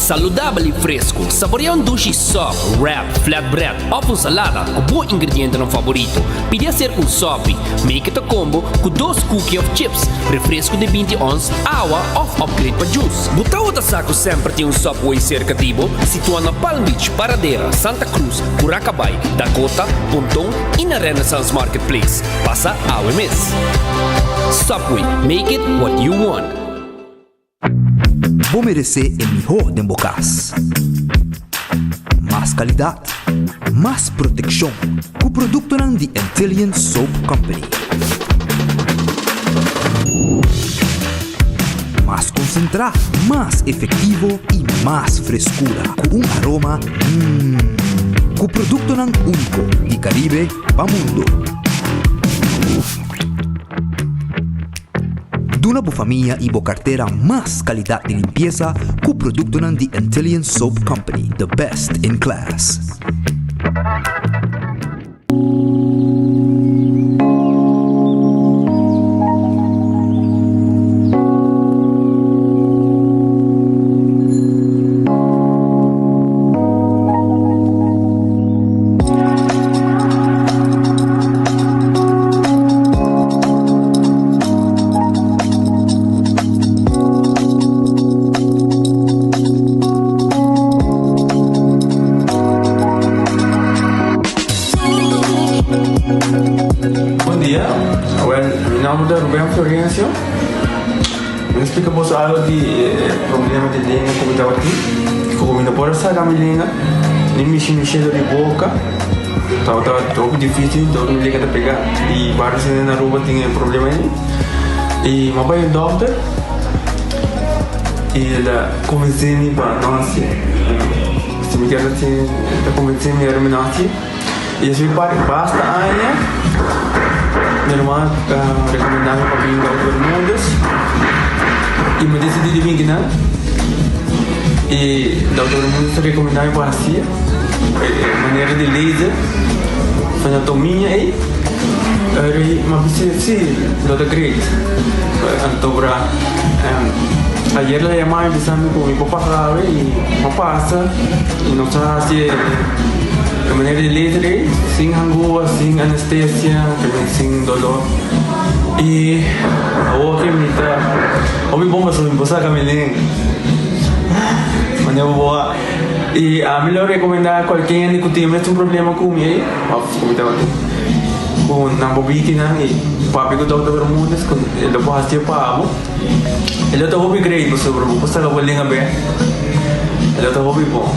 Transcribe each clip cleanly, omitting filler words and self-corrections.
Saludabel y fresco. Saborea un dushi sop, wrap, flatbread of un salada cu bo ingredientenan favorito. Pidi acerca un sopi. Make it a combo cu dos cookie of chips, refresco di 20 ons, awa of upgrade pa juice. Bo tawata sa cu semper tin un Subway cerca di bo? Situa na Palm Beach, Paradera, Santa Cruz, Curacabai, Dakota, Ponton y na Renaissance Marketplace. Pasa awe mes. Subway, make it what you want. Bo meresé e mihó den bo kas. Mas kalidat, mas protekshon ku produktonan di Antillian Soap Company. Mas konsentrá, mas efektivo i mas freskura ku un aroma mmm. Ku produktonan úniko di Karibe pa mundu. Duna bo famia i bo kartera mas kalidat di limpiesa ku produktonan di Antillian Soap Company, the best in class. Bon dia, awel mi nomber ta Ruben Florencio. Mi a splika boso algo di e problema di lenga ku mi tabatin, ku mi no por a saka mi lenga ni mishi mishi dor di boka. Tabata hopi dificil dor mi lenga ta pega y varios hende na Aruba tin e problema ey. Y mi a bay un dokter y el a convence mi pa no haci. Si mi kier haci el a convence mi ora mi no haci. Y esey pa basta aña mi hermano a recomenda mi pa bin Dokter Bermudez y mi a decidi di bin kinan y Dokter Bermudez a recomenda mi pa haci. E manera di laser anatomia ei eri m'a bisa si lo ta great anto bra ayer la yama mi bisa mi ku mi por pasa awe i m'a pasa i nos a hasi e manera di laser ei sin hangua sin anestesia sin dolor i awor ke mi ta hopi bon pasobra mi por saka mi lenga manera bo a. I ami lo rekomendá kualke hende ku tin mes un problema ku mi ei, òf ku mi tabatin, ku nan por bini kinan i papia ku Dòkter Bermudez ku e lo por hasié pa bo. E lo ta hopi great pasobra bo por saka bo lenga bèk. E lo ta hopi bon.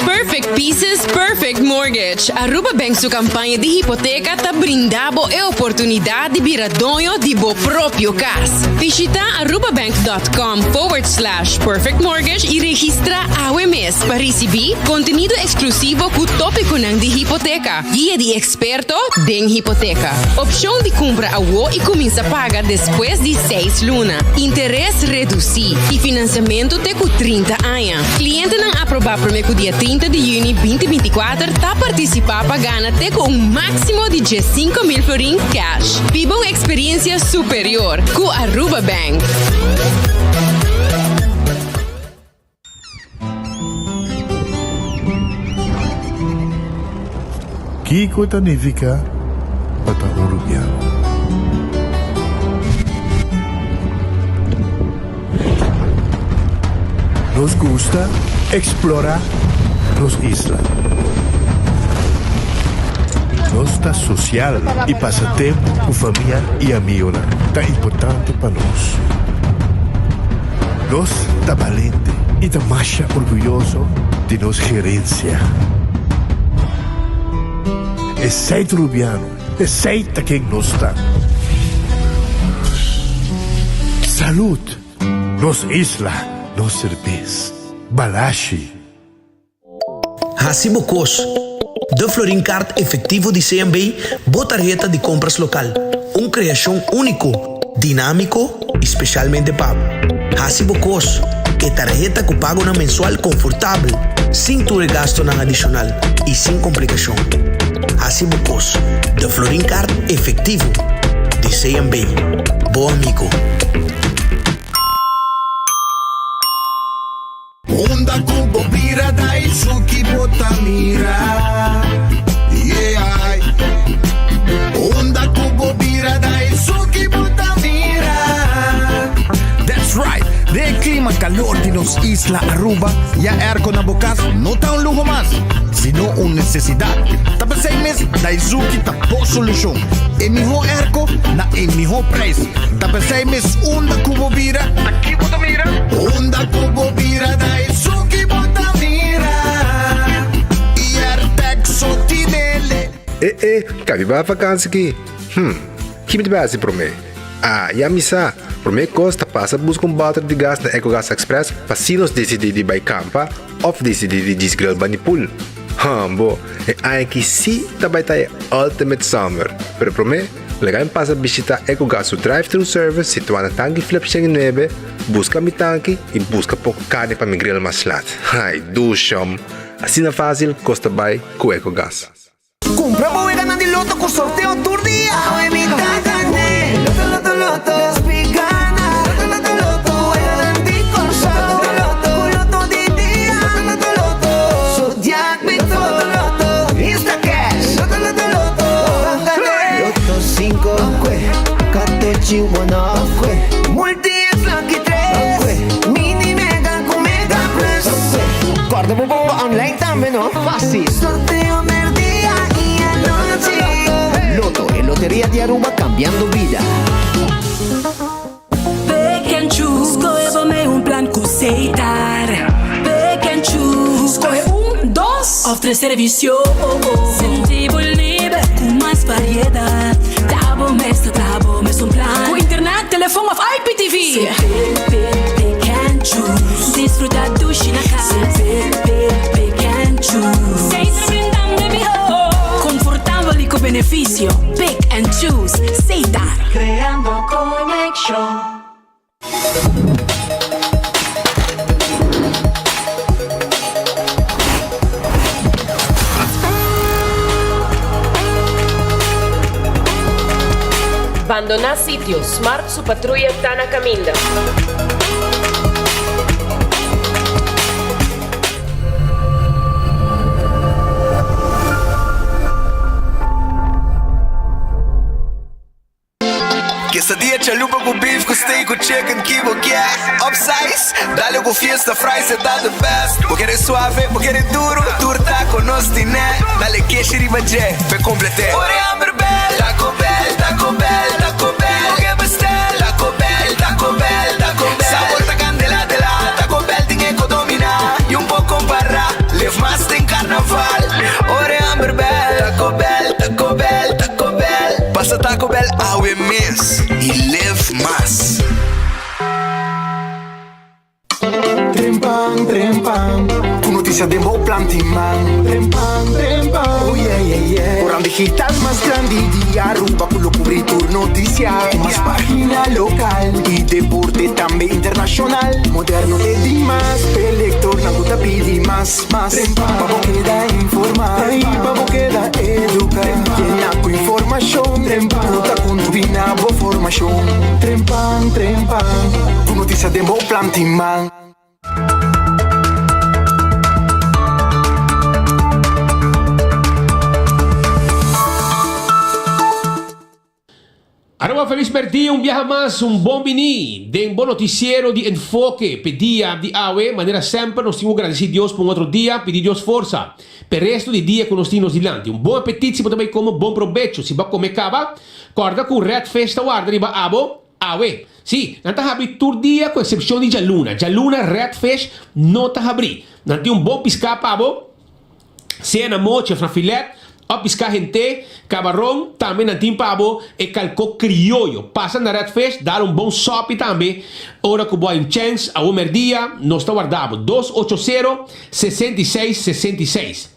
Perfect Pieces, Perfect Mortgage. Aruba Bank su campaña di hipoteca ta brinda bo e oportunidad di bira doño di bo propio cas. Bishita arubabank.com forward slash perfect mortgage y registra awe mes pa ricibi contenido exclusivo cu topiconan di hipoteca, guia di experto den hipoteca, opcion di cumpra awo y cuminsa paga despues di seis luna, interes reduci y financiamento te cu 30 aña. Clientenan aproba prome cu dia 30 di juni 2024 ta participa pa gana te cu un maximo di 15,000 florin cash. Biba un experiencia superior cu Aruba Bank. Kiko ta nifiká pa ta un rubiano? Nos gusta eksplorá nos isla. Nos ta sosial i pasa tempu ku famia i amigonan ta importante pa nos. Nos ta balente i ta masha orguyoso di nos gerensia. Esei ta Rubiano, esei ta ken nos ta. Salud! Nos isla, nos serbes. Balashi. Hasi bo kos. De Florin Card Efectivo di CMB, bo tarheta di compras local. Un creacion unico, dinamico y specialmente pa bo. Hasi bo kos. E tarheta cu pagonan mensual confortabel. Sin tur e gastonan adishonal i sin komplikashon. Hasi bo kos. De Florin Card efektivo di CMB. Bo amigo. Unda ku bo bira ta esun ki bo ta mira Yeah Unda ku bo bira ta esun ki bo ta mira That's right! Den e klima kalor di nos isla Aruba, ya airco na bo kas no ta un luho mas, sino un nesesidat. Ta p'esei mes Daizuki ta bo solushon. E mihó airco na e mihó prijs. Ta p'esei mes unda ku bo bira, ta ki bo ta mira? Unda ku bo bira ta esun ki bo ta mira I Airtag so tinele. E e, kabi bai vakansi ki? Hm, ki mi ta bai hasi promé? Ah, ya mi sa! Promé kos ta pasa buska un bòter di gas na Ecogas Express pa si nos disidí di bai kampa òf disidí di djis grill bani pool. Hambo, e aña aki sí ta bai ta e ultimate summer! Pero promé, Laga mi pasa bishita Ecogas su drive-thru service situá na Tanki Flip 109, buska mi tanki i buska poko karni pa mi grill mas lat. Ai, dushom! Asina fásil kos ta bai ku Ecogas. Kumpra bo weganan di loto ku sorteo tur dia! Awe mi ta gané! Loto, loto, loto! Nos pi gana! Loto, loto, loto! Weganan di Kòrsou! Loto, loto, ku loto di dia! Loto, loto, loto! Zodiac Bito! Loto, loto! Instacash! Loto, loto, loto! Ban gané! Loto 5, Katochi 1, Multi es lucky 3, Mini Mega ku Mega Plus. Kòrda bo pongo online tambe no. Fácil. Sorteo merdia i anochi. Lotto, e loteria di Aruba cambiando bida. Pick and choose, skohe bo mei un plan ku Setar. Pick and choose, skohe un, dos òf tres servisio. Sinti bo liber ku mas variedat. Ta bo mes ta traha bo mes un plan. Ku internet, telefon òf IPTV. Pick, pick, pick and choose. Disfruta dushi na kas. Pick, pick, pick and choose. Setar brindando e mihó. Konfortabel i ku benefisio. Pick and choose. Setar. Creando conexion. Bandoná sitio, Smart su patruya ta na kaminda. Quesadilla chalupa cu beef cu steak cu chicken ki bo kier Upsize, dale cu fiesta fries e ta the best Bo kere suave, bo kere duro, tur taco nos tine Dale keshi riba dje, p'e complete Ora e hamber bel, Taco Bell, Taco Bell, Taco Bell Bo ke bestel, Taco Bell, Taco Bell, Taco Bell Sabor ta candela de la, Taco Bell tin e co domina Y un por compara, live mas den carnaval Ora e hamber bel, Taco Bell, Taco Bell, Taco Bell Pasa Taco Bell awe mes y live mas. Trempan, trempan, ku notisia den bo planti man. Trempan, trempan, oh yeah, yeah, yeah. Koran digital mas grandi di Aruba ku lo kubri tur notisia. Ku mas pagina lokal i deporte tambe internashonal. Moderno te dimas, p'e lektornan ku ta pidi mas. Mas pa bo keda informa i pa bo keda educa. Yena cu informacion cu ta contribui na bo formacion. Trempan, trempan, cu noticia den bo planti man. Aruba Feliz Merdia un biaha mas un bon bini den bo noticiero di Enfoke p'e dia di awe. Manera semper nos tin ku gradeci Dios pa un otro dia, pidi Dios forsa p'e resto di dia ku nos tin nos dilanti. Un bon apetit si bo ta bai come, bon probecho si bo a come caba. Corda ku Red Fish ta warda riba abo awe. Si, nan ta habri tur dia ku excepcion di djaluna. Djaluna Red Fish no ta habri. Nan tin un bon pisca pa bo. Sea na mochi of na filet of piská hent'é, kabaron, tambe nan tin pa bo e kalkó krioyo. Pasa na Red Fish, dal un bon sòpi tambe ora ku bo hay un chèns. Awo mèrdia nos ta warda bo. Dos ocho sero, 66, 66.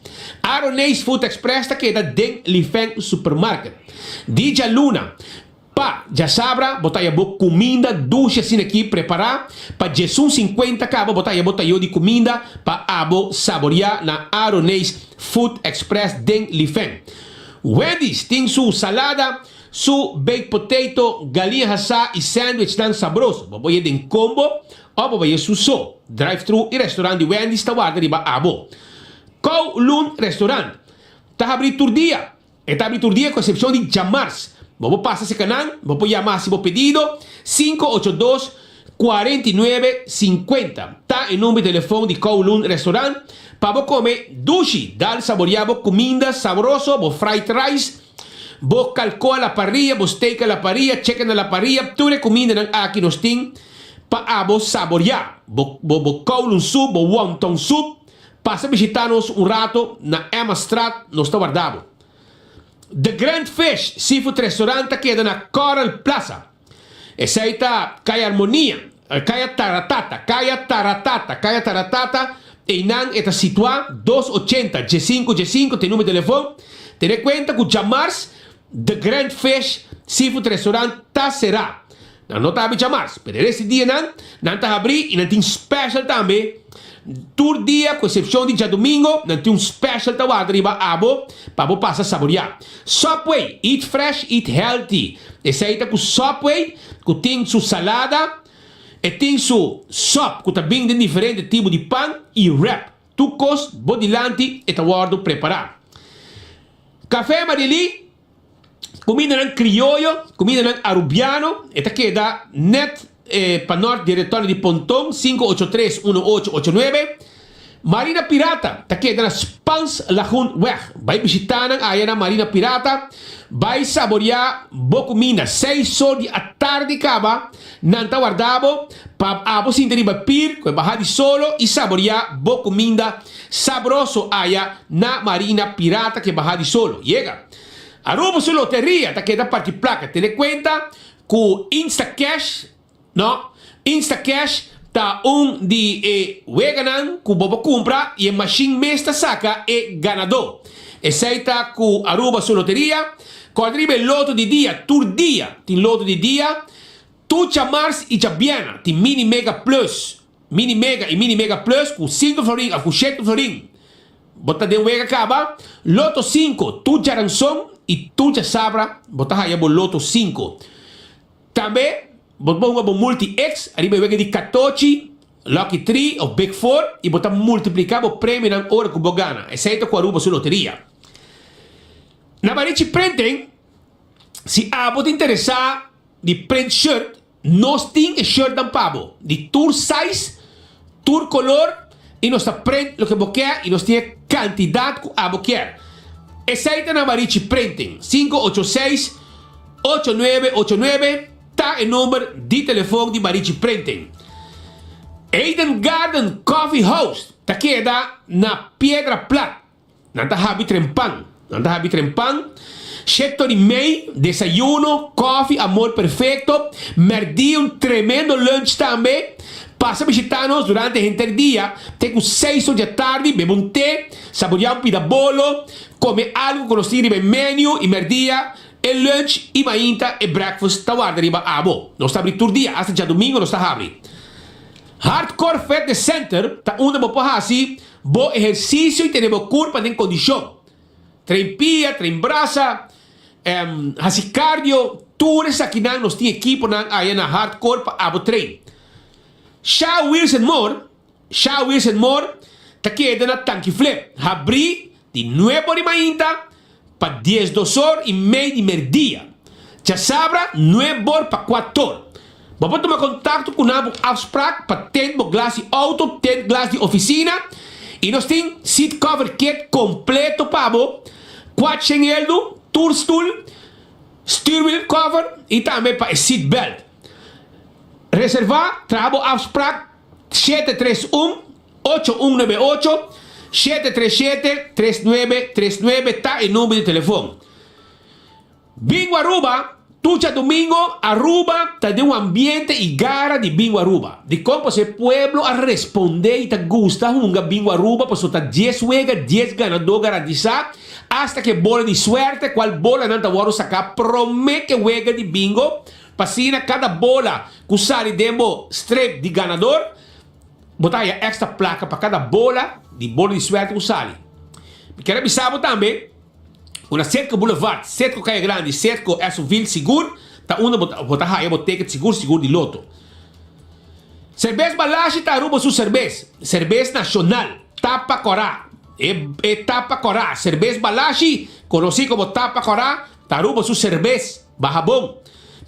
Aroneis Food Express ta keda den Lifeng Supermarket. Di djaluna. Pa djasabra bo ta haya bo kuminda dushi asina aki prepará. Pa djesun sinkuenta kaba bo ta haya bo tayo di kuminda pa abo saboriá na Aroneis Food Express den Lifen. Wendy's tin su salada, su baked potato, galiña hasá i sandwichnan sabroso. Bo por haya den kombo òf bo por haya su so. Drive-thru i restaurant di Wendy's ta warda riba abo. Kowloon Restaurant ta habrí tur dia. E ta abri tur dia ku eksepshon di djamars. Bo por pasa serka nan, bo por yama hasi bo pedido, 582 49 50 ta e number di telefon di Kowloon Restaurant pa bo kome dushi, dal saboria bo kuminda sabroso, bo fried rice, bo kalko a la parrilla, bo steak a la parrilla, chicken a la parrilla, tur e kumindanan aki nos tin pa abo saboria. Bo bo Kowloon soup, bo wonton soup. Pasa bishita nos un rato na Emmastraat, nos ta warda bo. The Grand Fish Seafood Restaurant ta keda na Coral Plaza. Esei ta Kaya Armonia, Kaya Taratata, Kaya Taratata, Kaya Taratata, einan e ta situa, dos ochenta, diesinku diesinku ta e numero di telefon. Tene kuenta ku djamars The Grand Fish Seafood Restaurant ta será. Nan no ta habri djamars, pero e rest di dianan nan ta habri i nan tin special tambe. Tur dia ku eksepshon di djadumingo nan tin un special ta warda riba abo pa bo pasa saboriá. Subway, eat fresh, eat healthy. Esei ta ku Subway ku tin su salada, e tin su sòp ku ta bin den diferente tipo di pan i wrap. Tur kos bo dilanti e ta wòrdu prepará. Café Marilí, Kumindanan krioyo, kumindanan arubiano, e ta keda nèt pa nòrt di Retorno di Ponton, 583 1889. Marina Pirata ta keda na Spans Lagoenweg. Bai bishitá nan aya na Marina Pirata, bai saboriá bo kuminda. Seis or di atardi kaba nan ta warda bo pa abo sinta riba pir ku e baha di solo i saboriá bo kuminda sabroso aya na Marina Pirata ku e baha di solo. Yega! Aruba su loteria ta keda parti plaka. Tene kuenta ku Instacash, no, Instacash ta un di e weganan ku bo por kumpra i e mashin mes ta saka e ganadó. Esei ta ku Aruba su loteria. Kòrda riba e loto di dia, tur dia tin loto di dia. Tur djamars i djabièrnè tin Mini Mega Plus, Mini Mega i Mini Mega Plus ku sinku florin òf ku shete florin. Bo ta den wega kaba, Loto sinku, tur djaranson i tur djasabra bo ta haya bo Loto sinku. Tambe bo por hunga bo Multi X ariba e wega di katochi, Lucky Tree of Big Four i bo ta multiplika bo premionan ora ku bo gana. Esei ta ku Aruba su loteria. Na Barichi Printing, si abo ta interesa di print shirt, Nos tin e shirtnan pa bo, di tur size, tur color y nos ta print loke bo kier y nos tin e cantidad cu abo kier. Esey ta na Marichi Printing, 586 8989 ta e number di telefon di Marichi Printing. Eden Garden Coffee House ta keda na Piedra Plat. Nan ta habi trempan. Nan ta habi trempan. Sheto di mei, desayuno, kofi, amor perfecto. Merdia un tremendo lunch tambe. Pasa bishita nos durante henter dia te ku seis or di atardi, bebe un te, saborea un pida bolo, kome algo ku nos tin riba e menu i merdia e lunch i mainta e breakfast ta warda riba abo. Nos ta habri tur dia, hasta djadumingo nos ta habri. Hardcore Fitness Center ta unda bo por hasi bo ehersisio i tene bo kurpa den kondishon. Train pia, train brasa, hasi cardio, tur esakinan nos tin ekiponan aya na Hardcore pa abo train. Sha Wheels and More, Sha Wheels and More ta keda na Tanki Flip, habrí di nuebe or di mainta pa diesdos or i mei di merdia. Djasabra nuebor pa kuator. Bo por tuma kontakto ku nan pa un afsprak pa tent bo glas di outo, tent glas di ofisina i nos tin seat cover kit kompleto pa bo, kuatshen eldu, tur stul, stuurwiel cover i tambe pa e seat belt. Reserva, traha bo afsprak 731. Ocho un nuebe ocho, shete tres shete, tres nuebe tres nuebe ta e number di telefon. Bingo Aruba! Tur djadumingo Aruba ta den un ambiente y gara di Bingo Aruba. Dicon? Pasobra e pueblo a responde y ta gusta hunga Bingo Aruba pasobra ta dies wega, dies ganador garantisa, hasta ke bola di suerte cual bolanan ta wordo saca prome ke wega di bingo, pa asina cada bola cu sali den bo strep di ganador, bo ta haya extra placa pa cada bola di bola di suerte cu sali. Mi kier a bisa bo tambe. Una Setco Boulevard, Setco Kaya Grandi, Setco Esso-ville sigur ta unda bo ta bo ta haya bo ticket sigur sigur di loto. Serbes Balashi ta Aruba su serbes, serbes nacional, tapa cora. E e tapa cora, serbes Balashi, conoci como tapa cora, ta Aruba su serbes baha bon.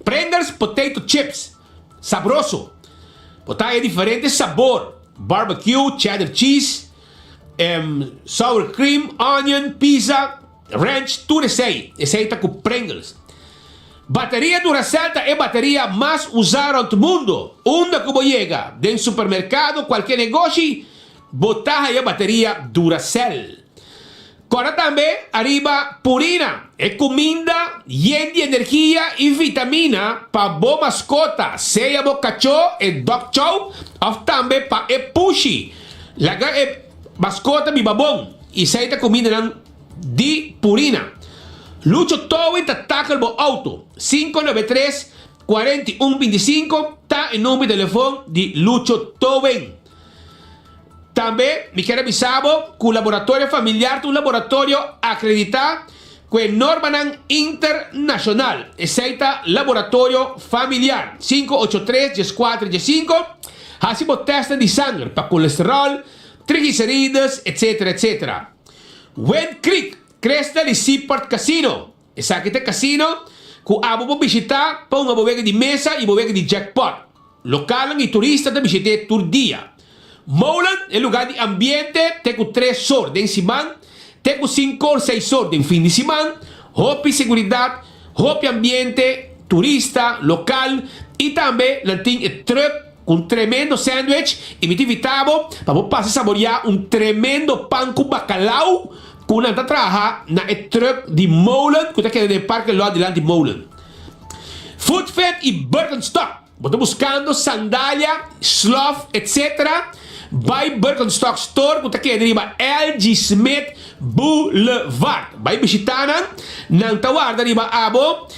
Pringles potato chips, sabroso. Bo ta haya diferente sabor, barbecue, cheddar cheese, Sour cream, onion, pizza, ranch, tur esei. Esei ta ku Pringles. Bateria Duracell ta e bateria mas usá rònt mundu. Unda ku bo yega, den supermerkado, kualke negoshi, bo ta haya bateria Duracell. Kòrda tambe ariba Purina, e kuminda yen di energia i vitamina pa bo maskota, sea bo kachó, e dog chow, òf tambe pa e pushi. Laga e maskota biba bon i esei ta kumindanan di Purina. Lucho Towing ta takel bo outo. 593 41 25 ta e number di telefon di Lucho Towing. Tambe mi kier a bisa bo ku Laboratorio Familiar ta un laboratorio akreditá ku e normanan internashonal. Esei ta Laboratorio Familiar. 583 14 15 Hasi bo tèstnan di sanger pa kolesteròl, triglicerides, etsetera, etsetera. Wind Creek, Crystal i Seaport Casino. Esaki ta e casino ku abo por bishitá pa hunga bo wega di mesa i bo wega di jackpot. Lokalnan i turista ta bishit'é tur dia. Molen, e lugá di ambiente te ku tres or den siman, te ku sinkor seis or den fin di siman. Hopi seguridat, hopi ambiente, turista, lokal i tambe nan tin e trùk ku un tremendo sandwich i mi ta invitá bo pa bo pasa saboriá un tremendo pan ku bakalau ku nan ta traha na e trùk di Molen ku ta keda den e parke lòt dilanti Molen. Footfit i Birkenstock. Bo ta buskando sandalia, slof, etc. Bai Birkenstock Store ku ta keda riba LG. Smith Boulevard. Bai bishita nan, nan ta warda riba abo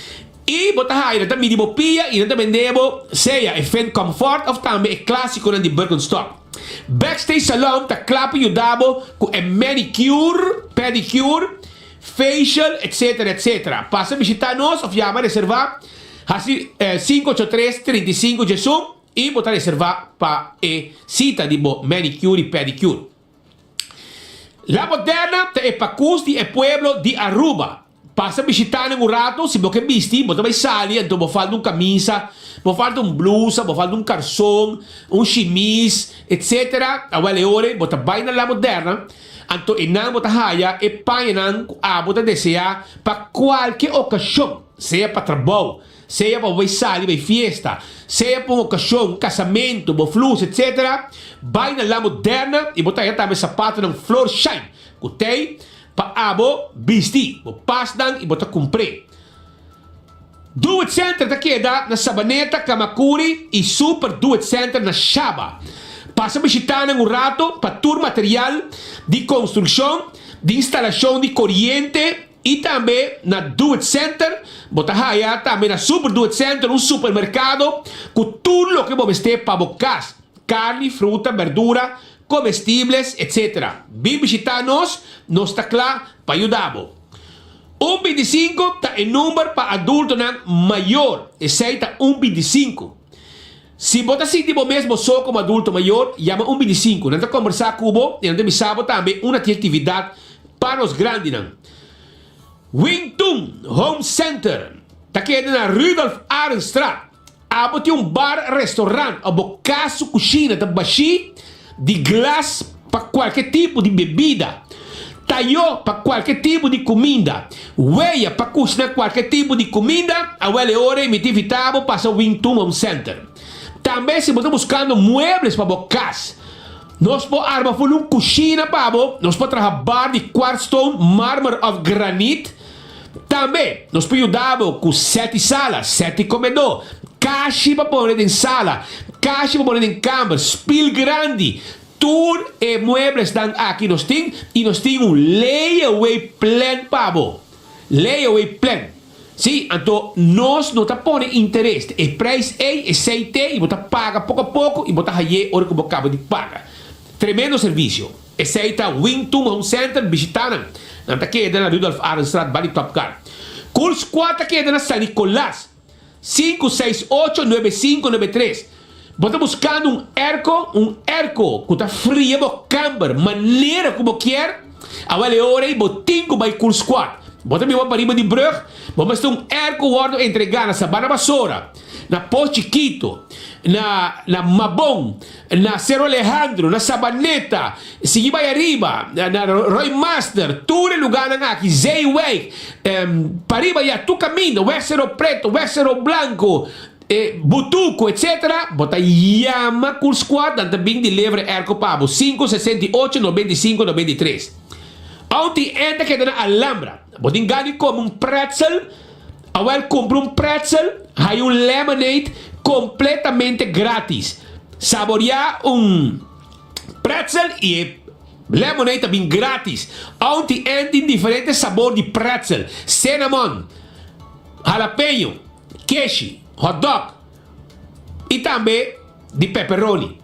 i bo ta haya nan ta midi bo pia i nan ta bende bo sea e Fit Comfort of tambe e klasikonan di Birkenstock. Backstage Salon ta kla pa yuda bo ku e manicure, pedicure, facial, etc. Etc. Pasa bishita nos of yama reserva. Hasi 583 35 djesun i bo ta reservá pa e sita di bo manicure i pedicure. La Moderna ta e pakus di e pueblo di Aruba. Pasa bishitá nan un rato, si bo ke bisti bo ta bai sali anto bo falta un kamisa, bo falta un blusa, bo falta un karson, un shimis, etc. Awel e ora bo ta bai na La Moderna anto einan bo ta haya e pañanan ku abo ta deseá pa kualke okashon. Sea pa trabou, sea pa bo bai sali bai fiesta, sea pa un okashon, un kasamentu, bo flus, etc. Bai na La Moderna i bo ta haña tambe sapatonan Florsheim ku tei pa abo bisti. Bo pas nan i bo ta kumpr'é. Do It Center ta keda na Sabaneta, Kamakuri i Super Do It Center na Shaba. Pasa bishitá nan un rato pa tur material di konstrukshon, di instalashon di koriente, I tambe na Do It Center, bo ta haya tambe na Super Do It Center un supermercado cu tur loke bo mester pa bo cas, carni, fruta, berdura, comestibles, etc. Bin bishita nos, nos ta cla pa yuda bo. Un binticinco ta e number pa adultonan mayor, esey ta un binticinco. Si bo ta sinti bo mes bo so como adulto mayor, yama un binticinco. Nan ta combersa cu bo y nan ta bisa bo tambe unda tin actividad Pa nos grandinan. Wing Tun Home Center ta keda na Rudolf Arendstraat. Abo tin un bar, restaurant of bo kas su kushina ta bashí di glas pa kualke tipo di bebida, tayo pa kualke tipo di kuminda, weya pa kushina kualke tipo di kuminda, awel e ora mi ta invitá bo pasa Wing Tun Home Center. Tambe si bo ta buskando muebles pa bo kas, Nos por arma full un cushina pa bo, nos por traha bar di quartzstone, marmer of granit. Tambe nos por yuda bo ku sèt di sala, sèt di komedó, kashi pa pone den sala, kashi pa pone den kamber, spil grandi. Tur e mueblesnan aki nos tin i nos tin un layaway plan pa bo. Layaway plan. Sí, anto nos no ta pone interes. E prijs ei, esei te i bo ta paga poko a poko i bo ta hay'é ora ku bo kaba di paga. Tremendo servisio. Esei ta Wingtung Home Center, bishita nan. Nan ta keda na Rudolf Arendstraat ba di Topcar. Cool Squad ta keda na San Nicolas, sinku seis ocho nuebe sinku nuebe tres. Bo ta buskando un airco, un airco ku ta fria bo kamber manera ku bo kier? Awel e ora ei bo tin ku bai Cool Squad. Bo ta biba pariba di brug, bo mester un airco wòrdu entregá na Sabana Basora, na Pos Chikito, na na Mabon, na Cerro Alejandro, na Sabaneta, sigui bai ariba, na Roy Master, tur e lugarnan aki, Zeewijk, pariba ya tur kaminda, Weg Cerro Preto, Weg Cerro Blanco, Butuco, etc. Bo ta yama Cool Squad, nan ta bin deliver e airco pa bo, sinku 68 95 93. Auntie Ann ta keda na Alhambra. Bo tin gana di kome un pretzel? Awel kumpra un pretzel, haya un lemonade kompletamente gratis. Saboreá un pretzel i e lemonade ta bin gratis. Auntie Ann tin diferente sabor di pretzel, cinnamon, jalapeño, keshi, hotdog i tambe di pepperoni.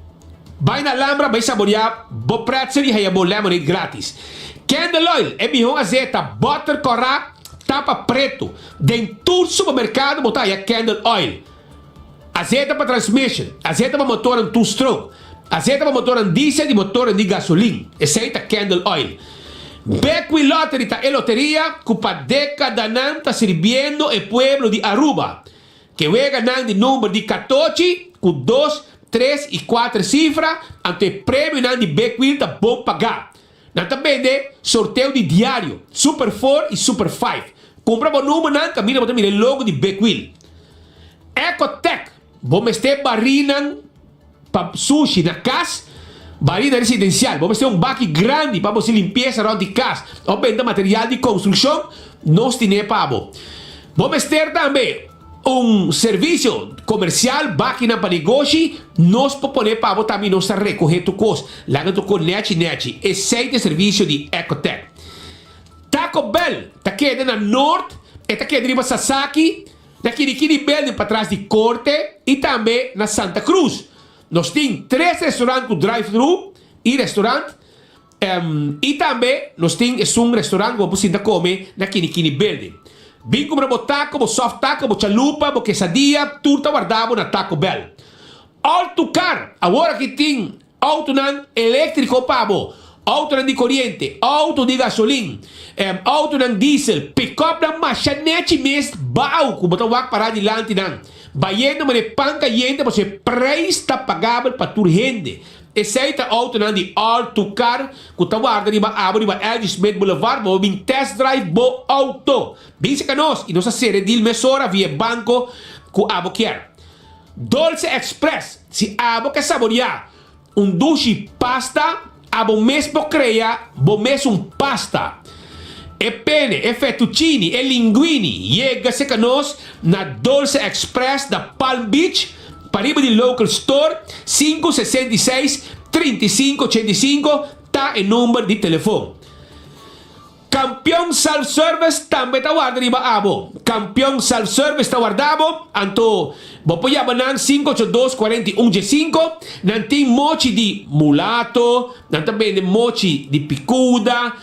Bai na Alhambra bai saboreá bo pretzel i haya bo lemonade gratis. Candle oil, e mihó azeta, butter kòrá, tapa pretu. Den tur supermerkado bo ta haya candle oil. Azeta pa transmission, azeta pa motornan two stroke, azeta pa motornan diesel i motornan di gasolin. Esei ta candle oil. Bekwin Lottery ta e loteria ku pa dekadanan ta sirbiendo e pueblo di Aruba. Ke weganan di number di katochi ku dos, tres i kuater sifra, anto e premionan di Big Wheel ta bon pagá. Nan ta bende sorteo di diario, Super Four i Super Five. Kumpra bo numbernan kaminda bo ta mira e logo di Big Wheel. Ecotec, Bo mester barinan pa sushi na kas, barinan residensial. Bo mester un baki grandi pa bo hasi limpiesa rònt di kas òf benta material di konstrukshon, nos tine pa bo. Bo mester tambe un servisio komersial, bakinan pa negoshi, nos por pone pa bo tambe i nos ta rekohé tur kos. Laga tur kos nèchi nèchi. Esei ta e servisio di Ecotec. Taco Bell ta keda na Noord, e ta keda riba Sasaki. Na Kirikiri Building patras di Korte i tambe na Santa Cruz. Nos tin tres restaurant ku drive thru i restaurant i tambe nos tin esun restaurant ku bo por sinta kome na Kinikini Building. Bin kumpra bo taco, bo soft taco, bo chalupa, bo quesadilla, tur ta warda bo na Taco Bell. All to Car awor aki tin Autonan eléktriko pa bo, autonan di koriente, auto di gasolin, autonan diesel, pikòpnan masha nèchi mes bou ku bo ta wak pará dilanti nan, bayendo manera pan kayente pasobra e preis ta pagabel pa tur hende. Esei ta autonan di All To Car ku ta warda riba abo riba LG Smith Boulevard pa bo bin test drive bo auto. Bin seka nos i nos ta sera e deal mesora via e banko ku abo kier. Dolce Express, Si abo ke saboreá un dushi pasta, abo mes por krea bo mes un pasta. E pene, e fettuccini, e linguini yega serka nos na Dolce Express na Palm Beach, pariba di Local Store, sinku 66 35 85 ta e number di telefon. Kampion Self Service tambe ta warda riba abo. Kampion Self Service ta warda bo, anto bo por yama nan sinku ocho dos kuarenta i un dje sinku. Nan tin mochi di mulato, nan ta bende mochi di pikuda,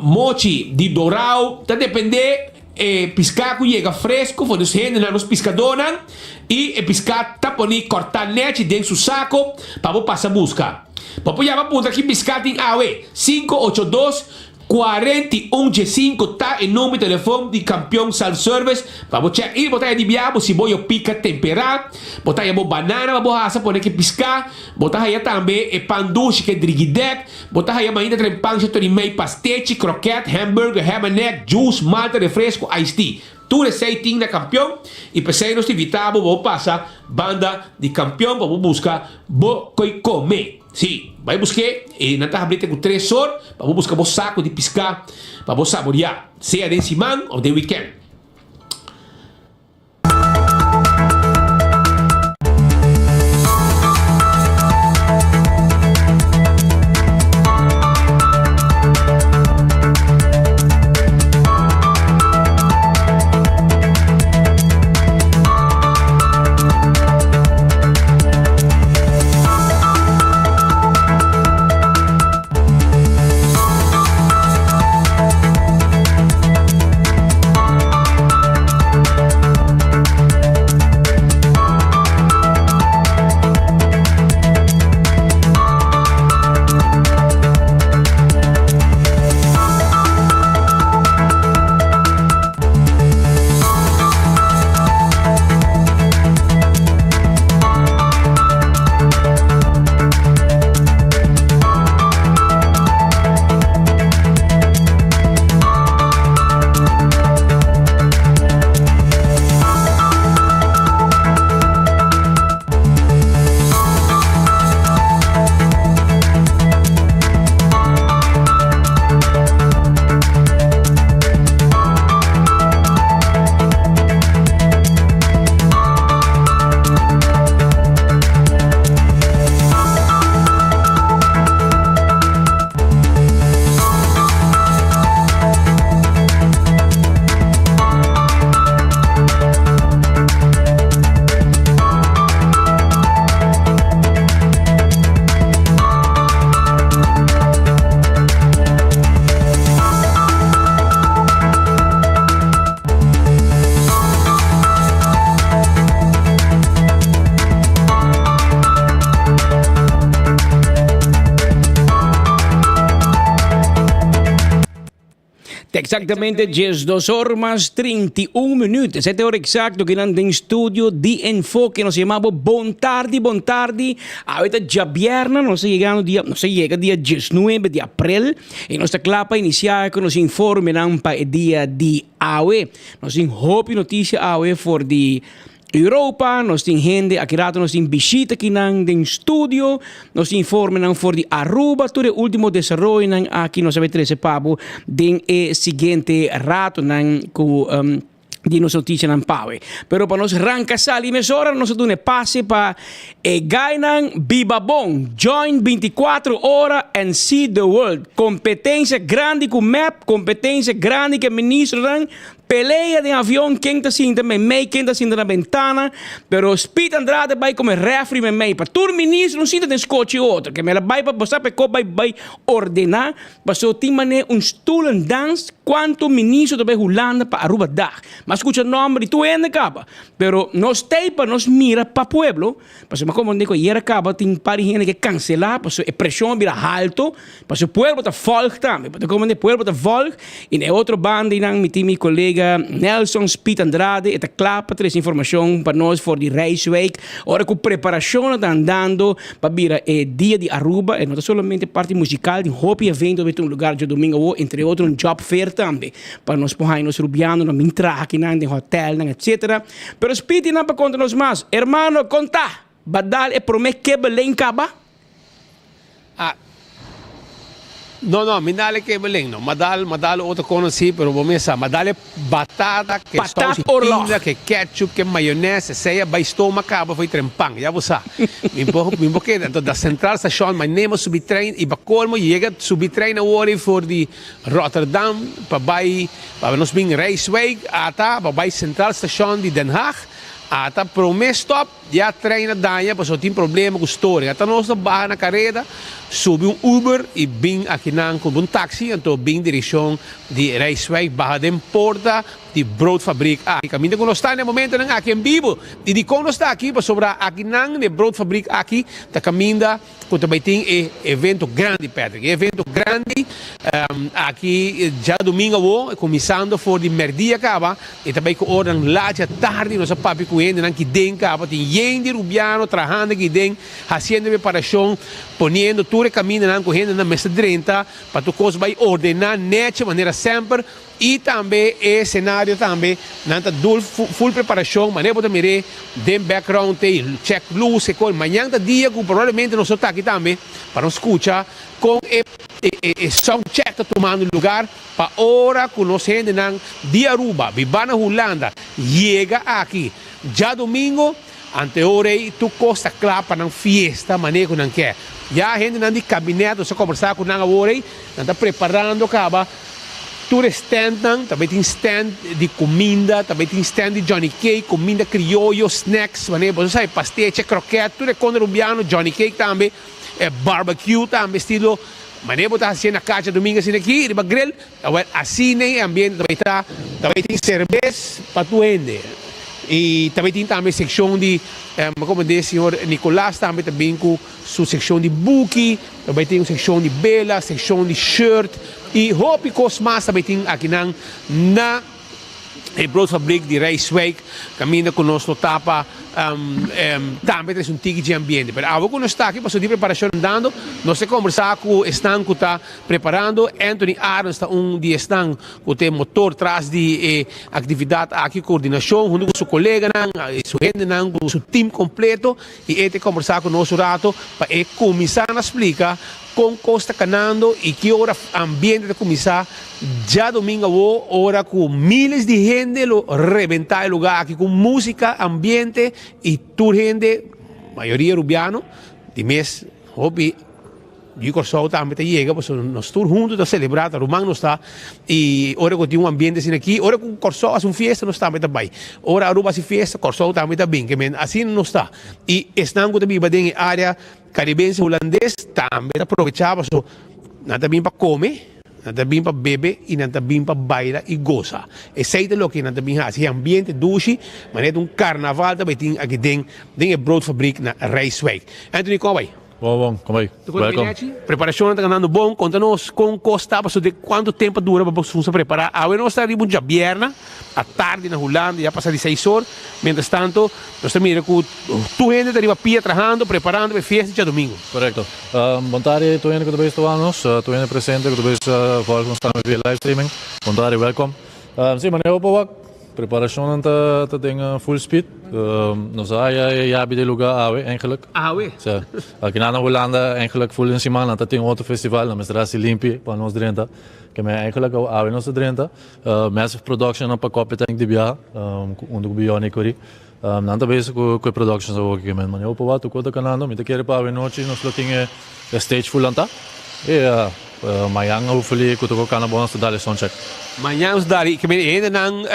mochi di dorao, ta depende e piská ku yega fresku for nos hendenan, nos piskadónan, i e piská ta poni kòrtá nèchi den su sako pa bo pasa buska. Bo por yama puntra ki piská tin awe, sinku ocho dos, 41 dje sinku ta e number di telefon di Kampion Self Service pa bo chèk in. Bo ta haya di biaha bo siboyo pika temperá, bo ta haya bo banana pa bo hasa pone ki piská, bo ta haya tambe e pan dushi ke drigidèk, bo ta haya mainta tren pan sheto di mei, pastechi, krokèt, hamburger, ham and egg, juice, malta, refresco, iced tea. Tur esei tin na Kampion i p'esei nos ta invitá bo pa bo pasa banda di Kampion pa bo buska bo koi kome. Sí, bai busk'é i nan ta habrí te ku tres or pa bo buska bo saku di piská pa bo saboriá, sea den siman òf den wikènt. Ta exactamente 12 or mas 31 minuut. Esei ta e ora exacto ku nan den studio di Enfoke. Nos yama bo bon tardi, bon tardi. Awe ta djabièrnè, nos ta yegando dia, nos ta yega dia 19 di aprel i nos ta kla pa inisiá ku nos informenan pa e dia di awe. Nos tin hopi notisia awe for di Europa, nos tin hende, aki rato nos tin bishita kinan den studio, nos tin informenan for di Aruba, tur e ultimo desaroyonan aki nos a bay trece pa bo den e siguiente ratonan cu di nos noticianan pawe. Pero pa nos ranca sali mesora nos a duna e pase pa e guynan Biba Bon, join 24 ora and see the world. Competencia grandi cu mep, competencia grandi cu e ministronan, Pelea den avion ken ta sinta meimei ken ta sinta na bentana pero Speed Andrade bai come refri meimei pa tur ministro no sinta den skochi otro ke mela bai pa bo sa peko bai bai ordena paso tin mane un stoelen dans cuanto ministro ta bai Hulanda pa Aruba dag mas scucha nomber di tur hende caba pero nos tey pa nos mira pa pueblo Pasobra mi a komprende ku ayer a kaba tin un par di hende ke kanselá pasobra e preshon a bira halto, pasobra e pueblo ta vòlg tambe. Bo ta komprende? E pueblo ta vòlg i na e otro banda einan mi tin mi kolega Nelson Speed Andrade, e ta kla pa trese informashon pa nos for di Rijswijk ora ku preparashonnan ta andando pa bira e dia di Aruba. E no ta solamente parti musikal, tin hopi evento ta tuma lugar djadumingu awor, entre otro un job fair tambe pa nos por haña nos rubianonan bin traha akinan den hotelnan etcetera. Pero Speedy nan pa konta nos mas. Hermano, konta! Ba dal e prome kebelen kaba? Ah. No, no, mi dal e kebelen no. Ma dal, ma dal otro kono si, pero bo mes sa. Ma dal e batata ke saus Patat oorlog. pinda, ke ketchup, ke mayones, esei a bai stoma kaba fo'i tren pan. Ya bo sa. Mi por, mi por keda. Anto da Centraal Station, ma nemo subi trein i pa kolmo yega subi trein awor ei for di Rotterdam pa bai Pa nos bin Rijswijk ata pa bai Centraal Station di Den Haag ata prome stop ya trein a daña pasobra tin problema cu storing ata nos ta baha na careda subi un Uber y bin akinan cu un taxi anto bin direccion di Rijswijk baha den porta di Broodfabriek aki caminda cu nos ta na e momentonan aki en bibo y dicon nos ta aki pasobra akinan na e Broodfabriek aki ta caminda Cu ta bay tin e evento grandi Patrick. E evento grandi aki djadomingo awo, cuminsando for di merdia caba, e ta bay cu oranan laat dja tardi. Nos a papia cu e. hendenan ki den kaba, tin yen di Rubiano trahando aki den, hasiendo e preparashon, poniendo tur e kamindanan ku hendenan mester drenta pa tur kos bai ordená nechi manera semper. I tambe e scenario tambe nan ta dul full preparacion manera bo ta mir'é den background tey check luz e con mañan ta dia cu probablemente nos lo ta aki tambe pa nos scucha con e e sound check ta tumando lugar pa ora cu nos hendenan di Aruba biba na Hulanda yega aki djadomingo anteora ey tur cos ta cla pa nan fiesta manera cu nan kier ya hendenan di kabinet nos a combersa cu nan awor ey nan ta preparando caba. Tur e standnan, ta bay tin stand di cuminda, ta bay tin stand di Johnny Cake, cuminda crioyo, snacks, manera boso sabi, pasteche, croquet, tur e con Rubiano, Johnny Cake tambe, e barbecue tambe estilo manera bo ta hacié na Cacha Domingo asina aki riba grill, awel asina e ambiente ta bay ta, ta bay tin cerbes pa tur hende y ta bay tin tambe seccion di, como di señor Nicolas tambe ta bin cu su seccion di buki. Ta bai tin un seccion di bela, seccion di shirt y hopi cos mas ta bai tin akinan na e broodfabriek di Rijswijk caminda cu nos lo tapa tambe ta un tiki dje ambiente. Pero awe cu nos ta aki pasobra di preparacion andando nos ta conversa cu esnan cu ta preparando. Anthony Arends ta un di esnan cu ta e motor tras di e actividad aki, coordinacion hunto cu su coleganan, su hendenan, cu su team completo. I e ta kombersá ku nos un rato pa e kuminsá na splika kon kos ta kanando i ki ora ambiente ta kuminsá djadumingu awo ora ku miles di hende lo rebentá e lugá aki ku músika, ambiente i tur hende, mayoria rubiano, di mes hopi. Di Kòrsou tambe ta yega pasobra nos tur huntu ta selebrá, ta ruman nos ta i ora ku tin un ambiente asina aki, ora ku Kòrsou hasi un fiesta nos tambe ta bai, ora Aruba hasi fiesta Kòrsou tambe ta bin, ke men asina nos ta i esnan ku ta biba den e área karibense hulandes tambe ta probechá pasobra nan ta bin pa kome, nan ta bin pa bebe i nan ta bin pa baila i gosa. Esei ta loke nan ta bin hasi, e ambiente dushi manera ta un karnaval ta bai tin aki den den e broodfabriek na Rijswijk. Anthony kon a bai? Bon bon, kom bai. Welkom. Preparacionnan ta ganando bon. Conta nos con cos ta paso de cuanto tempo a dura pa bo cuminsa prepara. Awe nos ta riba un djabièrna atardi na Hulanda, ya pasa di seis or. Mientras tanto nos ta mira cu tur hende ta riba pia trahando, preparando pa e fiesta djadomingo. Correcto. Bon tardi tur hende cu ta bezig ta wak nos, tur hende presente cu ta bezig volg nos tambe via live streaming. Bon tardi, welkom. Si, manera bo por wak. Preparacionnan ta ta den full speed. Nos a haya e yabi di e lugar awe eigenlijk. Awe? Sa. Aki nan na Hulanda eigenlijk full den siman nan ta tin otro festival, nan mester hasi limpi pa nos drenta. Ke men eigenlijk awe nos ta drenta. Massive production nan pa Koppie Tank di biaha hunto ku Beyond Hickory. Nan ta bezig ku e productions awor ke men mane opo wak tur ta kanando. Mi ta kere pa awe nochi nos lo tin e stage full lanta. E mañan hopefully ku tur kana bon nos ta dal e sound check. Mañan nos ta dal e hendenan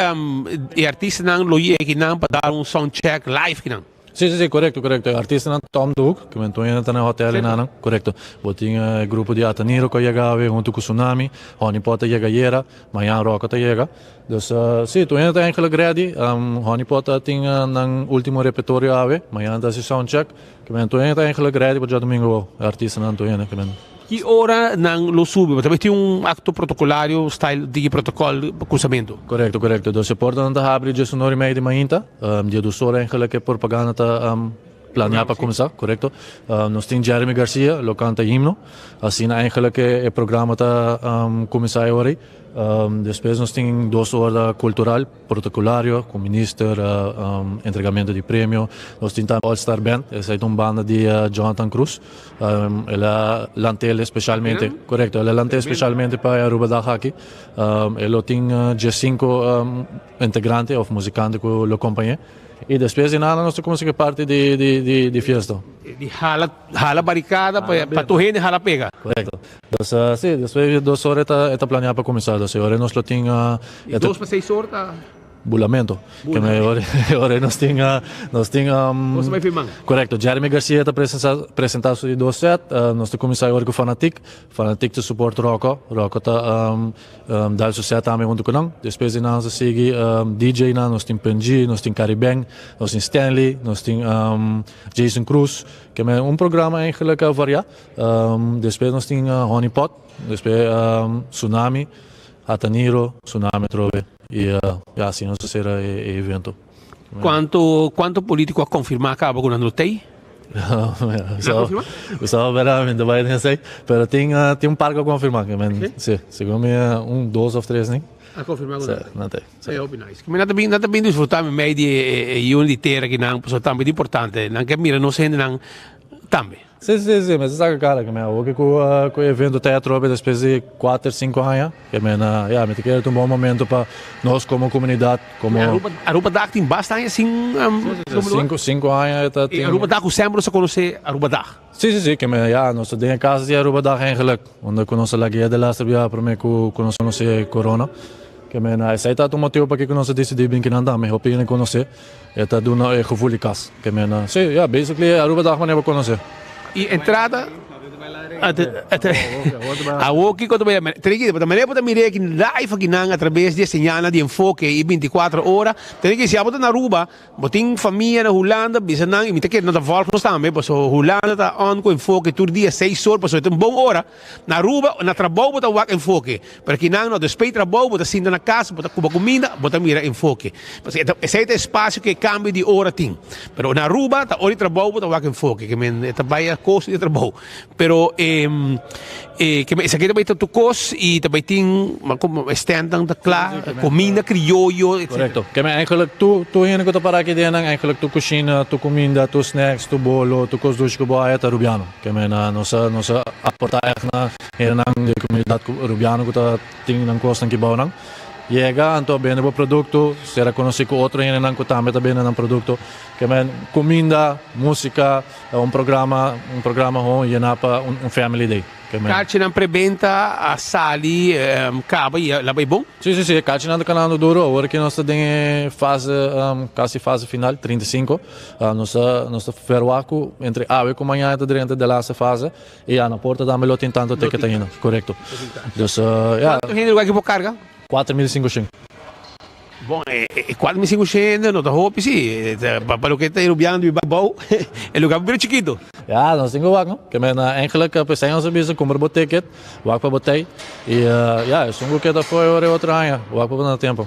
e artistanan lo yega kinan pa dal un sound check live kinan. Si si si korekto korekto e artistanan Tom de Hoek ke men tur hende ta na e hotel enanan korekto. Bo tin e grupo di Ataniro ku a yega awe huntu ku Tsunami, Honey Pot a yega ayera, mañan Rocco ta yega. Dus si, tur hende ta eigenlijk ready. Honey Pot ta tin nan ultimo repertorio awe. Mañana ta hasi sound check. Ke men tur hende ta eigenlijk ready pa djadomingo e artistanan tur hende ke men. Ki ora nan lo subi? Bo ta bay tin un acto protocolario style digi protocol pa cruzamento? Correcto, correcto. Dus e portanan ta habri djes un ora y media di mainta. Dia dus ora eigenlijk e propaganda ta planea pa cuminsa, correcto. Nos tin Jeremy Garcia lo canta himno. Asina eigenlijk e programa ta cuminsa e ora ey. Despues nos tin dos ora cultural, protocolario, cu minister, entregamento di premio. Nos tin tambe All Star Band, esey ta un banda di Jonathan Cruz. El a lant'el especialmente, correcto, el a lant'el especialmente pa e Aruba Dag aki. E lo tin diescinco integrante of muzikante cu lo compañ'e. Y despues di nada nos ta cuminsa cu e parti di fiesta. Di hala, hala baricada pa tur hende hala pega. Correcto. Dus si, despues di dos ora e ta planea pa cuminsa. Dus e ora nos lo tin. Di dos pa seis or ta. Bulamento. Bulamento. E ora nos tin, nos tin. Nos ta bai firman. Correcto. Jeremy Garcia ta presenta su di dos set. Nos ta cuminsa e ora cu Fanatic. Fanatic ta support Rocco. Rocco ta dal su set tambe hunto cu nan. Despues di nan nos ta sigui DJ nan. Nos tin Penji, nos tin Cariben, nos tin Stanley, nos tin Jason Cruz. Ke men un programa eigenlijk varia. Despues nos tin Honey Pot, despues Tsunami, Ataniro, Tsunami atrobe y ya asina nos ta cera e evento. Cuanto cuanto politico a confirma caba cu nan lo tey? So, so verdad, mi no bai den esey. Pero tin tin un par cu a confirma que men, si, segun mi un, dos of tres ni. A confirma cu nan tey. Nan tey. Si, hopi nice. Cu mi nan ta bin nan ta bin disfruta mi mei di e yiunan di tera kinan pasobra tambe ta importante. Nan ke mira nos hendenan tambe. Si, si, si, mester saca cara ke men awor ke ku ku e evento ta atrobe despues di kuater, sinku aña, ke men ya, mi ta kere ta un bon momento pa nos komo komunidat, komo. Aruba, Arubadag tin basta aña sin Si, si, sinku, sinku aña e ta tin. I Arubadag ku semper nos a konosé Arubadag. Si, si, si, ke men ya, nos ta den e kas di Arubadag eigenlijk, unda ku nos a laga e de laster biaha promé ku ku nos konosé corona. Ke men esei ta un motibu pakiko nos a disidí bin kinan tambe, hopi hende konosé. E ta duna e gevoel di kas. Ke men, si, ya, basically Aruba dag manera bo konosé. E entrada Awor kiko ta bai Tene ki manera bo ta mira aki live akinan atrabes di e señalnan di Enfoke i binticuatro ora. Tene ki si abo ta na Aruba, bo tin famia na Hulanda, bisa nan i mi ta kere nan ta volg nos tambe pasobra Hulanda ta on ku Enfoke tur dia seis or pasobra e ta un bon ora. Na Aruba, na trabou bo ta wak Enfoke. Pero kinan no despey trabou bo ta sinta na cas, bo ta cuba cuminda, bo ta mira Enfoke. Pasobra esey ta espacio cu e cambio di ora tin. Pero na Aruba ta ora di trabou bo ta wak Enfoke, ke men e ta bay a costo di trabou. Pero e ke men esaki ta bay ta tur cos y ta bay tin como standnan ta cla, cuminda crioyo etc. Correcto. Ke men eigenlijk tur tur hende cu ta para aki den nan eigenlijk tur cushina, tur cuminda, tur snacks, tur bolo, tur cos dushi cu bo haya ta Rubiano. Ke men nos a nos a aporta echt na hendenan di e komunidat ku Rubiano ku ta tin nan kosnan ki bou nan. Yega anto a bende bo produkto, sera konosí ku otro hendenan ku tambe ta bende nan produkto. Ke men kuminda, músika, un programa un programa hon yená pa un family day. Ke men. Karchinan prebenta a sali kaba i a bai bon? Si, si, si, e karchinan ta kanando duro. Awor ki nos ta den e fase kasi fase final, 35. Nos ta nos ta verwagt ku entre awe ku mañana ta drenta de laatste fase. Y ya, na porta tambe lo tin tanto ticket ainda. Correcto. Dus, ya. Cuanto hende lugar ki por carga? 4500. Bon, e 4500 hende no ta hopi si. Pa loke ta Rubiano di biba abou, e lugar por bira chikito. Ya, nos tin ku wak no. Ke men eigenlijk p'esei nos a bisa kumpra bo ticket, wak pa bo tei. Y ya, esun ku keda afó e ora e otro aña, wak pa bo na tempo.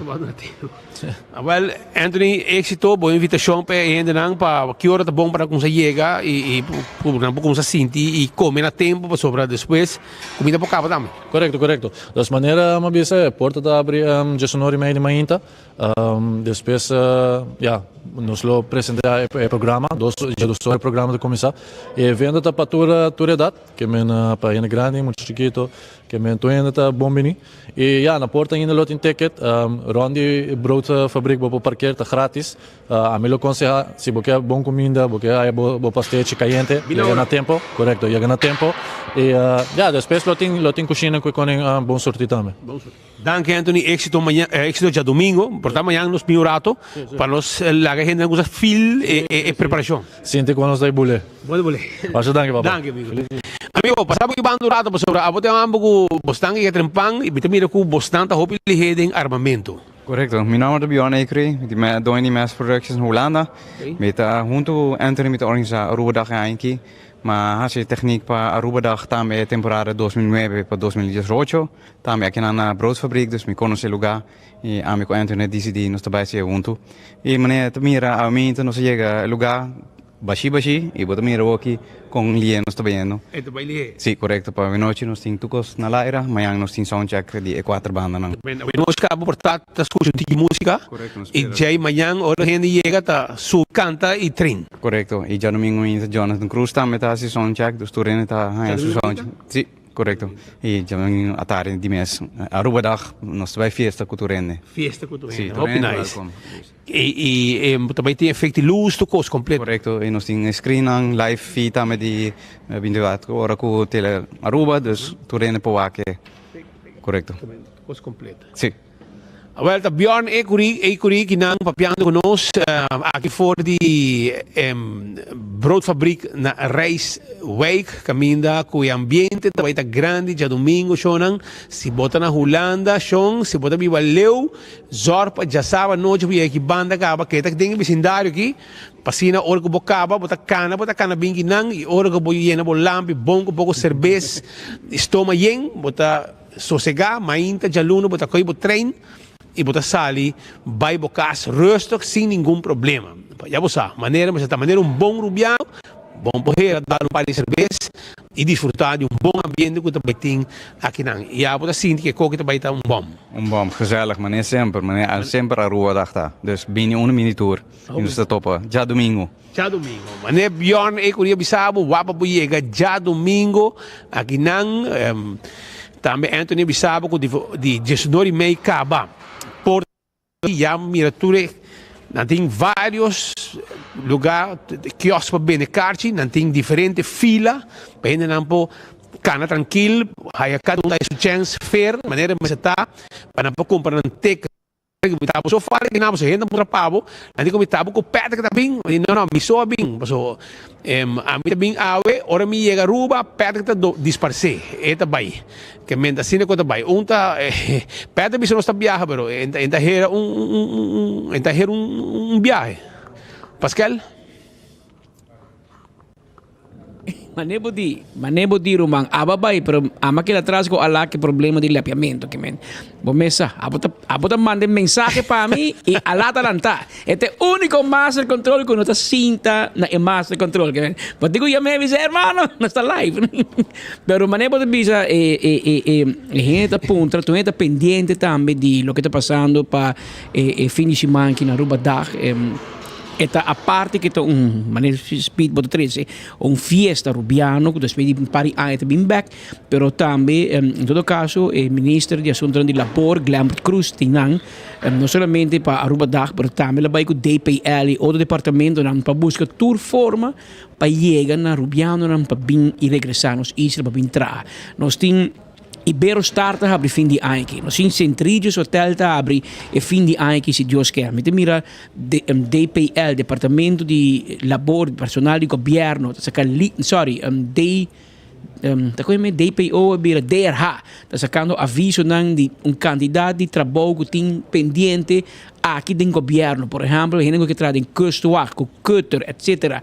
Awel, Anthony, éxito, bo invitacion pa e hendenan pa ki ora ta bon pa nan cuminsa yega y y cu nan por cuminsa sinti y come na tempo pasobra despues cuminda por caba tambe. Correcto, correcto. Dus manera mi a bisa e porta ta abri diesunora y media di mainta. Despues ya nos lo presenta e programa, dos dje dos ora e programa ta cuminsa. E evento ta pa tur tur edad, ke men pa hende grandi, mucha chikito, ke men tur hende ta bon bini. Y ya, na porta ainda lo tin ticket. Rond di broodfabriek bo por parkeer, ta gratis. Ami lo conseha, si bo kier bon cuminda, bo kier haya bo pastechi cayente, yega na tempo. Correcto, yega na tempo. Y ya, despues lo tin, lo tin cushina cu e conen bon surti tambe. Danki Anthony, exito mañana, exito djadomingo. Por ta mañana nos bin un rato pa nos laga e hendenan cusa feel e preparacion. Sinti cu nos ta e bule. Bo ta bule. Masha danki papa. Danki amigo. Amigo, pasa bo banda un rato pasobra abo tin ambo cu bosnan a yega trempan y mi ta mira cu bosnan ta hopi lihe den armamento. Correcto. Mi nomber ta Bjorn Ekery, mi ta doño di Mass Productions na Hulanda. Mi ta hunto cu Anthony mi ta organisa Arubadag e aña aki. Mi a haci techniek pa Arubadag tambe e temporada 2009 pa 2018. Tambe akinan na Broodfabriek, dus mi conoce e lugar. Y ami cu Anthony a dicidi nos ta bay haci e hunto. Y manera ta mira awe nos a yega e lugar. Bashi bashi y bo ta mira awoki con lie nos ta bayendo. E ta bay lie? Si, corecto. Pa awenochi nos tin tur cos na laira, mañan nos tin soundcheck di e cuater bandanan. Awenochi caba por ta ta scucha un tiki musica. Corecto, nos Y spera. djey mañan ora hende yega ta subi canta y train. Corecto. Y djadomingo ainda Jonathan Cruz tambe ta haci soundcheck, dus tur hende ta haya su soundcheck. Si. Correcto. Y djadomingo atardi di mes Arubadag nos ta bay fiesta cu tur hende. Fiesta cu tur Si, hende. tur Hopi hende nice. welcome. Y y ta bay tin efect di luz tur cos completo. Correcto. Y nos tin screennan, live feed tambe di 24 ora cu Tele Aruba, dus tur hende por wak e. Correcto. Cos completo. Si. Awel ta Bjorn Ecury, Ecury kinan papiando cu nos aki for di broodfabriek na Rijswijk caminda cu e ambiente ta bay ta grandi djadomingo shownan. Si bo ta na Hulanda shon, si bo ta biba leu, zorg pa djasaba anochi bo yega aki banda caba keda den e bisindario aki pa asina ora cu bo caba bo ta cana bo ta cana bin kinan y ora cu bo yena bo lampi bon cu poco cerbes y stoma yen bo ta Sosegá, mainta djaluna bo ta kohe bo trein. y bo ta sali bay bo cas rustig sin ningun problema. Ya bo sa, manera mester ta manera un bon Rubiano, bon por hera dal un par di cerbes y disfruta di un bon ambiente cu ta bay tin akinan. Ya bo ta sinti cu e koki ta bay ta un bom. Un bom, gezellig, manera semper, manera semper Aruba dag ta. Dus bini unu mini tur y nos ta topa djadomingo. Djadomingo. Manera Bjorn e curia bisa bo, wapa bo yega djadomingo akinan. Tambe Anthony a bisa bo cu di diesunor y mei caba por ya mira tur e nan tin varios lugar kiosk pa bende karchi, nan tin diferente fila pa hendenan por cana trankil, haya cada un su chens fair manera mester ta pa nan por cumpra nan ticket. Mi ta so fácil di nan, pasobra hende a puntra pa bo, nan di ku mi ta bo ku Patrick ta bin, mi di no no, mi so a bin, pasobra ami ta bin awe, ora mi yega Aruba, Patrick ta disparsé, e ta bai, ke men ta asina ku e ta bai, un ta Patrick bisa nos ta biaha pero e ta hera un e ta hera un biahe, Paskel. Mane bo di, mane bo di ruman, aba bai, pero ama keda atras ku ala ke problema di lapiamento ke men. Bo mes sa, abo ta, abo ta manda e mensahe pa mi i ala ta lanta. E ta e úniko master control ku no ta sinta na e master control ke men. Bo tin ku yam'é bisa, hermano, nos ta live. Pero mane bo ta bisa e e e e e hende ta puntra, tur hende ta pendiente tambe di loke ta pasando pa e e fin di siman aki na Aruba Dag. E ta aparte ke ta un manera speed bo ta trese un fiesta Rubiano ku despues di un par di aña ta bin bek pero tambe en todo kaso e minister di asuntonan di labor Glenbert Croes tin nan no solamente pa Aruba Dag pero tambe lo bai ku DPL i otro departamentonan pa buska tur forma pa yega na Rubianonan pa bin i regresa nos isla pa bin traha. Nos tin. Iberostar ta habri fin di aña aki. Nos tin Sint Regis Hotel ta habri e fin di aña aki si Dios kier. Mi ta mira DPL, Departamento di Labor, Personal di Gobierno, ta saca li, sorry, D, ta con e DPO a bira DRH, ta sacando avisonan di un cantidad di trabou cu tin pendiente aki den gobierno. Por ehempel, hende cu ke traha den Kustwacht, cu Kutter, etcetera.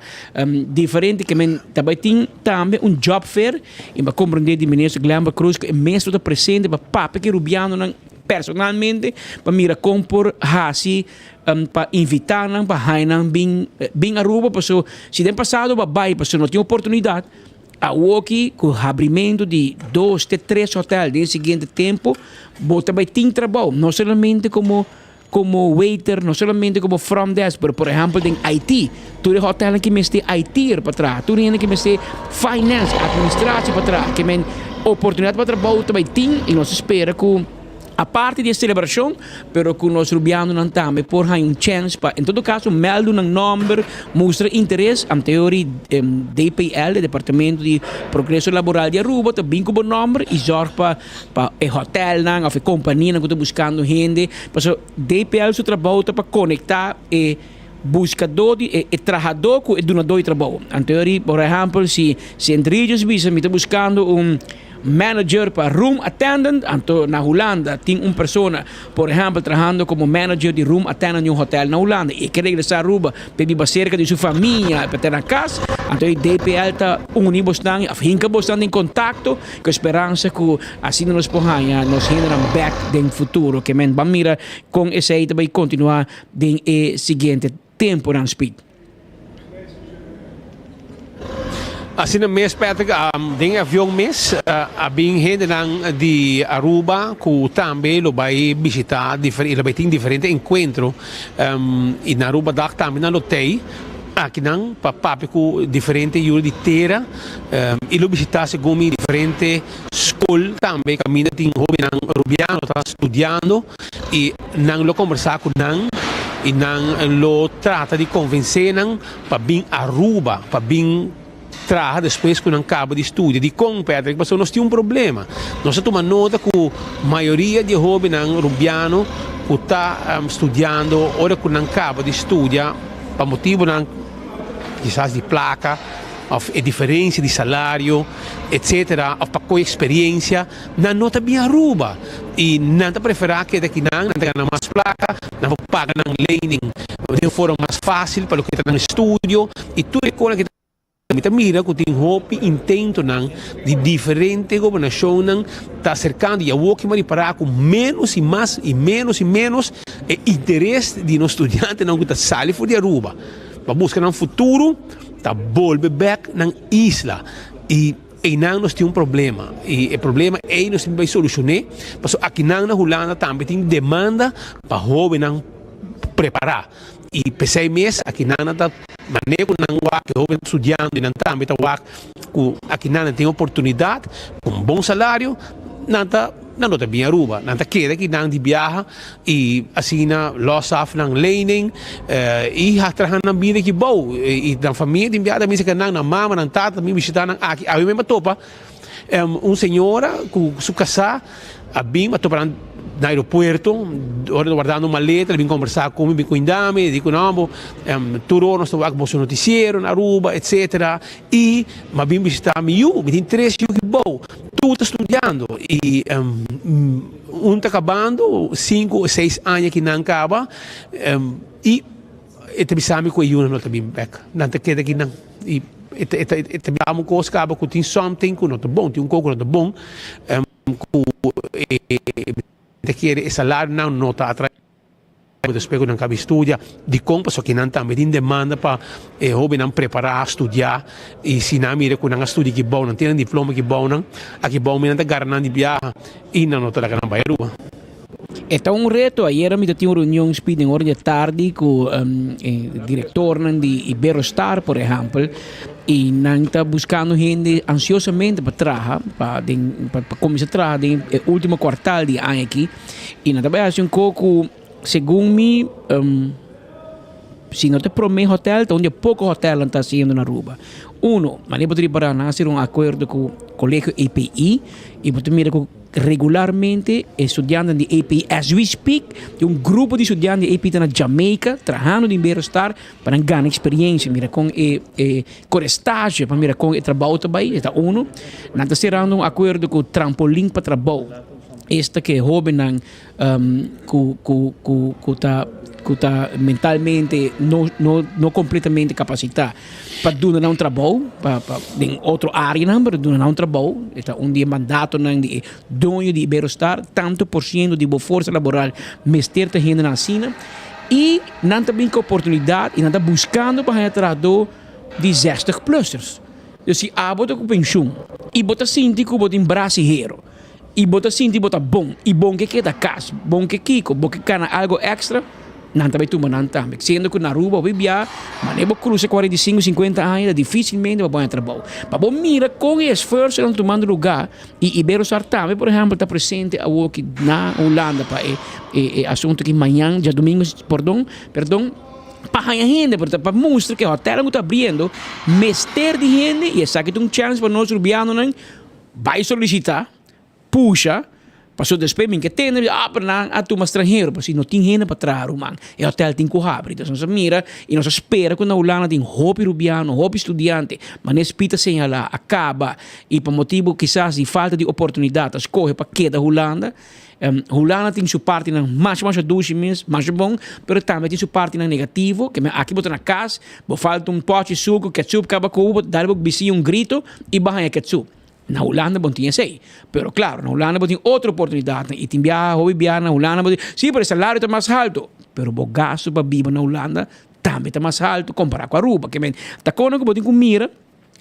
Diferente ke men ta bay tin tambe un job fair. I bo a komprendé di Minister Glenbert Croes ku e mes lo ta presente pa papia ku e rubianonan personalmente pa mira kon por hasi pa invitá nan pa haña nan bin bin Aruba paso si den pasado bo a bai paso no tin oportunidat awoki ku habrimentu di dos te tres hotel den e siguiente tempu bo ta bai tin trabou no solamente komo Como waiter, no solamente como front desk, pero por ehempel den IT. Tur e hotelnan ki mester IT'er pa traha, tur hende ki mester finance, administratie pa traha. Ke men oportunidad pa trabou ta bay tin y nos ta spera cu aparte di e celebracion, pero cu nos rubianonan tambe por haña un chance pa en todo caso meldo nan nomber, mustra interes. Anteori DPL, Departamento di Progreso Laboral di Aruba, ta bin cu bo nomber y zorg pa. Pa e hotelnan of e companianan cu ta buscando hende. Pasobra DPL su trabou ta pa conecta e buscador di e trahador cu e dunador di trabou. Anto yori por ehempel si Sint Regis bisa mi ta buscando un manager pa room attendant, anto na Hulanda tin un persona por ehempel trahando como manager di room attendant di un hotel na Hulanda y e ke regresa Aruba pa e biba cerca di su famia, pa e ta na cas, anto e DPL ta uni bosnan of hinca bosnan den contacto. Ku speransa ku asina nos por haña nos hendenan bèk den futuro. Ke men ban mira kon esei ta bai kontinuá den e siguiente tempunan, Speed. Asina mes Patrick, den e avion mes a bin hendenan di Aruba ku tambe lo bai bishita i lo bai tin diferente enkuentro i na Aruba Dag tambe nan lo tei. Akinan pa papia ku diferente yu di tera i lo bishitá segun mi diferente skol tambe kaminda tin hóbennan rubiano ta studiando i nan lo kombersá ku nan i nan lo trata di konvensé nan pa bin Aruba pa bin traha despues ku nan kaba di studia. Dikon, Patrick? Pasobra nos tin un problema. Nos a tuma nota ku mayoria di e hóbennan rubiano ku ta studiando ora ku nan kaba di studia pa motibunan kisas di plaka òf e diferensia di salario etsetera òf pa koe eksperensia nan no ta bin Aruba i nan ta preferá keda akinan, nan ta gana mas plaka, nan por paga nan lening den un forma mas fásil pa loke ta nan estudio i tur e kosnan ku ta. Mi ta mira ku tin hopi intentonan di diferente gobernashonnan ta aserkando i awor ki ripará ku ménos i mas i ménos i ménos e interes di nos studiantenan ku ta sali for di Aruba pa buska nan futuro ta bolbe bèk nan isla i einan nos tin un problema i e problema ei nos tin bai solushoné pasobra akinan na Hulanda tambe tin demanda pa hóbennan prepará. I p'esei mes akinan nan ta manera ku nan wak e hoben studiando i nan tambe ta wak ku akinan nan tin oportunidat ku un bon salario, nan ta nan no ta bin Aruba, nan ta keda akinan di biaha i asina los af nan lening i a traha nan bida aki bou i nan famia tin biaha ta bisa ke nan, nan mama, nan tata ta bin bishita nan aki. Awe mes a topa un señora ku su kasá a bin a topa nan na aeropuerto, ora ta wardando maleta, el a bin kombersá ku mi, bin kuinda mi, e di ku no bo tur ora nos ta wak boso notisiero na Aruba etsetera, i mi a bin bishitá mi yu, mi tin tres yu aki bou, tur ta studiando i un ta kabando sinku o seis aña ki nan kaba i e ta bisa mi ku e yunan no ta bin bèk, nan ta keda aki nan i e ta e ta bisa mi un kos kaba ku tin something ku no ta bon, tin un kos ku no ta bon. Ku e ta kere e salarionan no ta atrae despues ku nan kaba di studia. Dikon? Pasobra kinan tambe tin demanda pa e hobennan prepará, studiá i si nan mira ku nan a studia aki bou, nan tin nan diploma aki bou nan, aki bou mi nan ta gara nan di biaha i nan no ta laga nan bai Aruba. E ta un reto. Ayera mi ta tin un reunion speed den ora di tardi ku e direktornan di Iberostar por ehèmpel i nan ta buskando hende ansiosamente pa traha pa den pa kuminsá traha den e último kuartal di e aña aki i nan ta bai hasi un kos ku segun mi si no ta e promé hotèl ta un di e poko hotèlnan ta hasiendo na Aruba. Uno, manera bo ta ripará nan a hasi un akuerdo ku Kolegio EPI i bo ta mira ku Regularmente e studiantenan di AP, as we speak, tin un grupo di studiante di AP ta na Jamaica trahando den Iberostar pa nan gana experiencia, mira con e e con e stage pa mira con e trabou ta bay, e ta uno. Nan ta cerrando un acuerdo cu Trampolin pa Trabou, esta ke hobennan cu cu cu cu ta cu ta mentalmente no no no completamente capacita pa duna nan un trabou pa pa den otro areanan pero duna nan un trabou e ta un di e mandatonan di e doño di Iberostar tanto por ciento di bo forsa laboral mester ta hendenan asina y nan ta bin cu oportunidad y nan ta buscando pa haya trahador di zestig plussers dus si abo ta cu pensioen y bo ta sinti cu bo tin brasi hero I bo ta sinti bo ta bon i bon ke keda kas, bon ke kiko, bo ke gana algo extra, nan ta bai tuma nan tambe. Siendo ku na Aruba hopi bia, manera bo krusa 45, 50 aña ta dificilmente pa bo haña trabou. Pa bo mira kon e esfuersonan ta tumando luga i Iberostar tambe por ehempel ta presente awoki na Hulanda pa e e asunto aki mañan djadumingo pordon perdon pa haña hende pero ta pa mustra ku e hotelnan ku ta abriendo mester di hende i esaki ta un chance pa nos rubianonan Bai solicita, pusha, pasobra despues mi ke tende, ah pero nan a tuma stranhero, pero si no tin hende pa traha ruman, e hotel tin ku habri. Entonces nos a mira y nos a spera ku na Hulanda tin hopi rubiano, hopi studiante, manera Speed a señala, a kaba y pa motibu kisas di falta di oportunidad a skohe pa keda Hulanda. Hulanda tin su partinan masha masha dushi mes, masha bon, pero tambe tin su partinan negativo, ke men aki bo ta na kas, bo falta un pochi suku, ketchup kaba ku bo, dal bo bisiña un grito i bo haña ketchup. Na Hulanda bo no tin esei. Pero klaro, na Hulanda bo tin otro oportunidatnan i tin biaha, hopi biaha na Hulanda bo tin, si pero e salario ta mas haltu, pero bo gastu pa biba na Hulanda tambe ta mas haltu kompará ku Aruba. Ke men ta kono ku bo tin ku mira.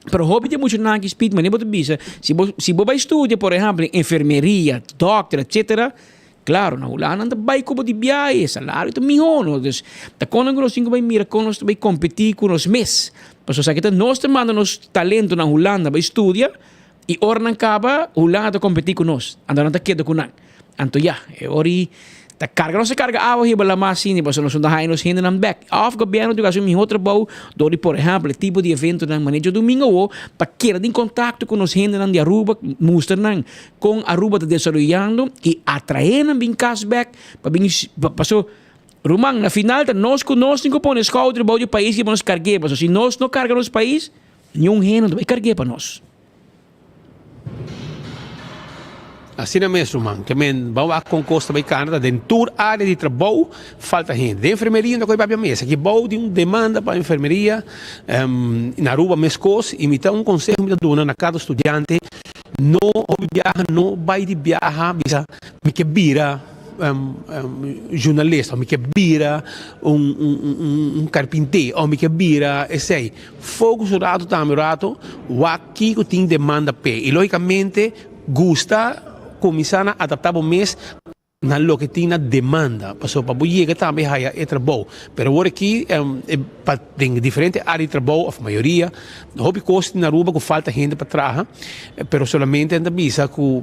Pero hopi di muchanan aki speed manera bo ta bisa, si bo si bo bai studia por ehempel enfermeria, dokter etcetera, klaro na Hulanda nan ta bai ku bo di biahe, e salario ta miho no, dus ta kon ku nos tin ku bai mira kon nos ta bai kompetí ku nos mes, pasobra esaki ta nos ta manda nos talento na Hulanda bai studia i ora nan kaba Hulanda ta kompetí ku nos, anto nan ta keda ku nan. Anto ya, e ora i ta karga nos ta karga awa hiba lamá asina pasobra nos no ta haña nos hendenan bèk. Òf gobièrnu tin ku hasi un mihó trabou dor di por ehèmpel e tipo di eventonan manera djadumingu awor pa keda den kontakto ku nos hendenan di Aruba, mustra nan kon Aruba ta desaroyando i atraé nan bin kas bèk pa bin pasobra ruman na final ta nos ku nos tin ku pone skouder bou di e pais ki pa nos karg'é pasobra si nos no karga nos pais niun hende no ta bai karg'é pa nos. Asina mes ruman, ke men ban wak kon kos ta bai Canada den tur area di trabou falta hende. Den enfermeria no ta koe papia mes, aki bou tin un demanda pa enfermeria, na Aruba mes kos y mi ta un conseho mi ta duna na cada studiante no hopi biaha no bai di biaha bisa mi ke bira journalista of mi ke bira un carpinter of mi ke bira esey. Focus un rato tambe un rato wak kiko tin demanda p'e y logicamente Gusta kuminsá na adaptá bo mes na loke tin na demanda, pasobra pa bo yega tambe haya e trabou. Pero awor aki pa den diferente área di trabou òf mayoria, hopi kos tin na Aruba ku falta hende pa traha, pero solamente nan ta bisa ku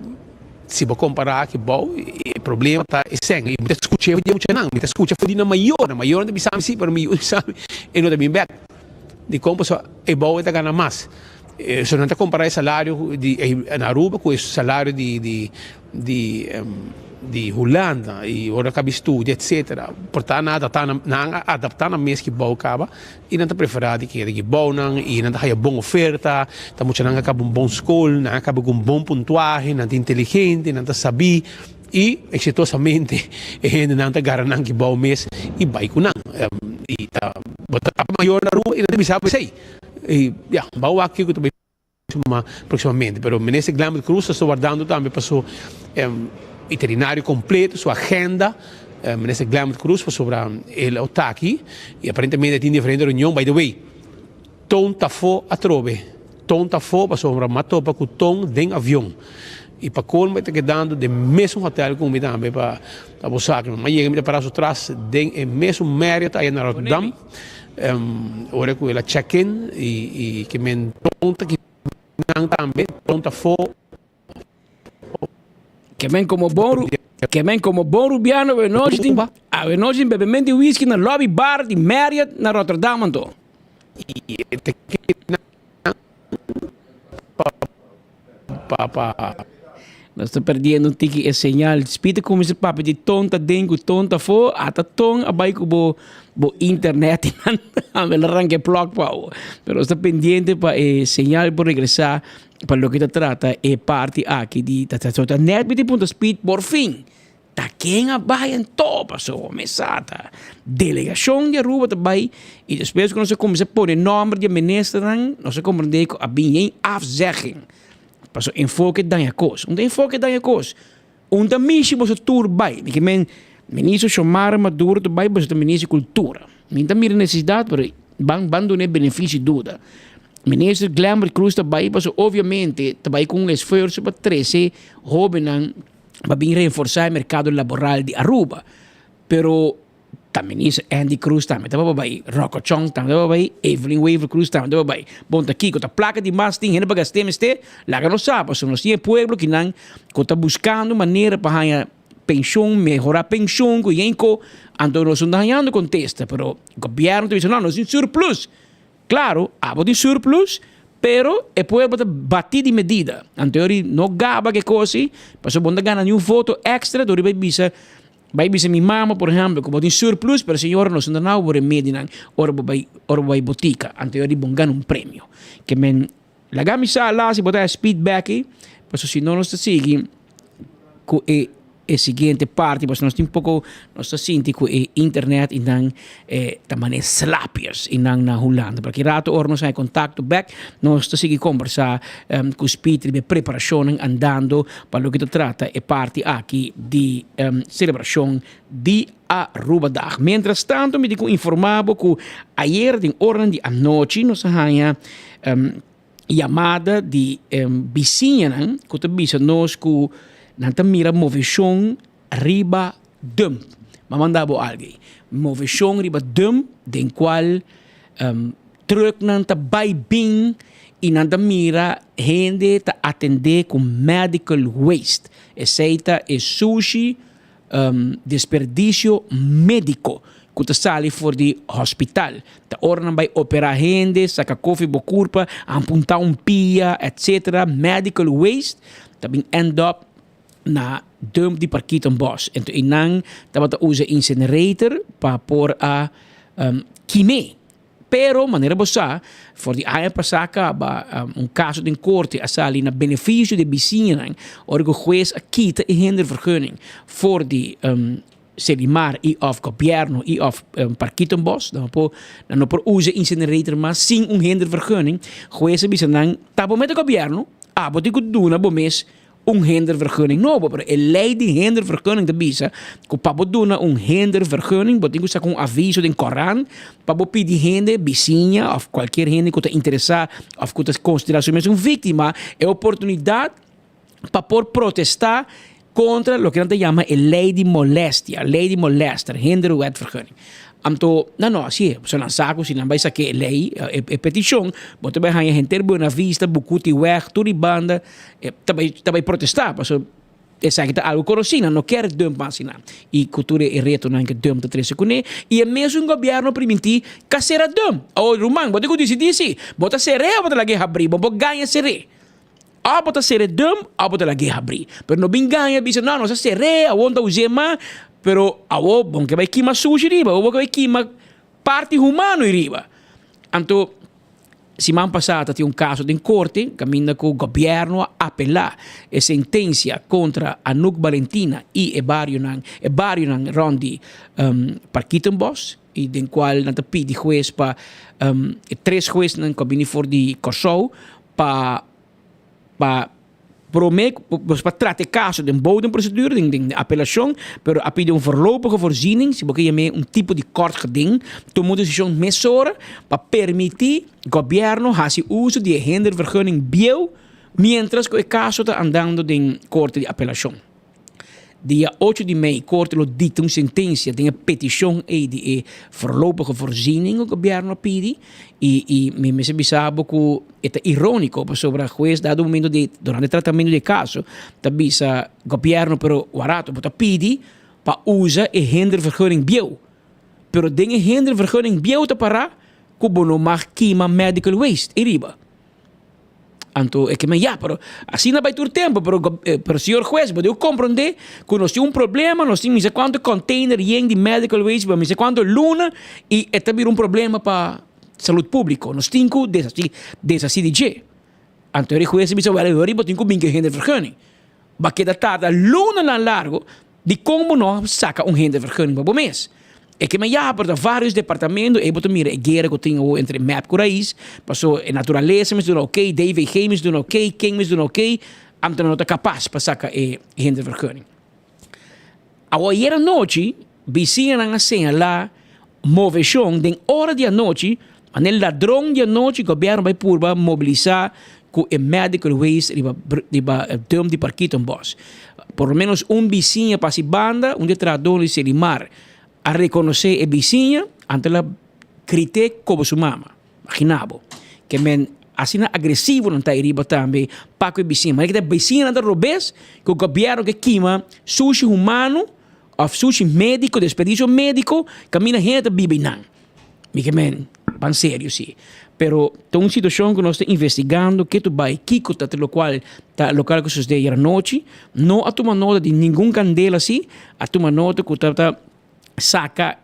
si bo kompará aki bou e problema ta e sèn. I mi ta skucha for di e muchanan, mi ta skucha for di nan mayornan, mayornan ta bisa mi si, pero mi yu bisa mi e no ta bin bèk. Dikon? Pasobra e bou e ta gana mas. So nan ta compara e salario di na Aruba cu e salario di di di di Hulanda y ora cabi studia etcetera. Por ta nan adapta nan a adapta nan mes ki bou caba y nan ta prefera di keda ki bounan y nan ta haya bon oferta, ta muchanan a caba un bon school, nan a caba cu un bon puntuahe, nan ta inteligente, nan ta sabi y exitosamente e hendenan ta gara nan ki bou mes y bay cu nan. Y ta bo ta mayor na Aruba y nan ta bisa bo esey. Y ya, ba wak kico ta bay suma proximamente. Pero Minister Glenbert Croes ta wardando tambe pa su itinerario completo, su agenda. Minister Glenbert Croes pasobra el a ta aki y aparentemente tin diferente reunion. By the way, Toon ta afo atrobe. Toon ta afo pasobra m'a topa cu Toon den avion. Y pa colmo e ta kedando den mesun hotel cu mi tambe pa bo sa. M'a yega mi ta para su tras den e mesun Marriott aya na Rotterdam. Ora ku el a check in i ke men tonta ki nan tambe tonta fo. Ke men komo bon ke men komo bon rubiano awenochi tin awenochi tin bebemento di whisky na lobby bar di Marriott na Rotterdam anto. I e ta keda nan pa pa pa. Nos ta perdiendo un tiki e señal. Speed a cuminsa papia di ton ta den cu ton ta afo. Ata ton a bay cu bo bo internet y nan tambe lo ranca e plug pa bo. Pero nos ta pendiente pa e señal por regresa pa loke ta trata e parti aki di ta ta net mi tin punta Speed por fin. Ta ken a bai anto? Pasobra mi sa ta delegacion di Aruba ta bai y despues cu nos a cuminsa pone nomber di e ministernan nos a comprende cu a bin yen afzegging. Pasobra enfoke daña cos. Un ta enfoke daña cos. Un ta mishi boso tur bai. Mi ke men ministro Xiomara Maduro ta bai boso ta ministro di cultura. Mi ta mira necesidad pero ban ban duna e beneficio duda. Minister Glenbert Croes ta bai pasobra obviamente ta bai cu un esfuerzo pa trece hobennan pa bin reforsa e mercado laboral di Aruba. Pero ta minister Endy Croes tambe tabata bay, Rocco Chong tambe tabata bay, Evelyn Wever Croes tambe tabata bay. Bon ta kico? Ta placa di mas tin hende pa gast'é mester? Laga nos sa, pasobra nos tin e pueblo kinan cu ta buscando manera pa haña pension, mehora pension cu yenco, anto nos no ta hañando contesta, pero gobierno ta bisa no, nos tin surplus. Claro, abo tin surplus, pero e pueblo ta bati di medida. Anto yori no gaba ke kosi, pasobra bo no ta gana niun voto extra dor di bai bisa, bai bisa mi mama por ehempel ku bo tin surplus, pero señora nos no ta nau bo remedinan ora bo bai ora bo bai botika. Anto yori bo gana un premio. Ke men laga mi sa la si bo ta haña speed bek, pasobra si no nos ta sigui ku e e siguiente parti pasobra nos tin poko nos ta sinti ku e internet i nan ta mane slapiers i nan na Hulanda. Pero ki rato ora nos haña kontakto bek nos ta sigui kombersá ku Speed riba e preparashonnan andando pa loke ta trata e parti aki di selebrashon di Arubadag. Mientras tanto mi tin ku informá bo ku ayer den oranan di anochi nos a haña yamada di bisiñanan ku ta bisa nos ku nan ta mira moveshon riba dump. M'a manda bo algu ei. Moveshon riba dump den kual trùknan ta bai bin i nan ta mira hende ta atendé ku medical waste. Esei ta e sushi Desperdisio médiko ku ta sali for di hospital. Ta ora nan bai operá hende, saka kofi bo kurpa, ampuntá un pia, etc. Medical waste ta bin end up na dump di Parkietenbos. Enton einan tabata usa incinerator pa por a kim'é. Pero, manera bo sa, for di aña pasá kaba un kaso den korte a sali na benefisio di e bisiñanan ora ku hues a kita e hindervergunning for di Selimar i òf gobièrnu i òf Parkietenbos. Nan no por nan no por usa e incinerator mas sin un hindervergunning. Hues a bisa nan, ta bo mete gobièrnu, abo tin ku duna bo mes un hindervergunning nobo, pero e ley di hindervergunning ta bisa cu pa bo duna un hindervergunning bo tin cu saca un aviso den corant pa bo pidi hende, bisiña of cualkier hende cu ta interesa of cu ta considera su mes un victima e oportunidad pa por protesta contra loke nan ta yama e ley di molestia, ley di molester, hinderwetvergunning. Anto, nan no hasié, pasobra nan sa ku si nan bai sak'é e lei, e petishon, bo ta bai haña henter Buena Vista, Bucuti Weg, tur di banda ta bai ta bai protestá, pasobra esaki ta algu konosí, nan no kier dump mas asina. I ku tur e retonan ku dump ta trese kuné, i e mesun gobièrnu a primintí ka sera dump. Awor, ruman, bo tin ku disidí si bo ta ser'é òf bo ta lag'é habrí, bo por gaña ser'é. Òf bo ta ser'é dum òf bo ta lag'é habrí. Pero no bin gaña bisa, no, nos a ser'é, awor no ta us'é mas. Pero awor bo ke bai kima sushi riba, awor bo ke bai kima parti humano ei riba. Anto, siman pasá ta tin un kaso den korte kaminda ku gobièrnu a apelá e sentensia kontra Anouk Balentina i e barionan, e barionan rònt di Parkietenbos i den kual nan ta pidi hues pa e tres huesnan ku a bini for di Kòrsou pa pa prome pa trata e caso den bodemprocedure, den den apelacion, pero a pidi un voorlopige voorziening, si bo ke yam'é un tipo di kort geding, tuma un decision mesora pa permiti gobierno haci uso di e hindervergunning bieu mientras cu e caso ta andando den corte di apelacion. Dia ocho di mei korte lo dikta un sentensia den e petishon ei di e voorlopige voorziening ku gobièrnu a pidi i i mi mester bisa bo ku e ta iróniko pasobra hues dado momento di durante e tratamentu di e kaso ta bisa gobièrnu pero warato bo ta pidi pa usa e hindervergunning bieu pero den e hindervergunning bieu ta pará ku bo no mag kima medical waste ei riba. Anto e keme ya, pero asina bai tur tempo, pero pero señor juez, bo debe comprende cu nos tin un problema, nos tin misa cuanto container yen di medical waste pa misa cuanto luna y e ta bira un problema pa salud publico. Nos tin cu deshaci, deshaci di dje. Anto e juez a bisa, wel, e bo tin cu bin cu e hindervergunning. Bo a keda tarda lunanan largo Dikon bo no saka un hindervergunning pa bo mes? E ke men ya, pero ta varios departamento, ei bo ta mira e guera ku tin awor entre mep ku Raiz, paso e naturalesa mester duna oké, DVG mester duna oké, ken mester duna oké, anto nan no ta kapas pa saka e hindervergunning. Awor ayer anochi, bisiñanan a señalá moveshon den ora di anochi, manera ladron di anochi gobièrnu bai purba mobilisá ku e medical waste riba riba dump di Parkietenbos. Por lo menos un bisiña pa si banda, un di e trahadónan di Selimar a rekonosé e bisiña, anto el a grit'é kobo su mama. Imagina bo. Ke men asina agresivo nan ta ei riba tambe pa ku e bisiña. Manera ku ta bisiñanan ta robes ku gobièrnu ke kima sushi humano òf sushi médiko, desperdicio médiko, kaminda hende ta biba einan. Mi ke men, ban serio si. Pero ta un situashon ku nos ta investigando ke tu bai, kiko ta lokual ta lokal ku sosode ayer anochi. No a tuma nota di ningun kandela si, a tuma nota ku tabata saka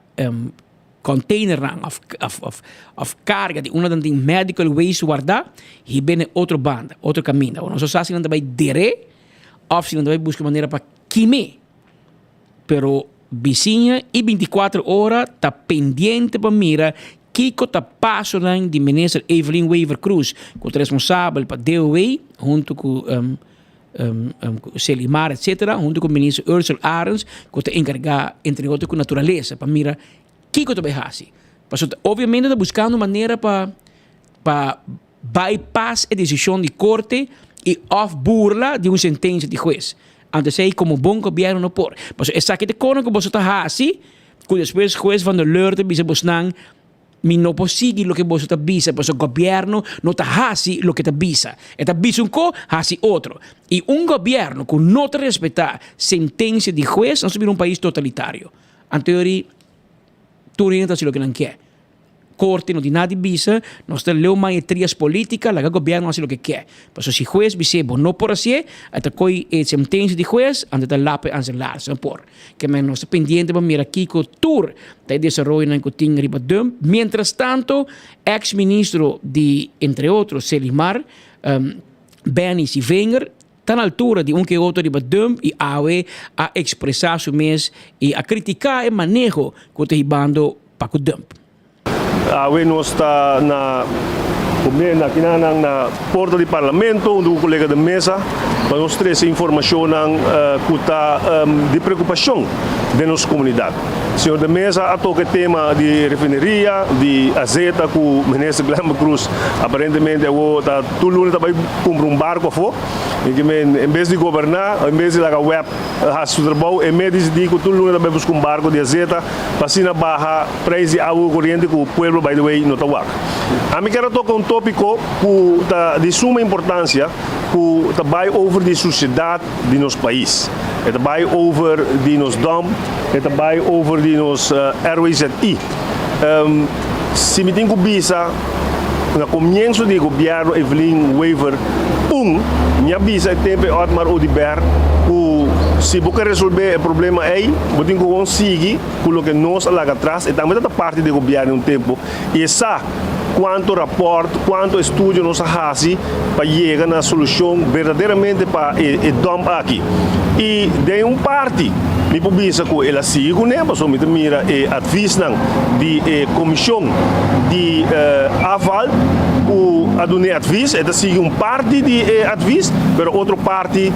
containernan of of of karga di unda nan tin medical waste wardá hib'é na e otro banda, otro kaminda. Awor nos no sa si nan ta bai der'é òf si nan ta bai buska manera pa kim'é. Pero bisiña i bintikuater ora ta pendiente pa mira kiko ta pasonan di Minister Evelyn Wever-Croes ku ta responsabel pa DOW hunto ku Selimar etcetera hunto ku Minister Ursell Arends ku ta enkargá entre otro ku naturalesa pa mira kiko ta bai hasi. Pasobra obviamente ta buskando manera pa pa bypass e desishon di korte i òf burla di un sentensia di hues. Anto esei komo bon gobièrnu no por. Pasobra esaki ta kona ku boso ta hasi ku despues hues Van der Leur ta bisa bosnan mi no por sigui loke boso ta bisa pasobra gobièrnu no ta hasi loke ta bisa. E ta bisa un ko, hasi otro. I un gobièrnu ku no ta respetá sentensia di hues nos ta bira un pais totalitario. Anto yori tur hende ta hasi loke nan ke. Corte no tin nada di bisa, nos ta leu man e trias politica, laga gobierno haci loke ke. Pasobra si hues bis'é bo no por hacié, e ta coy e sentencia di hues, anto ta lapa e aan laars. No por. Ke men nos ta pendiente pa mira kico tur ta e desaroyonan cu tin riba dump. Mientras tanto, ex ministro di entre otro Selimar, Benny Sivenger, ta na altura di un ke otro riba dump y awe a expresa su mes y a critica e maneho cu ta hibando pa cu dump. Awe nos ta na na kinanan na porta di Parlamento hunto cu colega de mesa pa nos trece informacionnan cu ta di preocupacion den nos comunidad. Señor de Meza a toca e tema di refineria di azeta cu Minister Glenbert Croes aparentemente awo ta tur luna ta bay cumpra un barco afo y ki men en bes di goberna en bes di laga web haci su trabou e mes dicidi cu tur luna ta bay busca un barco di azeta pa asina baha prijs di awa cu coriente cu pueblo by the way no ta wak. Ami kier a toca un topico cu ta di suma importancia cu ta bay over di suciedad di nos pais. E ta bay over di nos dump, e ta bay over di nos RWZI. Si mi tin cu bisa, na comienzo di gobierno Evelyn Wever un, mi a bisa e tempo e Otmar Oduber cu si bo ke resolve e problema ey, bo tin cu gewoon sigui cu loke nos a laga atras. E tambe ta parti di e gobierno un tempo y e sa cuanto rapport, cuanto estudio nos a haci pa yega na solucion berdaderamente pa e dump aki. Y den un parti mi por bisa cu el a sigui cune, pasobra mi ta mira e adviesnan di e comision di afval cu a duna e advies, e ta sigui un parti di e advies, pero otro parti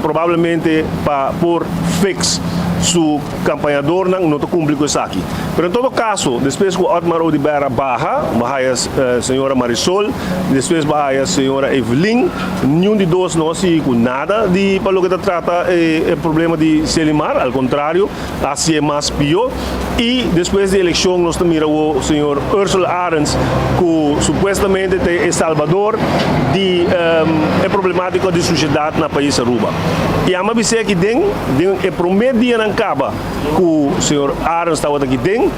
probablemente pa por fix su Campañadornan no ta cumpli cu esaki. Pero en todo caso, despues cu Otmar Oduber a baha, bo haya señora Marisol, despues bo haya señora Evelyn, niun di dos no a sigui cu nada di pa loke ta trata e problema di Selimar, al contrario, a haci'e mas pio. Y despues di eleccion nos ta mira awo señor Ursula Arends cu supuestamente ta e salbador di e problematica di suciedad na pais Aruba. Y ama bis'e aki den. Den e promé dianan kaba ku señor Arends tabata aki den,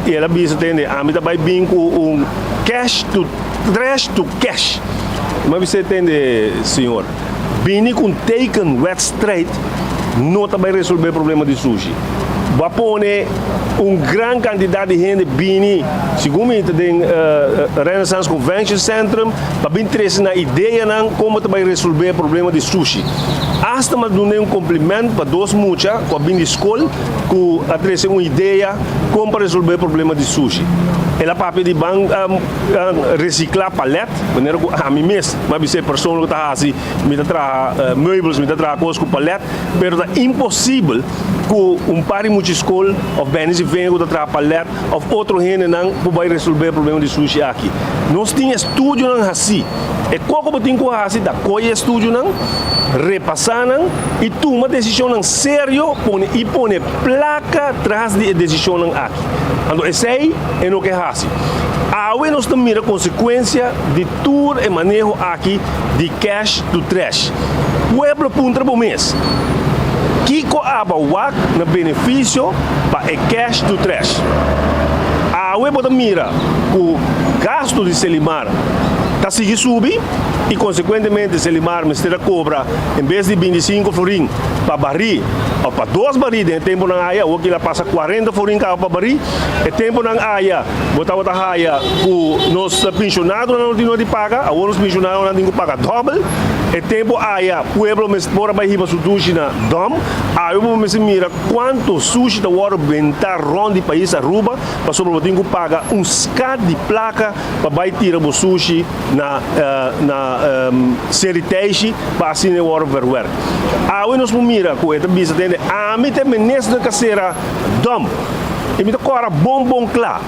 i el a bisa tende, ami ta bai bin ku un cash to trash to cash. Mi a bisa tende, señor, bini ku un teken wedstrijd no ta bai resolvé e problema di sushi. Bo a pone un gran kantidat di hende bini, segun mi ta den Renaissance Convention Centrum, pa bin trese nan ideanan kon bo ta bai resolvé e problema di sushi. Asta mi a dun'é un kompliment pa dos mucha ku a bin di skol ku a trese un idea kon pa resolvé e problema di sushi. El a papia di ban resiklá palèt, manera ku ami mes mi a bisa e persona ku ta hasi, mi ta traha meubels, mi ta traha kos ku palèt, pero ta imposibel ku un par di mucha skol òf bènis i venga ku ta traha palèt òf otro hendenan por bai resolvé e problema di sushi aki. Nos tin estudionan hasí. E koko bo tin ku hasi ta koy e estudionan, repasá nan i tuma desishonnan serio pone i pone plaka tras di e desishonnan aki. Anto esei e no ke hasi. Awe nos ta mira konsekuensia di tur e maneho aki di cash to trash. Pueblo puntra bo mes, kiko aba wak na benefisio pa e cash to trash? Awe bo ta mira ku gasto di Selimar ta sigui subi i konsekuentemente Selimar mester a kobra en bes di 25 florin pa barí òf pa dos barí den e tempunan aya, awor kila pasa 40 florin kaba pa barí. E tempunan aya bo tabata haya ku nos penshonadonan no tin no di paga, awor nos penshonadonan tin ku paga dòbel. E tempu aya pueblo mester por a bai hiba su dushi na dòm, awe bo mester mira kuantu sushi ta wòrdu bentá rònt di pais Aruba pasobra bo tin ku paga un skat di plaka pa bai tira bo sushi na na Seri Teishi pa asina e wòrdu verwerk. Awe nos por mira ku e ta bisa tende ami ta e minister ku a sera dòm. I mi ta kòrda bon bon kla,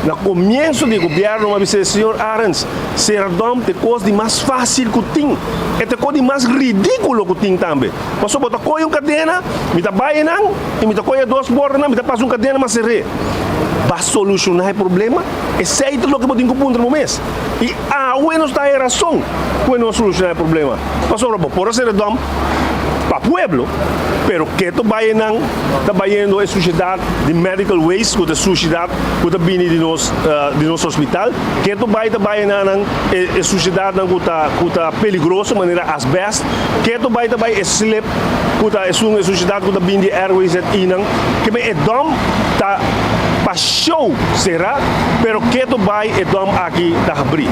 na komienso di e gobièrnu mi a bisa e señor Arends, sera dòm ta e kos di mas fásil ku tin, e ta e kos di mas ridíkulo ku tin tambe. Pasobra bo ta kohe un kadena, mi ta bai einan i mi ta kohe e dos bordanan, mi ta pasa un kadena mas ser'é. Ba solushoná e problema? Esei ta loke bo tin ku puntra bo mes. I awe nos ta haña rason ku e no a solushoná e problema. Pasobra bo por a sera dòm. pa pueblo, pero keto bai nan ta bayendo e sushedat di medical waste ku ta sushedat ku ta bini di nos di nos hospital, keto bai ta bai nan e sushedatnan ku ta ku ta peligroso manera asbest, keto bai ta bai e slip ku ta esun e sushedat ku ta bini di RWZI nan, keme e dòm ta pa show sera pero keto bai e dòm aki ta habri.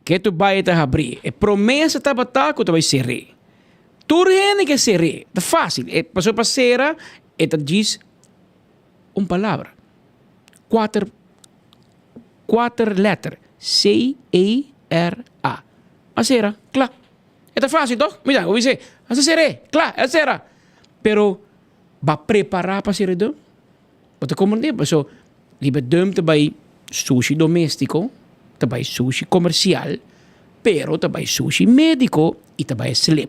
Ke tu bai ta habrí. E promesa tabata ku ta bai ser'é. Tur hende ke ser'é. Ta fásil. E pasobra pa sera e ta djis un palabra. Kuater kuater lèter. C-E-R-A. A sera. Kla. E ta fásil tòg? Mira, bo bis'é, a ser'é. Kla, el sera. Pero bo a prepará pa ser'é dùm? Bo ta komprendé? Pasobra riba dùm ta bai sushi doméstiko, ta bai sushi komersial, pero ta bai sushi médiko i ta bai slip.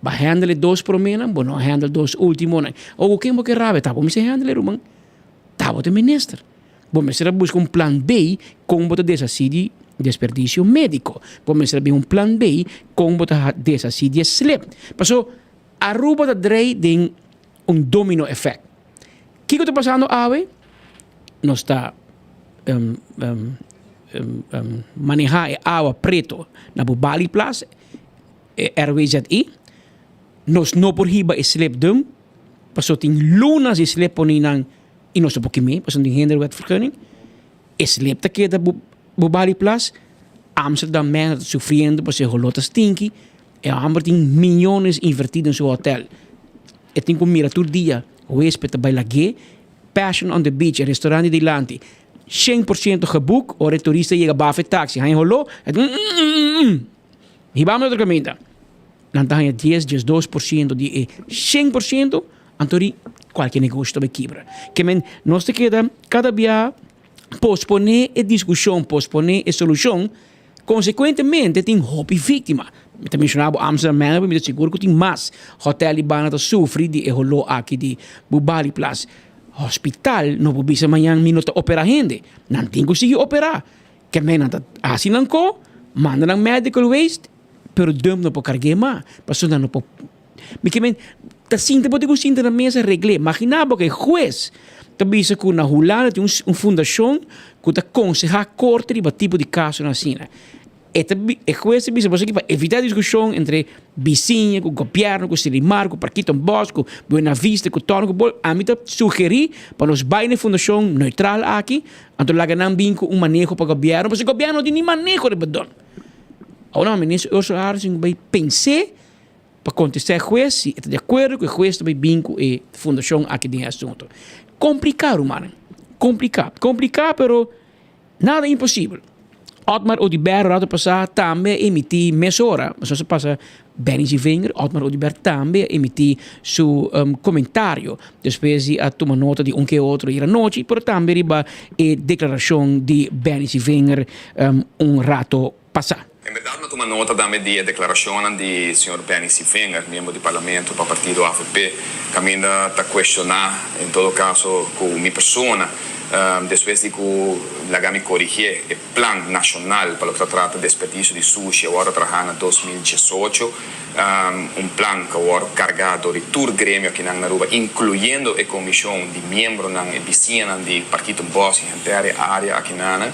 Bo a hèndel e dos proménan, bo no a hèndel dos últimonan. Awor ku ken bo ke rabia? Ta bo mester hèndel e ruman. Ta bo ta minister. Bo mester a buska un plan B kon bo ta deshasí di desperdisio médiko. Bo mester a bin un plan B kon bo ta deshasí di e slip. Pasobra Aruba ta drei den un domino effect. Kiko ta pasando awe? Nos ta maneha e awa preto na Bubaliplas, e RWZI. Nos no por hiba e slip dum, pasobra tin lunas di slip poni nan i nos no por kime, pasobra no tin hinderwetvergunning. E slip ta keda Bubaliplas. Amsterdam Manor ta sufriendo pasobra e holó ta stinki. E homber tin miyones inverti den su hotel. E tin cu mira tur dia huesped ta bay lag'é. Passion on the Beach, e restaurant di dilanti, shen por ciento geboek. Ora e turista yega bafa e taxi, haña holó, e ta mm-mm-mm-mm. Hibami otro caminda. Nan ta haña dies, diesdos por ciento di e shen por ciento, anto ri cualkier negoshi ta bay kibra. Ke men nos ta keda cada bia posponé e discusion, posponé e solucion. Konsekuentemente tin hopi víktima. Mi ta menshoná bo Amsterdam Manor, mi ta sigur ku tin mas hotèl i banda ta sufri di e holó aki di Bubaliplas. Hospital no por bisa mañan mi no ta operá hende. Nan tin ku sigui operá. Kemey nan ta hasi nan ko, manda nan medical waste, pero dump no por karg'é mas, pasobra nan no por. Mi ke men ta sinta bo tin ku sinta na mesa regl'é. Maginá bo ku e hues ta bisa ku na Hulanda tin un fundashon ku ta konsehá korte riba tipo di kasonan asina. E ta e hues ta bisa bo esaki pa evitá diskushon entre bisiña ku gobièrnu ku Selimar ku Parkietenbos ku Buena Vista ku Tòrno ku Bol. Ami ta sugerí pa nos bai na e fundashon neutral aki anto laga nan bin ku un maneho pa gobièrnu pasobra gobièrnu no tin ni maneho riba dòm. Awor minister Ursula Arends tin ku bai pens'é. Pa kontestá e hues si e ta di akuerdo ku e hues ta bai bin ku e fundashon aki den e asuntu. Kompliká rumannan, kompliká, kompliká pero nada imposibel. Otmar Oduber rato pasá tambe a emití mesora, pasobra sa pasa Benny Zievinger, Otmar Oduber tambe a emití su komentario despues di a tuma nota di un ke otro ayer anochi, pero tambe riba e deklarashon di Benny Zievinger un rato pasá. En berdad mi a tuma nota tambe di e declaracionnan di señor Benny Sievinger, miembro di Parlamento pa partido avp, caminda ta cuestiona en todo caso cu mi persona despues di cu laga mi corigie e plan nacional pa loke ta trata desperdicio di sushi a wordo traha na 2018, un plan cu a wordo carga door di tur gremio akinan na Aruba incluyendo e comision di miembronan e bisiñanan di Parkietenbos y henter e area akinanan.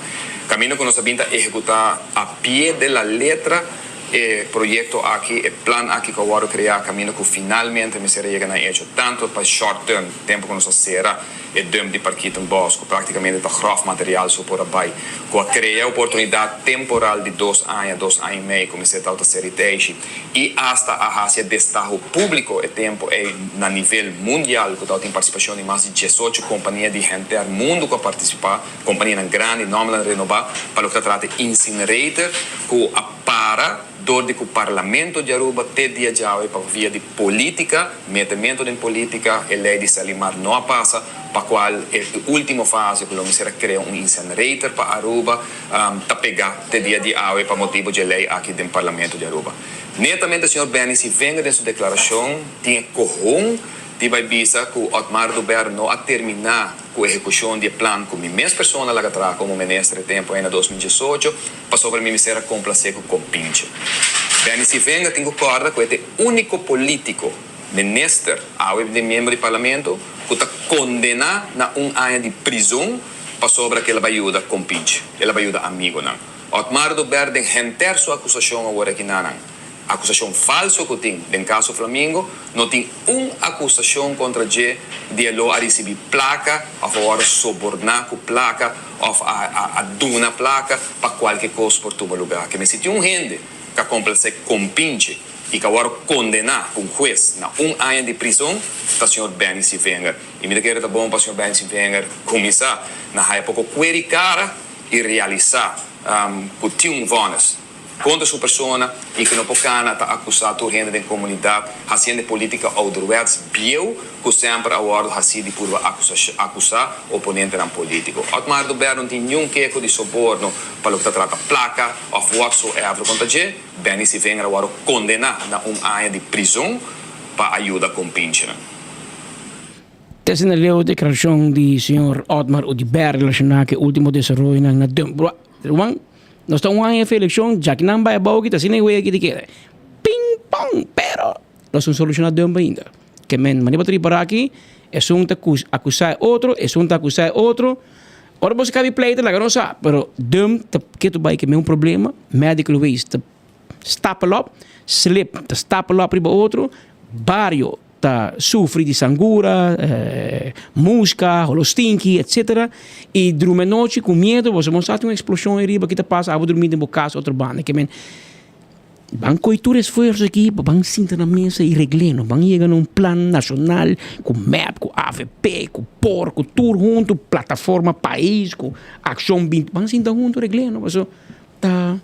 Caminda cu nos a bin ta ehecuta a pie de la letra e proyecto aki, e plan aki cu a wordo crea, caminda cu finalmente mester a yega na hecho, tanto pa short term, tempo cu nos a cera e dump di Parkietenbos, cu practicamente ta grof material so por a bay, cu a crea oportunidad temporal di dos aña, dos aña y mei, cu mester tawata ser riteishi, y hasta a haci e destaho publico e tempo ey na nivel mundial, cu tawatin participacion di mas di diesocho compania di henter mundo cu a participa. Kompanianan grandi, nòmbernan renobá pa loke ta trata e incinerator ku a para dor di ku Parlamento di Aruba te dia djawe pa via di politica, metemento den politica, e ley di Selimar no a pasa pa kual e ultimo fase ku lo mester a krea un incinerator pa Aruba ta pegá te dia di awe pa motibo dje ley aki den Parlamento di Aruba. Netamente señor Benny Sivenga den su deklarashon tin e kohon di bai bisa ku Otmar Oduber no a terminá Ku ehekushon di e plan ku mi mes persona laga traha komo minister e tempu ei na 2018, pasobra mi mester a komplasé ku kompinche. Benny Sivenga tin ku kòrda ku e ta e úniko polítiko, minister, awe den miembro di parlamento, ku ta kondená na un aña di prizon pasobra ku el a bai yuda kompinchi, el a bai yuda amigonan. Otmar Oduber den henter su akusashon awor aki na nan akusashon falso ku tin den kaso Flamingo, no tin un akusashon kontra dje di e lo a risibí plaka òf a wòrdu soborná ku plaka òf a a duna plaka pa kualke kos por tuma lugá. Ke mester tin un hende ku a komplasé kompinchi i ku a wòrdu kondená ku un hues na un aña di prizon ta señor Benny Sivenger. I mi ta kere ta bon pa señor Benny Sivenger kuminsá na haya poko kuer i kara i realisá ku tin un vònes kontra su persona i ku no por kana ta akusá tur hende den komunidat hasiendo e polítika ouderwets bieu ku semper a wòrdu hasí di purba akusá oponentenan polítiko. Otmar Oduber no tin niun keko di soborno pa loke ta trata plaka òf whatsoever kontra dje. Benny Sivenger a wòrdu kondená na un aña di prizon pa a yuda kompinchenan. Te asina leu deklarashon di señor Otmar Oduber relashoná ku e último desaroyonan na Dump. Ruman, nos ta un aña for elekshon, djaki nan bai abou aki ta asina e wea aki ta keda. Ping pong! Pero nos no solushoná Dump ainda. Ke men manera bo ta ripará aki, esun ta akusá e otro, esun ta akusá e otro. Ora bo sa kabi pleita laga nos sa, pero Dump ta ketu bai ke men un problema, medical waste ta stapel op, slip ta stapel op riba otro, bario ta sufri di sangura, musca, holo stinky, etc. Y drumi anochi cu miedo, boso bon sa tin un explosion ahí riba, ki ta pasa, abo drumi den bo cas otro banda. Ke men, ban coy tur esfuerzo aki pa ban sinta na mesa y regl'e, no ban yega na un plan nacional cu mep, cu avp, cu por, cu tur hunto, plataforma pais, cu accion binti, ban sinta hunto regl'e, no, pasobra ta.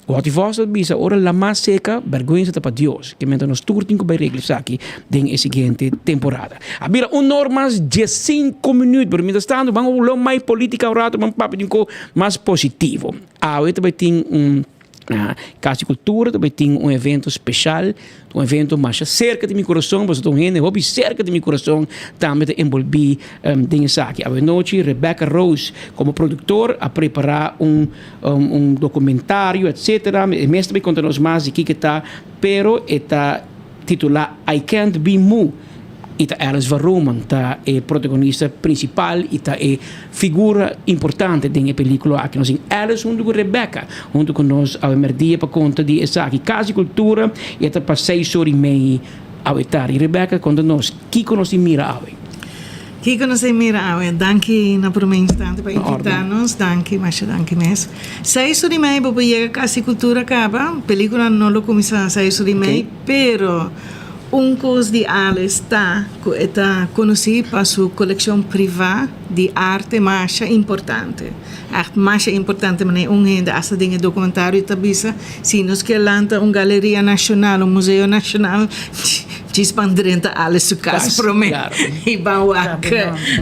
Watty Vos ta bisa, Ora lamá seka, bèrgwensa ta pa Dios. Ke menta nos tur tin ku bai regla esaki den e siguiente temporada. A bira un or mas diesinko minüt, pero mientras tanto ban lo mai polítika un rato, ban papia di un kos mas positivo. Awe ta bai tin un na Kas di Kultura ta bai tin un evento speshal, un evento masha serka di mi kurason, pasobra ta un hende hopi serka di mi kurason tambe ta enbolbí den esaki. Awe nochi Rebecca Rose komo produktor a prepará un un documentario etcetera e mes ta bay conta nos mas di kiko ta pero e ta titula I can't be Mu y ta Alice van Roomen ta e protagonista principal y ta e figura importante den e pelicula aki nos tin Alice hunto cu Rebecca hunto cu nos awe merdia pa conta di esaki Cas di Cultura y e ta pa seis ora y mei awe tardi Rebecca conta nos kiko nos tin mira awe. Kiko nos a mira awe? Danki na prome instante pa invita nos. Danki, masha danki mes. Seis ora y mei bo por yega Cas di Cultura caba. Pelicula no lo cuminsa seis ora y mei, pero un cos di Alice ta cu e ta conoci pa su coleccion priva di arte masha importante. Echt masha importante manera un hende hasta den e documentario ta bisa si nos kier lanta un galeria nacional, un museo nacional, Djis ban drenta Alice su cas prome y ban wak.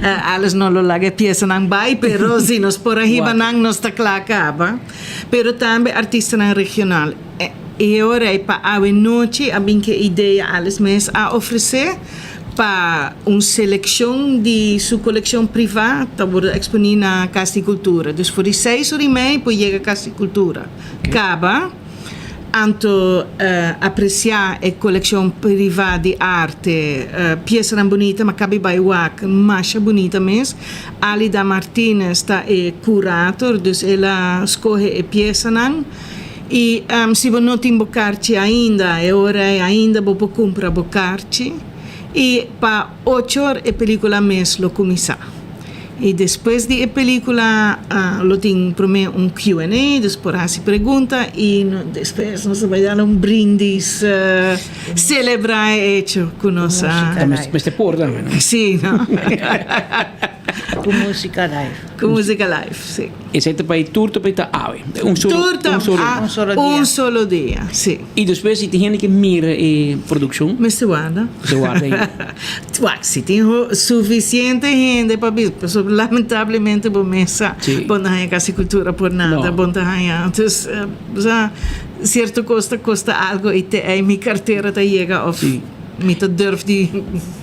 Alice no lo laga e piesanan bay pero si nos por a hiba nan nos ta cla caba. Pero tambe artistanan regional. Y e ora ey pa awe nochi a bin ke idea Alice mes a ofrece pa un seleccion di su coleccion priva ta wordo exponi na Cas di Cultura. Dus for di seis ora y mei por yega Cas di Cultura caba. Anto apresiá e kolekshon privá di arte. Piesanan bunita, ma kabi bai wak masha bunita mes. Alida Martinez ta e kurator, dus el a skohe e piesanan. I si bo no tin bo karchi ainda, e ora ei ainda bo por kumpra bo karchi. I pa ocho or e pelikula mes lo kuminsá. I despues di e pelikula lo tin promé un Q and A, dus por hasi pregunta i despues nos ta bai dal un brindis selebrá e echo ku nos a. Mester por tambe no? Sí no. Ku músika live. Ku músika live, sí. Esei ta bai tur ta bai ta awe. Un solo Tur ta un solo un solo dia. Un solo dia, sí. I despues si tin hende ke mira e produkshon? Mester warda. Mester warda ainda. Wak, si tin sufisiente hende pa bisa, pasobra lamentablemente bo mes sa bo no haña Kas di Kultura por nada, bo no ta haña. Entonces, bo sa, sierto kos ta kosta algo i te ei mi kartera ta yega òf mi ta durf di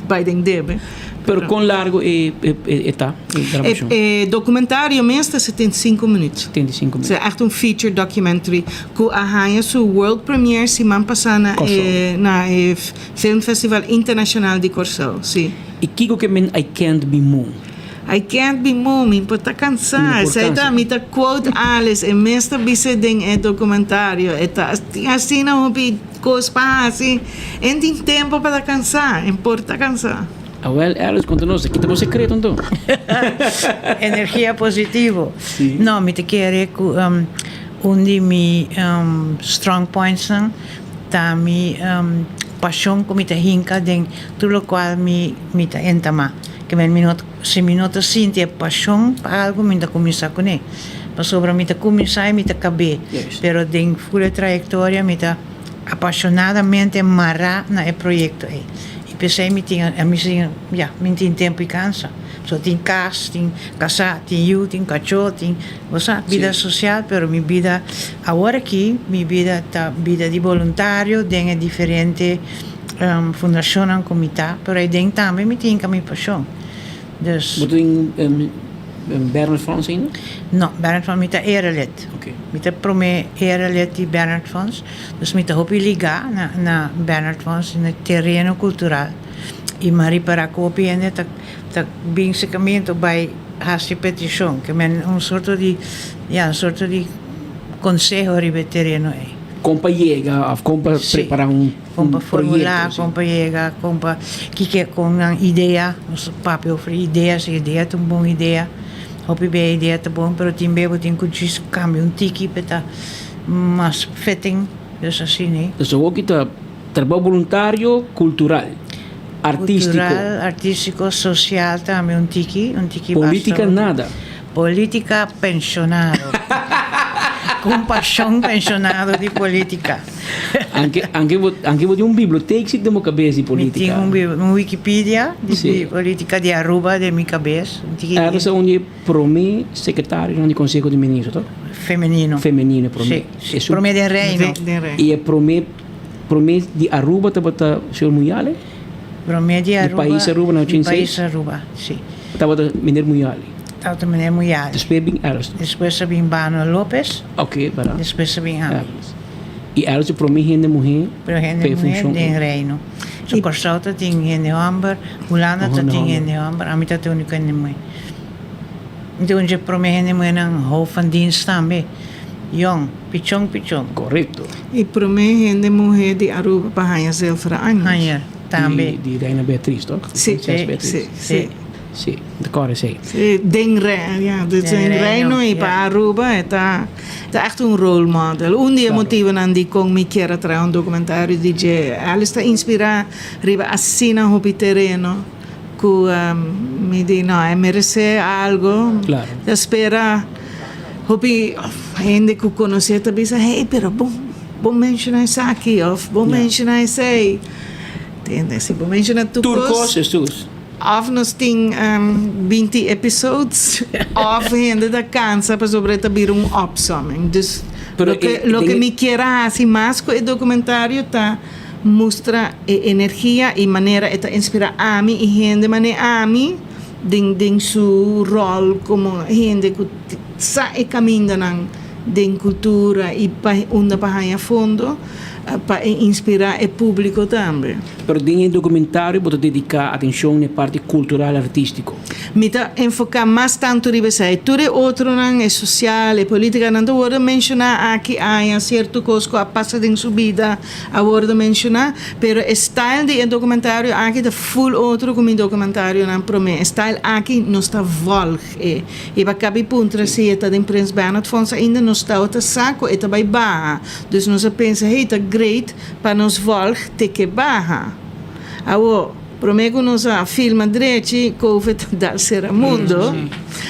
bai den debe. Pero kon largo e e ta, e grabashon? E documentario mes ta 75 minuut. 75 minuut. Si, echt un feature documentary ku a haña su world premiere siman pasá na e na e Filmfestival Internacional di Kòrsou, si. I kiko ke men I can't be moon? I can't be moon, mi por ta kansá. Mi por Esei ta, kansa. mi ta quote Alice, e mes ta bis'é den e documentario. E ta tin asina hopi kos pa hasi, en tin tempo pa ta kansá, en por ta kansá. Awel, Alice, konta nos, kita bo sekreto anto? Energia positivo. No, mi ta kere ku un di mi strong pointsnan ta mi pashon ku mi ta hinka den tur lokual mi mi ta entamá. Ke men mi no si mi no ta sinti e pashon pa algu mi no ta kuminsá kuné. Pasobra mi ta kuminsá i mi ta kab'é. Pero den ful e trayektoria mi ta apashonadamente mará na e proyekto ei. I p'esei mi tin mi sin ya mi tin tempu i kansa. So tin kas, tin kasá, tin yu, tin kachó, tin bo sa bida sosial pero mi bida awor aki mi bida ta bida di boluntario den e diferente fundashonnan ku mi ta pero aiden tambe mi tin mi pashon. Dus. Bo tin Bernard Fonds ainda? No, Bernard Fonds mi ta erelid. Mi ta prome erelid di Bernard Fonds. Dus mi ta hopi ligá na na Bernard Fonds na tereno kultural. I mi a ripará ku hopi hende ta ta bin serkamentu bai hasi petishon, ke men un sorto di, ya, un sorto di konseho riba e tereno ei. Kon pa yega òf kon pa prepará un Kon pa formulá, proyekto? kon pa yega, kon pa kiko kon nan idea, nos ta papia over idea, si idea ta un bon idea, hopi bia idea ta bon, pero tin bia bo tin ku djis kambia un tiki pa e ta mas fitting, dus asina ei. Dus awor ki ta Trabou boluntario, kultural, artístiko. Kultural, artístiko, sosial tambe un tiki, un tiki basta. Polítika nada. Polítika penshonado. Ku pashon penshonado di polítika. Anke, anke bo, anke bo tin un bibliotek si den bo kabes di polítika. Mi tin un, un Wikipedia di polítika di Aruba den mi kabes. Un tiki. Tabata un di e prome sekretarionan di Konseho di Ministro, to? Femenino. Femenino, prome. Si, si. Prome den Reino. I e prome. Prome di Aruba tabata señor Muyale? Prome di Aruba. Di pais Aruba na ochenta i seis? Di pais Aruba, si. Tabata meneer Muyale? Tabata meneer Muyale. Despues bin Ernst? Despues a bin Bano Lopez. Ok, bara. Despues a bin ami. I Ernst e prome hende muhe Prome hende muhe den Reino. So Kòrsou ta tin hende hòmber, Hulanda ta tin hende hòmber, ami ta e úniko hende muhe. Mi ta un dje prome hende muhenan hoofd van dienst tambe. Yòn, pichon pichon. Korekto. E prome hende muhe di Aruba pa haña zilveren anjer. Anjer, tambe. Di Reina Beatriz, toch? Si, Prinses Beatriz. si, si. Si, ta kòrda esei. Si, den Reino, ya, dus den Reino i pa Aruba e ta, ta echt un role model. Un di e motivonan dikon mi kier a traha un documentario di dje, Alice ta inspirá riba asina hopi tereno ku mi di no, e meresé algo. Claro. Ta spera. Hopi hende ku konosé ta bisa, hey, pero bo bo menshoná esaki òf bo menshoná esei. Tende, si bo menshoná tur Tur kos, kos, Hesus. òf nos tin binti episodes òf hende ta kansa pasobra e ta bira un opsomming. Dus Pero loke e loke den e mi kier a hasi mas ku e dokumentario ta mustra e energia i manera e ta inspirá ami i hende manera ami. Den den su ròl komo hende ku sa e kamindanan den kultura i pa unda pa haña fondo pa e inspirá e públiko tambe. Pero den e dokumentario bo ta dediká atenshon na e parti kultural artístiko. Mi ta enfoká mas tantu riba esei. Tur e otronan, e sosial, e polítika, nan ta wòrdu menshoná aki aña, sierto kos ku a pasa den su bida a wòrdu menshoná, pero e style di e dokumentario aki ta Full otro ku mi dokumentarionan promé. E style aki nos ta volg e. I pa kabi puntra si e ta den Prins Bernhard Fonds ainda nos tawata sa ku e ta bai baha. Dus nos a pensa hey ta great pa nos volg te ke baha. Awo promé ku nos a filma drechi covid a dal sera mundo.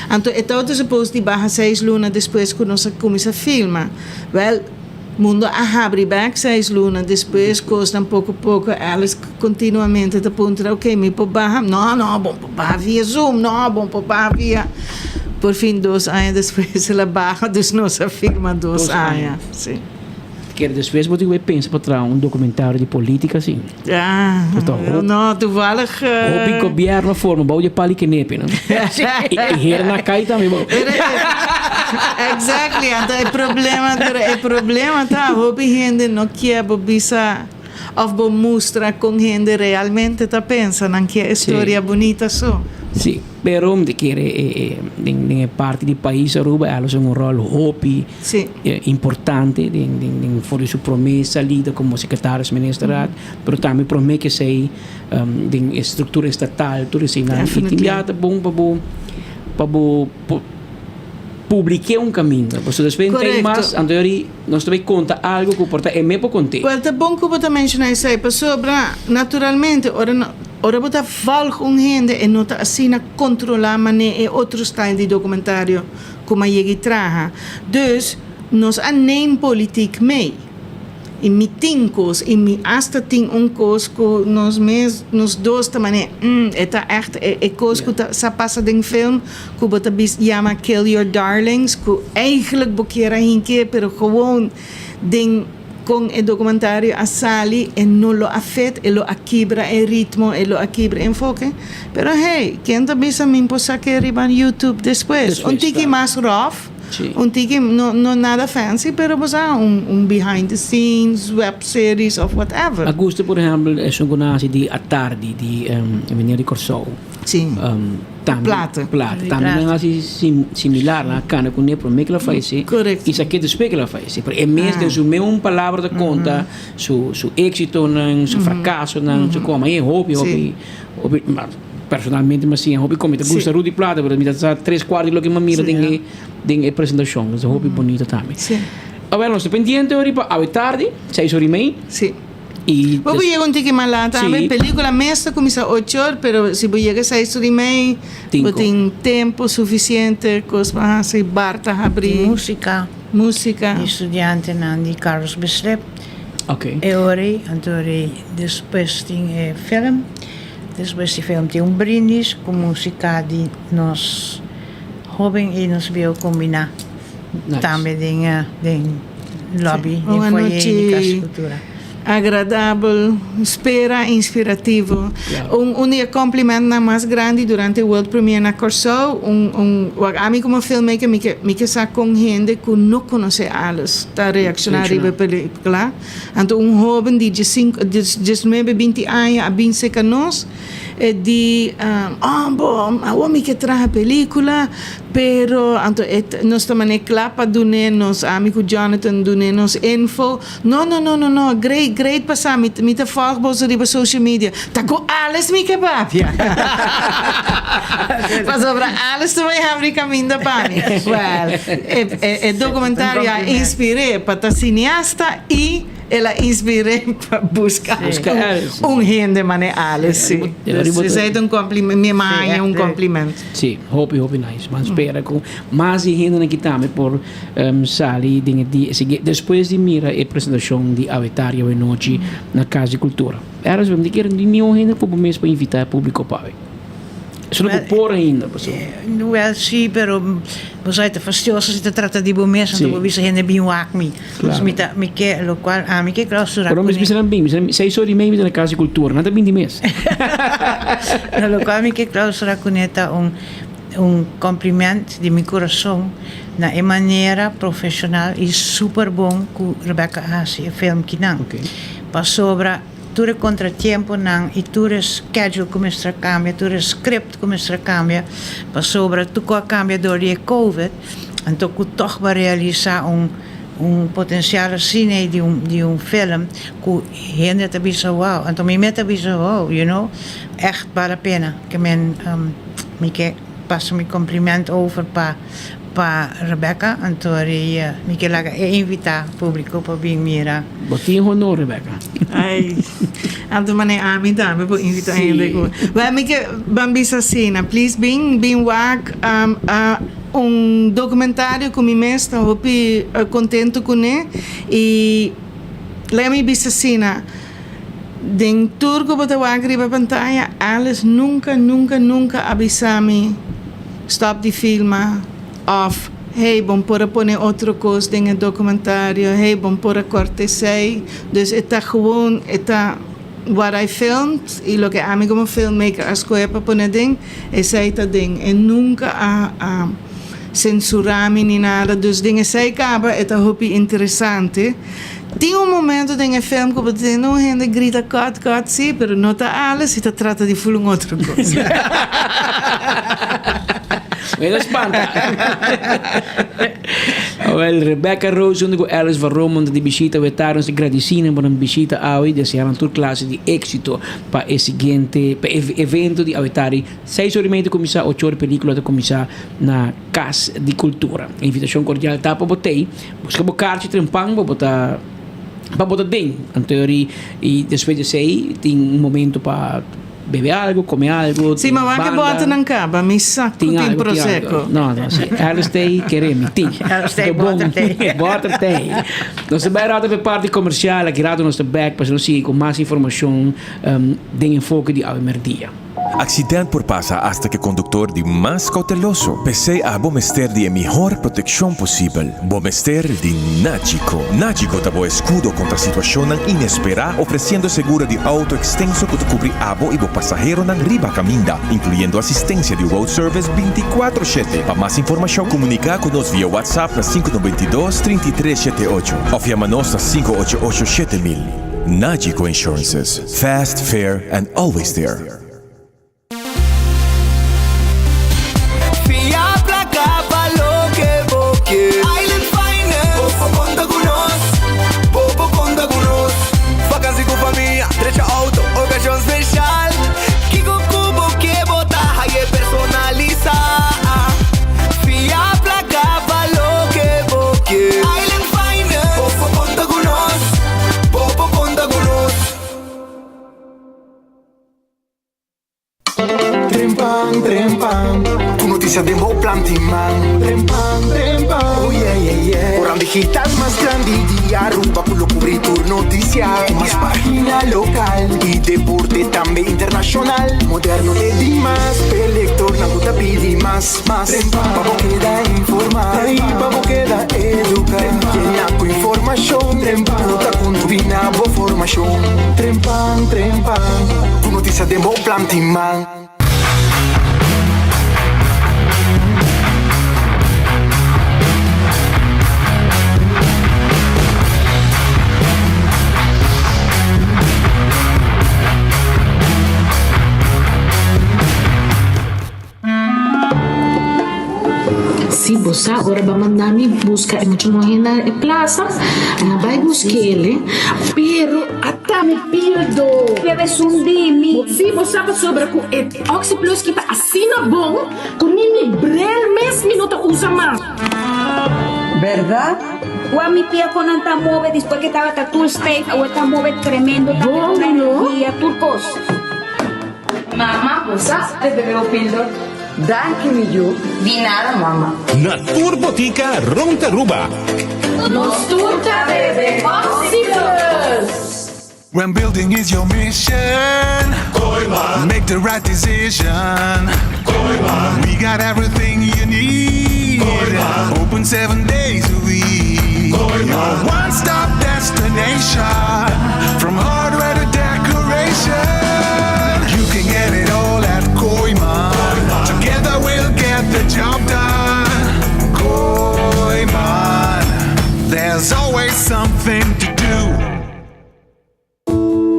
Anto e tawata suppose di baha seis luna despues ku nos a kuminsá filma. Wèl. Mundo a habri bek seis luna despues, kosnan poko poko, Alice kontinuamente ta puntra, ok, mi por baha? No, no, bo por baha via Zoom, no, bo por baha via. Por fin dos aña despues el a baha, dus nos a firma dos aña, si. kere despues bo tin ku pensa pa traha un documentario di politica si. Ja, no, toevallig. Hopi gobierno forma bou di pali kenepi, no? I hera na kai tambe bou. Exactly, anto e problema, pero e problema ta hopi hende no kier bo bisa of bo mustra con hende realmente ta pensa, nan kier e storia bunita so. Sí, pero mi ta kere e den e parti di pais Aruba e haci un rol hopi importante den den for di su prome salida como secretaris ministerraad, pero tambe prome ke esey den e structura estatal tur eseynan y tin bia ta bon pa bo pa bo publike un caminda pasobra despues tin tin mas anto yori nos ta bay conta algo cu por ta e me por conte. Wel ta bon cu bo ta menciona esey pasobra naturalmente ora Ora bo ta volg un hende e no ta asina controla mane e otro style di documentario cu m'a yega y traha. Dus nos a neem politiek mee. Y mi tin cos y mi hasta tin un cos cu nos mes nos dos ta mane mm e ta echt e e cos cu ta sa pasa den film cu bo ta bis yama kill your darlings cu eigenlijk bo kier a hinke pero gewoon den Kon e documentario a sali e no lo a fit, e lo a kibra e ritmo, e lo a kibra e enfoke. Pero hey, ken ta bisa min por sak'é riba YouTube despues? Un tiki mas rough, un tiki no no nada fancy, pero bo sa un un behind the scenes, web series of whatever. A gusta por ehempel esun ku nan hasi di atardi di e meneer di Kòrsou. Sí. Tambe Plata. Plata. Tambe nan hasi sim, similar, nan a cana cu ne prome cu el a fallece. Correcto. Y sa ke despues cu el a fallece. Pero e mes den su meun palabra ta conta su, su exitonan, su fracasonan, su coma. E hopi, hopi, hopi, ma personalmente mi a siña hopi con. Mi ta gusta Rudy Plata, pero mi ta sa tres cuarto di loke mi a mira den e, den e presentacion. Ta hopi bonito tambe. Awel, nos ta pendiente ori pa awe tardi, seis ora y mei. Sí. Y Bo por yega un tiki mas laat tambe. Sí. Pelicula mes ta cuminsa ocho or, pero si bo yega seis or y mei, bo Tinco. tin tempo suficiente, cos pa haci, bar ta habri. Tin musica. Musica. Di studiantenan di Carlos Bislip. Ok. E ora ei, anto ora ei despues tin e film. Despues di film tin un brindis cu musica di nos hoben y nos bieu combina. Nice. Tambe den den lobby, den Un foyer di Casa anochi Cultura. agradabel, spera inspirativo. Un un di e complimentnan mas grandi durante e world premiere na Kòrsou, un un wak ami como filmmaker mi ke mi ke sa kon hende ku no konosé alles ta reakshoná riba e pelikula. Anto un hoben di diesinku diesnuebe binti aña a bin serka nos e di oh bo awor mi ke traha pelikula Pero anto e nos ta manera kla pa dun'é nos, ami ku Jonathan dun'é nos info. No, no, no, no, no, great, great pasá, mi mi ta volg boso riba social media. Ta ku Alex mi ke papia. Pasobra Alex ta bai habri kaminda pa mi. Well, e e e documentario a inspir'é pa ta cineasta i. El a inspir'é pa buska un hende manera Alex, sí. Esei ta un compliment, mi a haña un compliment. Sí, hopi, hopi nice. Ban spera ku mas di hendenan aki tambe por sali den e dia sigui despues di mira e presentashon di Awe Tardi Awe Nochi na Kas di Kultura. Eros, mi ta kere di niun hende ku bo mes por invitá e públiko pa awe. Eso no por por ainda, pasobra. Wel, sí, pero bo sa e ta fastioso si ta trata di bo mes, anto bo bisa hende bin wak mi. Claro. Mi ta, mi ke, locual ami ke clausura Pero cu mis ne. bisa nan bin, bisa seis ora y media mi ta na Casa di Cultura, nan ta bin di mes. Locual mi ke clausura cu ne ta un, un compliment di mi curason na e manera profesional y super bon cu Rebecca a haci e film kinan. Pasobra tur e contratiemponan y tur e schedule cu mester a cambia, tur e script cu mester a cambia, pasobra tur cu a cambia door di e covid, Anto ku tòg bo a realisá un un potensial asina ei di un di un film ku hende ta bisa wow. Anto mi mes ta bisa wow, you know, ègt bal la pena. Ke men mi ke pasa mi kompliment over pa pa Rebecca, anto ri mi ke laga e invitá públiko pa bin mira. Bo tin honor, Rebecca. Ai, anto manera ami tambe por invitá hende ku. Wèl mi ke ban bisa asina, please bin bin wak. Un documentario cu mi mes ta hopi contento cune y laga mi bisa asina, den tur cu bo ta wak riba pantaya Alice nunca nunca nunca a bisa mi stop di filma of. Hey, bon por a pone otro kos den e documentario, hey, bon por a kòrta esei. Dus e ta gewoon, e ta what I filmed i loke ami komo filmmaker a skohe pa pone aden, esei ta den. E nunka a a sensurá mi ni nada, dus den esei kaba e ta hopi interesante. Tin un momento den e film ku bo ta tende un hende grita cut, cut, sí, pero no ta alles, e ta trata di ful un otro kos. Mi ta spanta. Wel, Rebecca Rose hunto ku Alice van Romondt ta di bishita wetari. Nos ta gradisí nan pa nan bishita awe i deseá nan tur klase di éksito pa e siguiente, pa e evento di awetari. Seis ora i media ta kuminsá, ocho ora pelíkula ta kuminsá na Kas di Kultura. E invitashon kordial ta pa bo tei. Buska bo karchi trempan pa bo ta pa bo ta den. Anto i despues di esei tin un momento pa Bebe algo, come algo, Sí, ma wak e bòternan kaba, mi sa ku tin prosecco. No, no, sí. Alice tei kere mi tin. Alice tei, bòter tei. Bòter tei. Nos ta bai rato pa e parti komersial, aki rato nos ta bèk pa nos sigui ku mas informashon den enfoke di awe mèrdia. Accident por pasa hasta cu e conductor di mas cauteloso. P'esey abo mester di e mihor proteccion posibel. Bo mester di Nagico. Nagico ta bo escudo contra situacionnan inespera, ofreciendo seguro di auto extenso cu ta cubri abo y bo pasaheronan riba caminda, incluyendo asistencia di road service binticuatro shete. Pa mas informacion comunica cu nos via WhatsApp na 592 33 shete ocho of yama nos na 588 7000. Nagico Insurances. Fast, fair and always there. Fia placa pa loke bo kier. Island Finance. Bo por conta cu nos. Bo por conta cu nos. Vakantie cu famia, drecha auto, ocasion special. Kico cu bo kier bo ta haye personalisa. Fia placa pa loke bo kier. Island Finance. Bo por conta cu nos. Bo por conta cu nos. Trempan, trempan, ku notisia den bo planti man. Trempan, trempan, oh yeah, yeah, yeah. Koran digital mas grandi di Aruba ku lo kubri tur notisia. Ku mas pagina lokal i deporte tambe internashonal. Moderno te dimas, p'e lektornan ku ta pidi mas, mas. Trempan, pa bo keda informá i pa bo keda eduká. Yena ku informashon, trempan, ku ta kontribuí na bo formashon. Trempan, trempan, ku notisia den bo planti man. Si bo sa ora bo a manda mi buska e mucha muhé na e plasa, mi a bai busk'el, pero ata mi pirdo. Bebe sun di mi. Si bo sa pasobra ku e Oxi Plus ki ta asina bon ku ni mi bril mes mi no ta usa mas. Berdad? Wak mi pia kon nan ta move despues ke tabata tur stijf awor ta move tremendo tambe Bon ku no? energia tur kos. Mama, bo sa de bebe bo pildor? Danki mi yu. Di nada mama. Na tur botica rond Aruba. Nos tur ta bebe Oxyplus! When building is your mission, Kooyman. Make the right decision. Kooyman. We got everything you need. Kooyman. Open seven days a week. Kooyman. Your one-stop destination. From hardware to decoration. You can get it all at Kooyman. Together we'll get the job done. Kooyman. There's always something to do.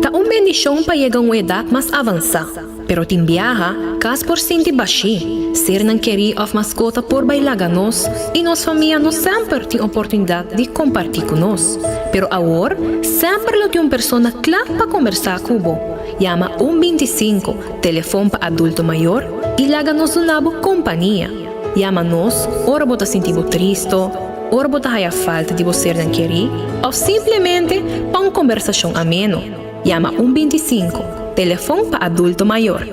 Ta un bendishon pa yega un edat mas avansá, pero tin biaha, kas por sinti bashí, sernan kerí òf maskota por bai laga nos i nos famia no semper tin oportunidat di kompartí ku nos. Pero awor, semper lo tin un persona kla pa kombersá ku bo. Yama un 25, telefon pa adulto mayor, i laga nos duna bo kompania. Yama nos ora bo ta sinti bo tristo, ora bo ta haya falta di bo sernan kerí òf simplemente pa un kombersashon ameno. Yama un 25, telefon pa adulto mayor.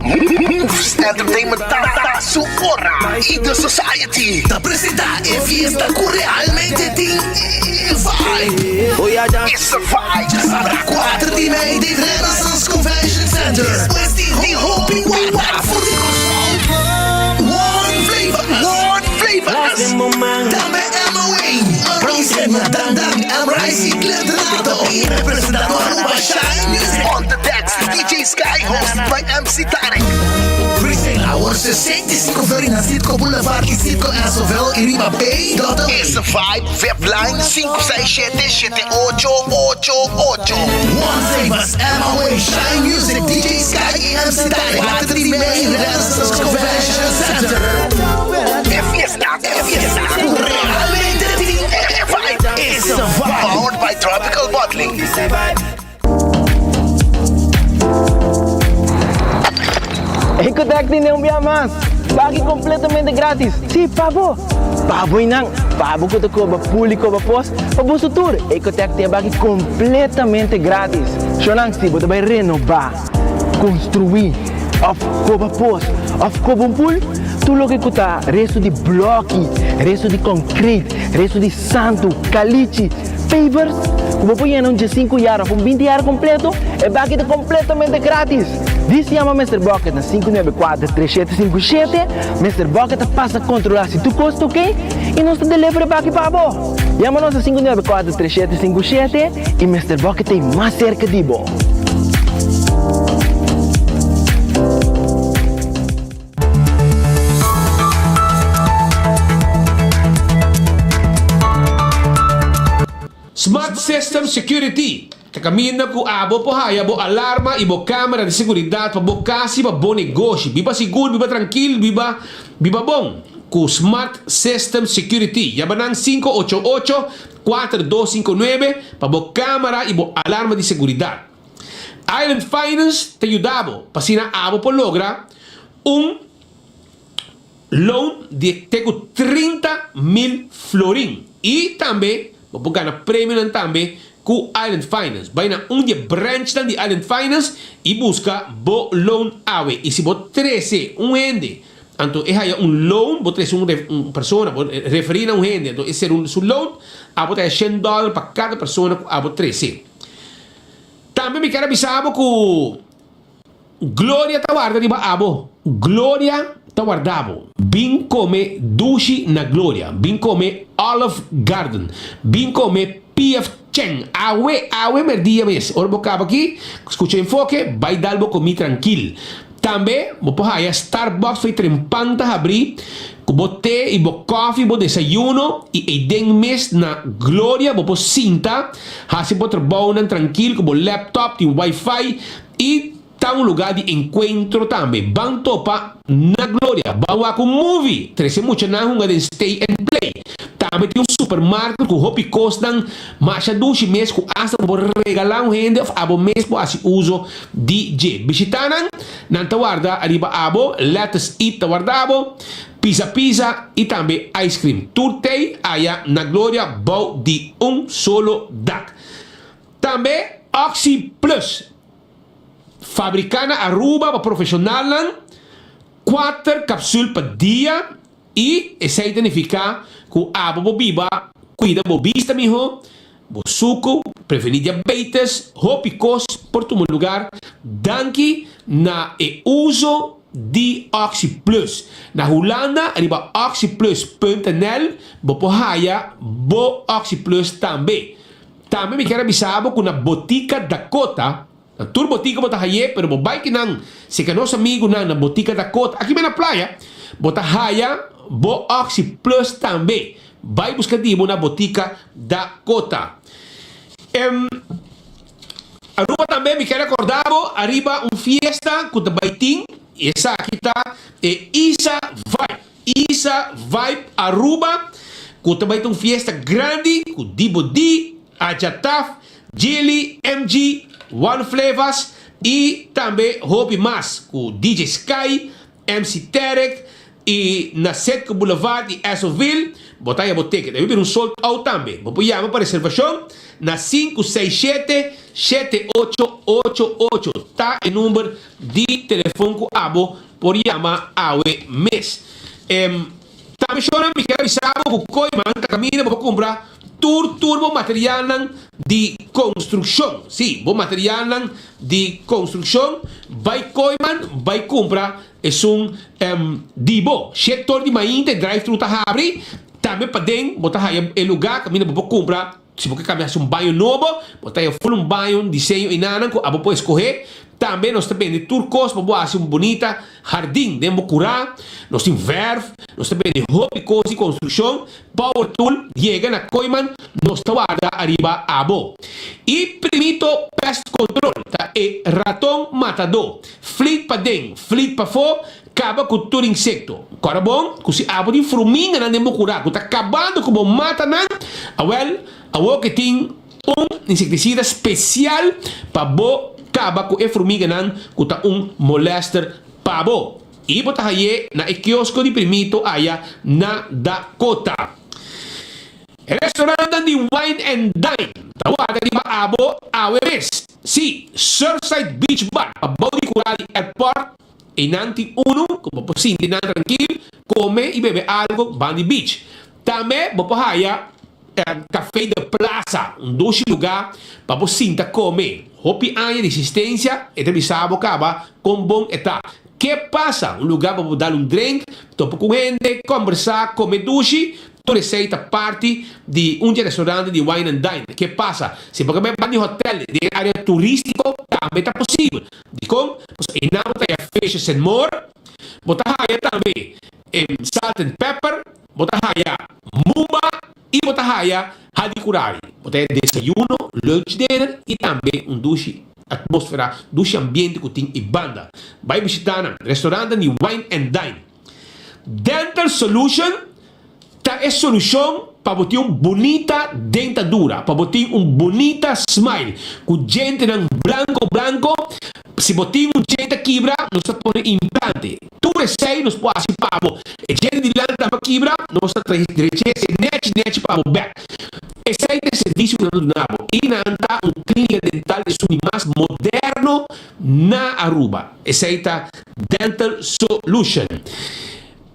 Moves Entertainment ta su ora y The Society ta presenta e fiesta cu realmente tin e vibe. It's a vibe! Djasabra 4 di mei den Renaissance Convention Center despues di hopi wada for di Kòrsou. One flavor! Featuring M-Rise y Glenn Donato y representando Aruba Shine Music on the decks DJ Sky hosted by MC Tarek. Presale awor 65 florin na Citgo Boulevard y Citgo Esoville y riba Bay dot It's a vibe vip line 567 7888 One Savers MOA Shine Music DJ Sky y MC Tarek 4 di mei Renaissance Convention Center. E fiesta, e fiesta cu realmente tin e vibe. It's a vibe. Powered by Tropical Bottling. Ecotec tin un bia mas! Baki completamente gratis! Si, pa bo! Pa bo y nan! Pa bo cu ta coba pool y coba pos, pa boso tur! Ecotec tin e baki completamente gratis! Shownan, si bo ta bay renoba, construi, of coba pos, of coba un pool, tur loke cu ta resto di bloki, resto di concrete, resto di santu, calichi, Pavers ku bo por yena un diesinku yar òf un binti yar kompleto, e baki ta kompletamente gratis! Dis yama Mister Bucket na 594 3757, Mister Bucket ta pasa kontrolá si tur kos ta oke i nos ta deliver e baki pa bo! Yama nos na 594 3757 i Mister Bucket ta ei mas serka di bo! Smart System Security ta kaminda ku abo por haya bo alarma i bo kamera di seguridat pa bo kas i pa bo negoshi. Biba sigur, biba trankil, biba biba bon ku Smart System Security. Yama nan 588 4259 pa bo kamera i bo alarma di seguridat. Island Finance ta yuda bo pa asina abo por logra un loan di te ku 30 mil florin y tambe bo por gana premionan tambe ku Island Finance. Bai na un di e branchnan di Island Finance y busca bo loan awe y si bo trece un hende anto e haya un loan bo trece un un persona bo referi na un hende anto e ser un su loan abo ta haya shen dollar pa cada persona ku abo trece. Tambe mi kier a bisa bo ku Gloria ta warda riba abo. Gloria ta warda bo. Bin kome dushi na Gloria. Bin kome Olive Garden. Bin kome PF Chang. Awe, awe merdia mes. Ora bo kaba aki, skucha Enfoke, bai dal bo komi trankil. Tambe bo por haya Starbucks for e trempan ta habri ku bo te i bo kofi, bo desayuno i eiden mes na Gloria bo por sinta hasi bo trabounan trankil ku bo laptop, tin wifi i ta un luga di enkuentro tambe. Ban topa na Gloria, ban wak un movie, trese muchanan hunga den stay and play. Tambe tin un supermarket ku hopi kosnan masha dushi mes ku asta bo por regala un hende of abo mes por hasi uso Di dje bishitanan, nan ta warda ariba abo, Lettuce Eat ta warda abo, Pizza Pizza y tambe Ice Cream. Tur tey aya na Gloria bou di un solo dak. Tambe Oxi Plus, fabrica na Aruba pa profesionalnan, kuater capsule pa dia y esey ta nifica cu abo bo biba cuida bo bista miho, Bo suku, prevení diabetes, hopi kos por tuma lugar danki na e uso di OxyPlus. Na Hulanda riba oxyplus.nl bo por haya bo OxyPlus tambe. Tambe mi kier a bisa bo ku na Botica Dakota, na tur botica bo ta hay'é pero bo bai kinan seka nos amigunan na Botica Dakota aki na playa bo ta haya bo OxyPlus tambe. Bai buska di bo na Botica Dakota. Em Aruba tambe mi kier acorda bo ariba un fiesta cu ta bai tin, esaki ta e Isa Vibe, Isa Vibe Aruba, cu ta bai ta un fiesta grandi cu Dibo D, Aja Taf, Jilly, MG, One Flevas y tambe hopi mas cu DJ Sky, MC Terek y na Setco Boulevard y Essoville, bo ta haya bo ticket. E bira un sold out tambe. Bo por yama pa reservacion na 567 7888 ta e number di telefon cu abo por yama awe mes. Em tambe shownan mi kier avisa bo cu Kooiman ta caminda bo por cumpra tur tur bo materialnan di construccion. Si, bo materialnan di construccion bay Kooiman bay cumpra esun di bo. Shektor di mainta e drive thru ta habri, tambe paden bo ta haya e lugar caminda bo por cumpra. Si bo ke kambia hasi un baño nobo, bo ta haña ful un baño, un diseño i nanan ku abo por eskohé. Tambe nos ta bende tur kos pa bo hasi un bunita hardin den bo kurá. Nos tin vèrf, nos ta bende hopi kos di konstrukshon, power tool, yega na Kooiman, nos ta warda ariba abo. I Primito Pest Control ta e raton matadó. Flit paden, flit pafó, Kaba ku tur insekto. Kòrda bon ku si abo tin fruminganan den bo kurá ku ta kabando ku bo mata nan, awèl, awor ke tin un insektisida spesial pa bo kaba ku e fruminganan ku ta un molèster pa bo. I bo ta hañ'é na e kiosko di Primito aya na Dakota. E restaurantnan di Wine and Dine ta warda riba abo awe mes. Sí, Surfside Beach Bar pabou di kurá di airport. Einan tin unu ku bo por sinti nan trankil, kome i bebe algu ban di beach. Tambe bo por haya Café de Plaza, un dushi lugá pa bo sinta kome. Hopi aña di existensia, e ta bisa bo kaba kon bon e ta. Ke pasa? Un lugá pa bo dal un drink, topa ku hende, kombersá, kome dushi, tur esei ta parti di un dje restaurante di Wine and Dine. Ke pasa? Si bo ke bai ban di hotel den e área turístiko, tambe ta posibel. Dikon? Pasobra einan bo ta haya Fishes and More, bo ta haya tambe Salt and Pepper, bo ta haya Mumba i bo ta haya Hadicurari. Bo ta haya desayuno, lunch, dinner i tambe un dushi atmosfera, dushi ambiente ku tin i banda. Bai bishita nan restaurantnan di Wine and Dine. Dental Solution Ta e solushon pa bo tin un bunita dentadura, pa bo tin un bunita smile ku djentenan blanko blanko. Si bo tin un djente kibra, nos ta pone implante. Tur esei nos por hasi pa bo. E djente di lanta tambe kibra, nos ta drecha esei nechi nechi pa bo bek. Esei ta e servisio ku nan ta duna bo. I nan ta un klinika dental esun di mas moderno na Aruba. Esei ta Dental Solution.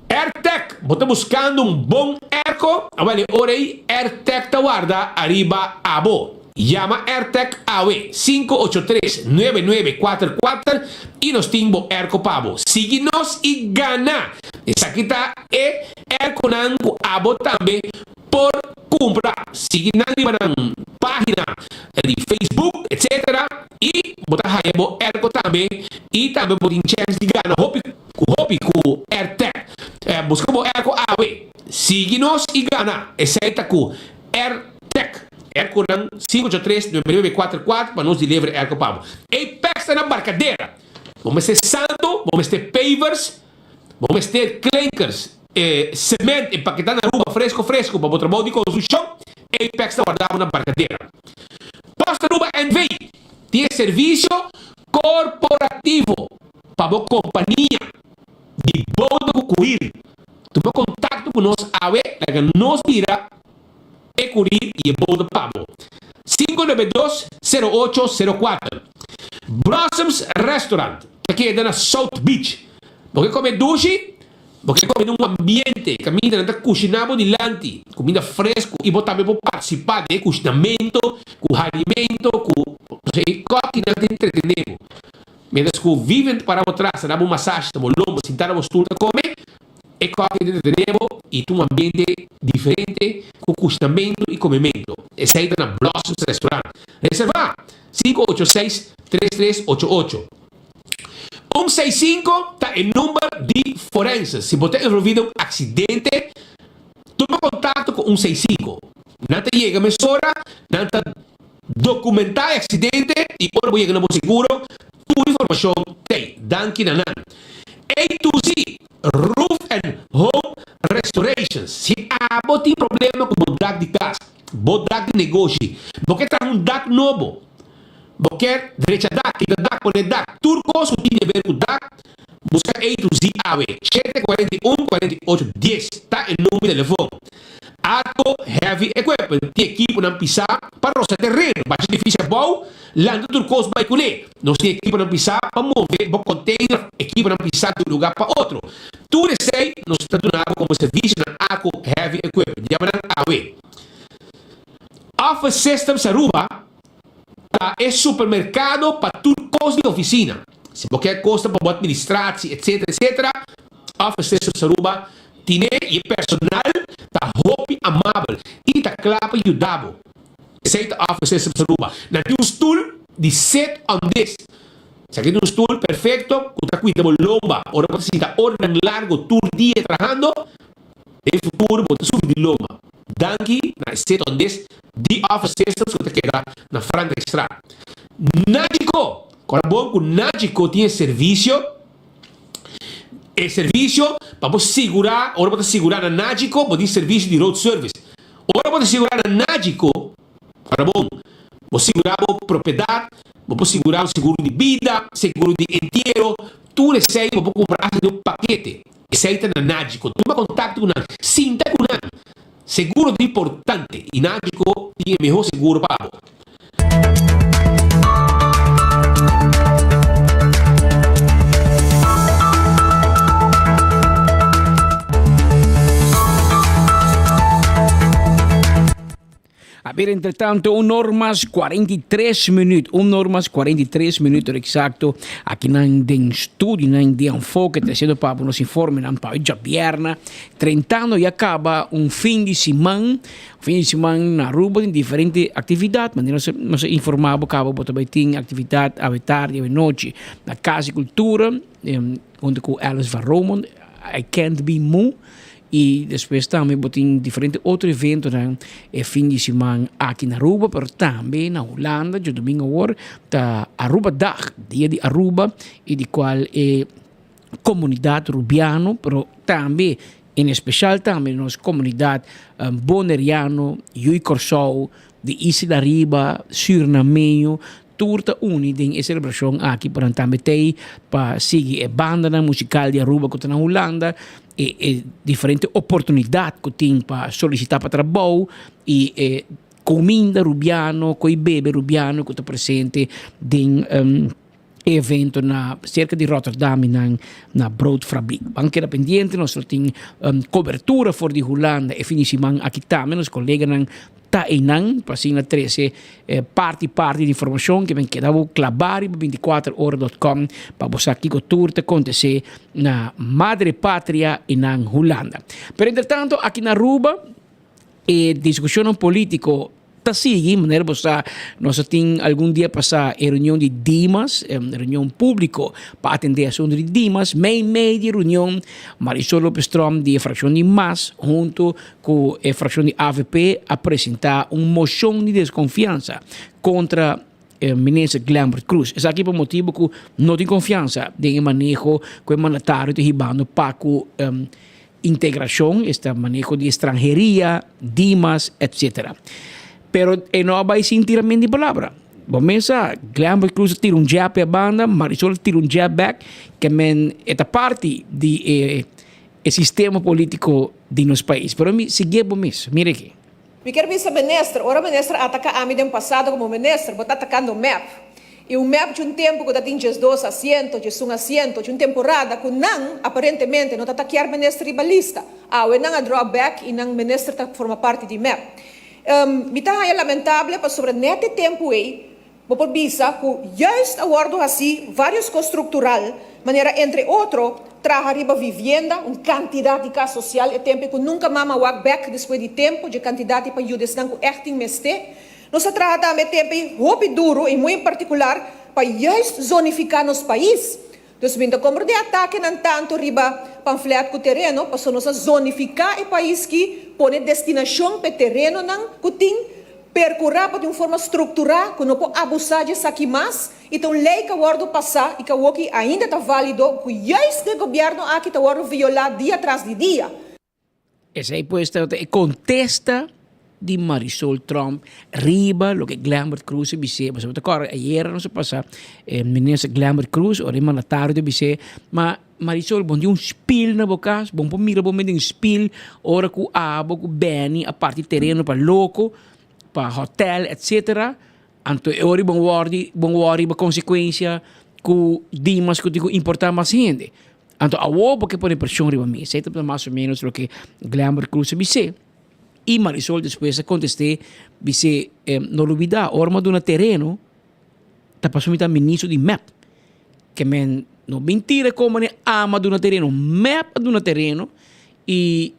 Airtec, bo ta buskando un bon airco? Awel e ora ei Airtec ta warda ariba abo. Yama Airtec awe, 583 9944 i nos tin bo airco pa bo. Sigui nos i gana! Esaki ta e airconan ku abo tambe por kumpra. Sigui nan riba nan pagina di Facebook etc. I bo ta haya bo airco tambe i tambe bo tin chèns di gana hopi. Ku hopi ku Airtec. Buska bo airco awe. Sigui nos i gana. Esei ta ku Airtec. Airconan 583 9944 pa nos deliver airco pa bo. Apex ta na Barcadera. Bo mester santo, bo mester pavers, bo mester klinkers, cement empaketá na Aruba fresco fresco pa bo trabou di construccion. Apex ta warda bo na Barcadera. Post Aruba NV tin e servicio corporativo. Pa bo kompania di bouda ku kurir, tuma kontakto ku nos awe, laga nos bira e kurir i e bouda pa bo. 592 0804 Blossoms Restaurant ta keda na South Beach. Bo ke kome dushi? Bo ke kome den un ambiente kaminda nan ta kushiná bo dilanti kuminda fresku i bo tambe por partisipá den e kushinamentu ku harimentu ku e kòkinan ta entretené bo. Mientras ku Vivian ta para bo tras ta da bo masashi na bo lombo sintá na bo stul ta kome, e kòki ta entretené bo i ta un ambiente diferente ku kushinamentu i komementu. Esei ta na Blossoms Restaurant. Reservá, 586 3388. 165 ta e number di forense. Si bo ta envolví den un aksidente, tuma kontakto ku 165. Nan ta yega mesora, nan ta. Dokumentá e aksidente i ora bo yega na bo seguro, tur informashon t'ei. Danki na nan. A to Z, Roof and Home Restorations. Si abo tin problema ku bo dak di kas, bo dak di negoshi, bo ke traha un dak nobo, bo ke drecha dak, kita dak, pone dak, tur kos ku tin di aber ku dak, buska A to Z awe. 741 48 dies ta e number di telefon. Atco Heavy Equipment tin ekiponan pisá pa rosa tereno, basha edifisio abou, lanta tur kos bai kuné. Nos tin ekiponan pisá pa move bo container of ekiponan pisá di un lugá pa otro. Tur esei nos ta duna bo komo servisio na Atco Heavy Equipment. Yama nan awe. Office Systems Aruba ta e supermerkado pa tur kos di ofisina. Si bo ke kosnan pa bo administratie etc. Etc. Office Systems Aruba Tine i e personal ta hopi amabel i ta kla pa yuda bo. Esei ta Office Systems Aruba. Nan tin un stul di sit on this. Esaki ta un stul perfecto cu ta cuida bo lomba ora bo ta sinta oranan largo tur dia trahando. Den futuro bo ta sufri di lomba. Danki na e sit on this di Office Systems cu ta keda na Frankrijkstraat. Nagico! Ora bon cu Nagico tin e servicio. E servicio pa bo sigura, ora bo ta sigura na Nagico bo tin servicio di road service. Ora bo ta sigura na Nagico, ora bon, bo sigura bo propiedad, bo por sigura un seguro di bida, seguro di entiero, tur esey bo por cumpra hasta den un pakete. Esey ta na Nagico. Tuma contacto cu nan, sinta cu nan. Seguro ta importante y Nagico tin e mehor seguro pa bo. A ber entretanto un or mas 43 minuut, un or mas 43 minuut exacto aki nan den studio nan di Enfoke treciendo pa bo nos informenan pa hoy djabierna trentando ya caba un fin di siman. Fin di siman na Aruba tin diferente actividad, manera nos nos a informa bo caba bo ta bay tin actividad awe tardi, awe nochi na Cas di Cultura hunto cu Alice van Romondt, I Can't Be Mu y despues tambe bo tin diferente otro eventonan e fin di siman aki na Aruba pero tambe na Hulanda djadomingo awor ta Arubadag, dia di Aruba y di cual e comunidad Rubiano pero tambe En especial tambe nos comunidad Boneriano, Yui Corsou, di Isla Ariba, Surinameño, tur ta uni den e celebracion aki pa nan tambe t'ey pa sigui e bandanan musical di Aruba cu ta na Hulanda, e e diferente oportunidad cu tin pa solicita pa trabou y e cuminda Rubiano, coy bebe Rubiano cu ta presente den. E evento na cerca di Rotterdam y nan na Broodfabriek. Ban keda pendiente, nos lo tin cobertura for di Hulanda e fin di siman aki tambe. Nos coleganan ta eynan pa asina trece parti parti di informacion ke men keda bo claba riba binticuater ora dot com pa bo sa kico tur ta acontece na Madre Patria y nan Hulanda. Pero entretanto aki na Aruba e discusionnan politico Ta sigui, manera bo sa, nos a tin algun dia pasá e reunion di Dimas, e reunion públiko pa atendé asuntu di Dimas. Mei mei di e reunion, Marisol Lopez Tromp di e frakshon di mas huntu ku e frakshon di avp a presentá un moshon di deskonfiansa kontra minister Glenbert Croes. Esaki pa motibu ku no tin konfiansa den e maneho ku e mandatario ta hibando pa ku Integracion, esta maneho di estranheria, Dimas, etc. Pero e no a bay sin tiramen di palabra. Bo mes sa, Glenbert Croes a tira un jab p'e banda, Marisol a tira un jab back, ke men e ta parti di e e sistema politico di nos pais. Pero mi siguié bo mes, mira aki. Mi kier bisa minister, ora minister ataka ami den pasado como minister, bo ta atakando mep. Y un mep djun tempo cu ta tin 12 asiento, 11 asiento, djun temporada cu nan aparentemente no ta ta kier minister riba lista. Awe nan a draw back y nan minister ta forma parti di mep. Mi ta haya lamentable pasobra net e tempo ey Bo por bisa ku juist a wòrdu hasí vários kos struktural, manera entre otro traha riba vivienda, un kantidat di kas sosial e tempu ku nunka mama wak bèk despues di tempu dje kantidat di pa yuda esnan ku ègt tin mester. Nos a traha tambe e tempu ei hopi duru i muy en partikular pa juist zonifiká nos pais. Dus mi ta komprendé atakenan tantu riba pamflèt ku tereno, pasobra nos a zonifiká e pais ki pone destinashon pa e terenonan ku tin, perkurá pa di un forma strukturá ku no por abusá dje esaki mas, i ta un lei ku a wòrdu pasá i ku awoki ainda ta válido ku juist den gobièrnu aki ta wòrdu violá dia tras di dia. Esei pues tabata e contesta di Marisol Tromp riba loke Glenbert Croes a bis'é. Pasobra bo ta kòrda ayera nos a pasa e minister Glenbert Croes ora e mandatario ta bis'é, ma Marisol bo no tin un spil na bo kas, bo no por mira bo mes den spil ora ku abo ku Benny a parti tereno pa loko, pa hotel etcetera. Anto e ora bo wòrdi bo wòrdi riba konsekuensia ku Dimas ku tin ku importá mas hende. Anto awor bo ke pone presion riba mi. Esei tabata mas o menos loke Glenbert Croes a bis'é. I Marisol despues a kontest'é, bis'é, No lubidá, ora mi a duna tereno, ta pasobra mi ta ministro di mep. Ke men no bin tira komo ne ama duna tereno. Mep a duna tereno i.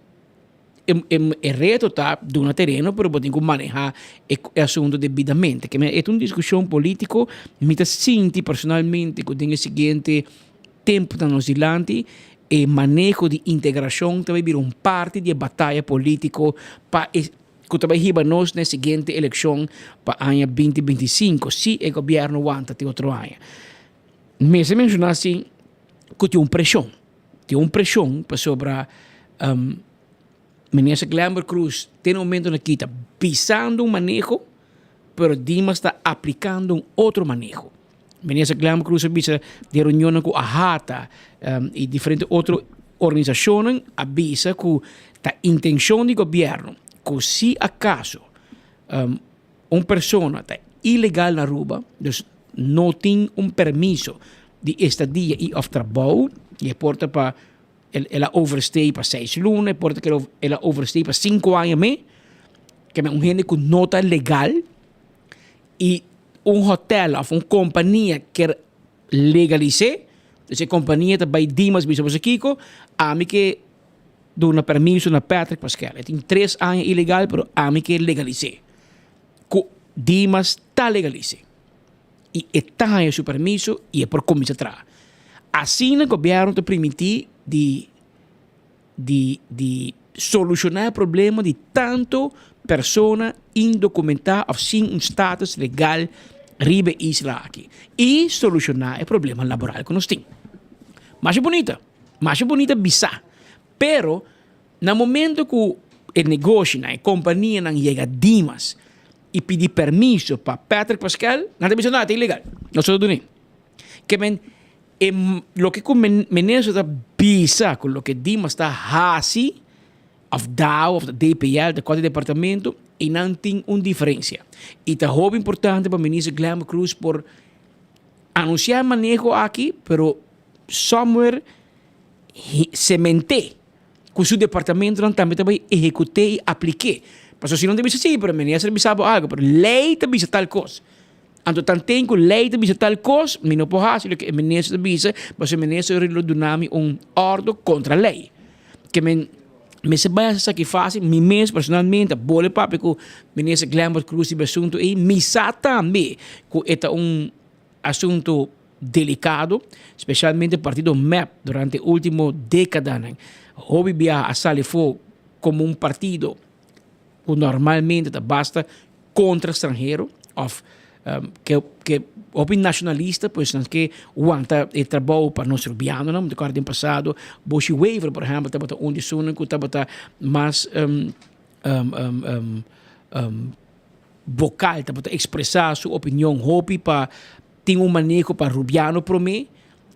E reto ta duna tereno pero bo tin ku maneha e asunto debidamente. Ke men e ta un diskushon politiko, mi ta sinti personalmente ku den e siguiente tempunan nos dilanti e maneho di integrashon ta bai bira un parti di e bataya politiko pa e ku ta bai hiba nos na e siguiente elekshon pa aña binti 25 si e gobièrnu wanta te otro aña. Mester menshoná si ku tin un preshon. Tin un preshon pasobra Minister Glenbert Croes te na momentonan aki ta bisando un maneho, pero Dimas ta aplicando un otro maneho. Minister Glenbert Croes a bisa den reunionnan cu AHATA y diferente otro organisacionnan a bisa cu ta intencion di gobierno cu si acaso un persona ta ilegal na Aruba, dus no tin un permiso di estadia y of trabou, y e por ta pa el a overstay pa seis luna, e por ta ku el a overstay pa sinku aña me, ke un hende ku no ta legal y un hotel of un kompania kier legalis'é, dus e kompania ta bai Dimas bisa boso kiko, ami ke duna permiso na Patrick Paskel. E tin tres aña ilegal pero ami ke legalis'é. Ku Dimas ta legalis'é y e ta haña su permiso y e por kuminsá traha. Asina gobièrnu ta primintí di di di solushoná e problema di tantu persona indokumentá òf sin un status legal riba e isla aki y solushoná e problema laboral ku nos tin. Masha bunita, masha bunita bisá, pero na momento ku e negoshinan, e kompanianan yega dimas y pidi permiso pa Patrick Pascal, nan ta bisa no, ta ilegal, nos no ta dun'é. Ke men e loke ku minister ta bisa ku loke Dimas ta hasi of dao of DPL ta kualke departamento y nan tin un diferencia. Y ta hopi importante pa minister Glenbert Croes por anuncia e maneho aki pero somewhere cemente ku su departamentonan tambe ta bai ehekut'é i aplik'é. Pasobra si nan ta bisa sí, pero minister a bisa bo algu, pero lei ta bisa tal kos. Anto tanten ku lei ta bisa tal kos, mi no por hasi loke e minister ta bisa, pasobra e minister lo duna mi un òrdu kontra lei. Ke men mester bai hasi esaki fásil, mi mes personalmente a bole papia ku minister Glenbert Croes riba e asuntu ei, mi sa tambe ku e ta un asuntu delicado, specialmente partido mep durante e ultimo decadanan hopi biaha a sali afo como un partido cu normalmente ta basta contra stranhero of ke ke hopi nacionalista pues nan ke wanta e trabou pa nos rubianonan, mi ta acorda den pasado Boshy Wever por ehempel tabata un di esunnan cu tabata mas vocal tabata expresa su opinion hopi pa tin un maneho pa rubiano prome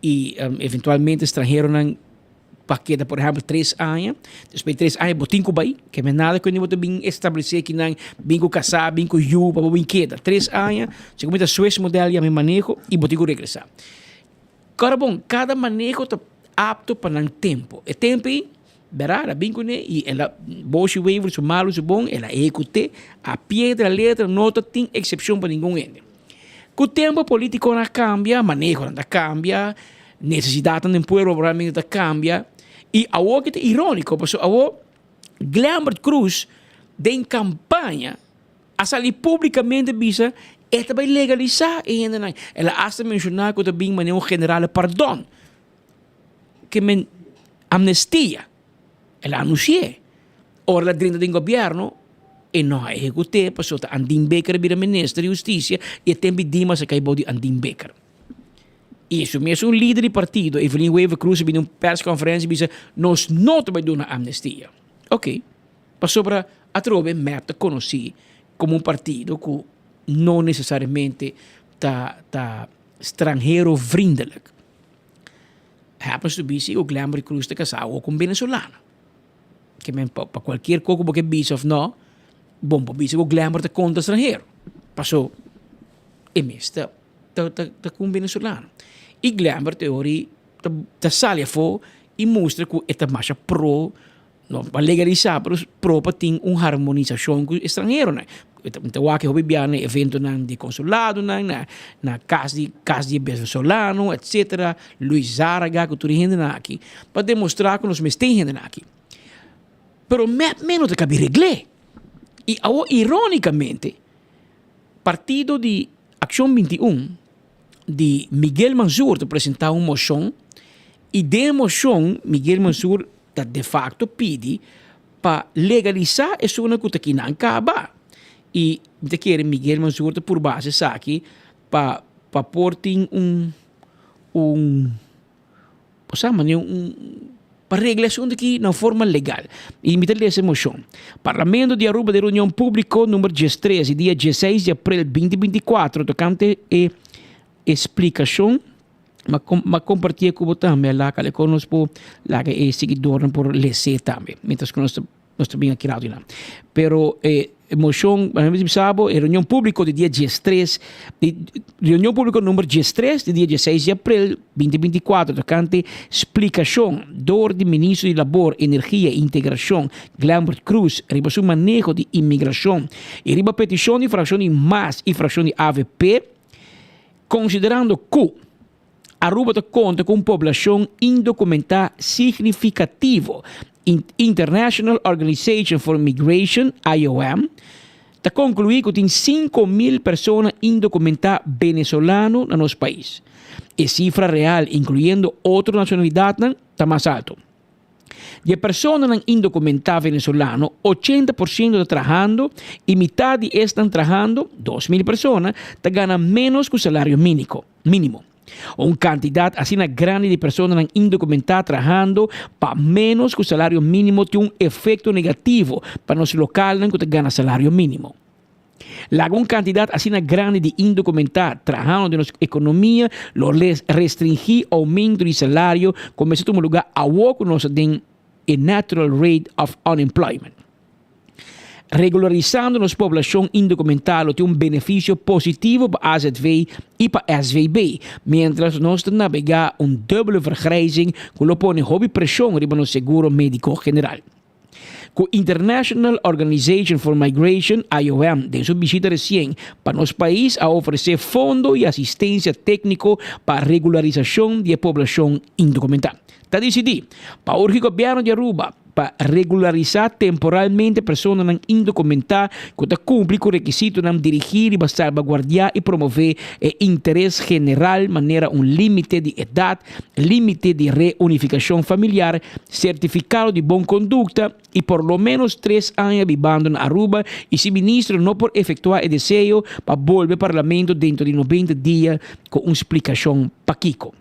y eventualmente stranheronan pa keda por ehempel tres aña, despues di tres aña bo tin ku bai, ke men nada ku bo ta bin establece kinan bin ku kasa, bin ku yu pa bo bin keda, tres aña, segun mi ta Swiss model yama e maneho y bo tin ku regresa. Kora bon, kada maneho ta apto pa nan tempo, e tempo ei Bera, el a bin kuné i el a Boshy Wever su malu su bon, el a ehekut'é a pie de la letra, no ta tin eksepshon pa ningun hende. Ku tempu politikonan a kambia, manehonan ta kambia, nesesidatnan den pueblo probablemente ta kambia i awor ke ta iróniko pasobra awor Glenbert Croes den kampaña a sali públikamente bisa e ta bai legalisá e hendenan. El a asta menshoná ku ta bin manera un generale pardon. Ke men amnestia, el a anunsi'é. Ora el a drenta den gobièrnu, e no a ehekut'é pasobra ta Andin Bikker a bira minister di hustisia i e tempu Dimas a kai bou di Andin Bikker. I su mesun lider di partido, Evelyn Wever Croes, a bini un perskonferensia i bisa, Nos no ta bai duna amnestia. Oké, pasobra atrobe mep ta konosí komo un partido ku no nesesariamente ta ta stranhero vriendelijk. Happens to be si ku Glenbury Cruz ta kasá awor ku un venezolano. Ke men pa pa kualkier kos ku bo ke bisa òf no, bo por bisa ku Glenbury ta kontra stranhero. Paso e mes ta ta ta ta ku un venezolano. I Glenbury te ori ta ta sali afó i mustra ku e ta masha pro No pa legalisá pero pro pa tin un harmonisashon ku estranheronan. Mi ta wak e hopi bia na eventonan di konsuladonan, na na kas di kas di e venezolano etsetera, Luis Zaraga ku tur e hendenan aki pa demostrá ku nos mester e hendenan aki. Pero mep mes no ta kabi regl'é. I awor irónikamente partido di Akshon 21 di Miguel Mansur ta presentá un moshon i den e moshon Miguel Mansur ta de facto pidi pa legalisá esunnan ku ta kinan kaba. I mi ta kere Miguel Mansur ta purba hasi esaki pa pa por tin un un osea manera un pa regla esun aki na un forma legal. I mi ta lesa e moshon. Parlamento di Aruba den reunion públiko number diestres di dia dieseis di aprel 2024 tokante e splikashon Ma compartié cu bo tambe a laga con nos por laga e siguidornan por les'é tambe mientras cu nos ta nos ta bin aki rato nan. Pero e mocion bisa bo e reunion publico di dia diestres di reunion publico number diestres di dia dieseis di april binti 24 tocante splicacion door di ministro di Labor, Energia y Integracion Glenbert Croes riba su maneho di inmigracion y riba peticion di fraccion di mas y fraccion di avp. Konsiderando ku Aruba ta konta ku un poblashon indokumentá signifikativo, International Organization for Migration, IOM, ta konkluí ku tin 5000 persona indokumentá venezolano na nos pais. E sifra real, inkluyendo otro nashonalidatnan, ta mas altu. Di e personanan indokumentá venezolano, 80% ta trahando i mitat di esnan trahando, 2000 persona, ta gana ménos ku salario míniko, mínimo. Un kantidat asina grandi di personanan indokumentá trahando pa ménos ku salario mínimo tin un efekto negativo pa nos lokalnan ku ta gana salario mínimo. Laga un kantidat asina grandi di indokumentá trahando den nos ekonomia lo restringí oumento di salario ku mester tuma lugá awor ku nos ta den e natural rate of unemployment. Regularisando nos poblashon indokumentá lo tin un benefisio positivo pa AZV i pa SVB, miéntras nos ta nabegá un dubbele vergrijzing ku lo pone hopi preshon riba nos seguro médiko general. Ku International Organization for Migration, IOM, den su bishita resien pa nos pais a ofresé fondo i asistensia tékniko pa regularisashon di e poblashon indokumentá. Ta disidí pa urgi gobièrnu di Aruba pa regularisá temporalmente personanan indokumentá ku ta kumpli ku rekisitonan dirigí riba salbaguardiá i promové e interes general manera un límite di edat, límite di reunifikashon familiar, Certificado di bon conducta y por lo menos tres aña bibando na Aruba y si ministro no por efectua e deseo pa bolbe Parlamento dentro di 90 dia cu un splicacion pakico.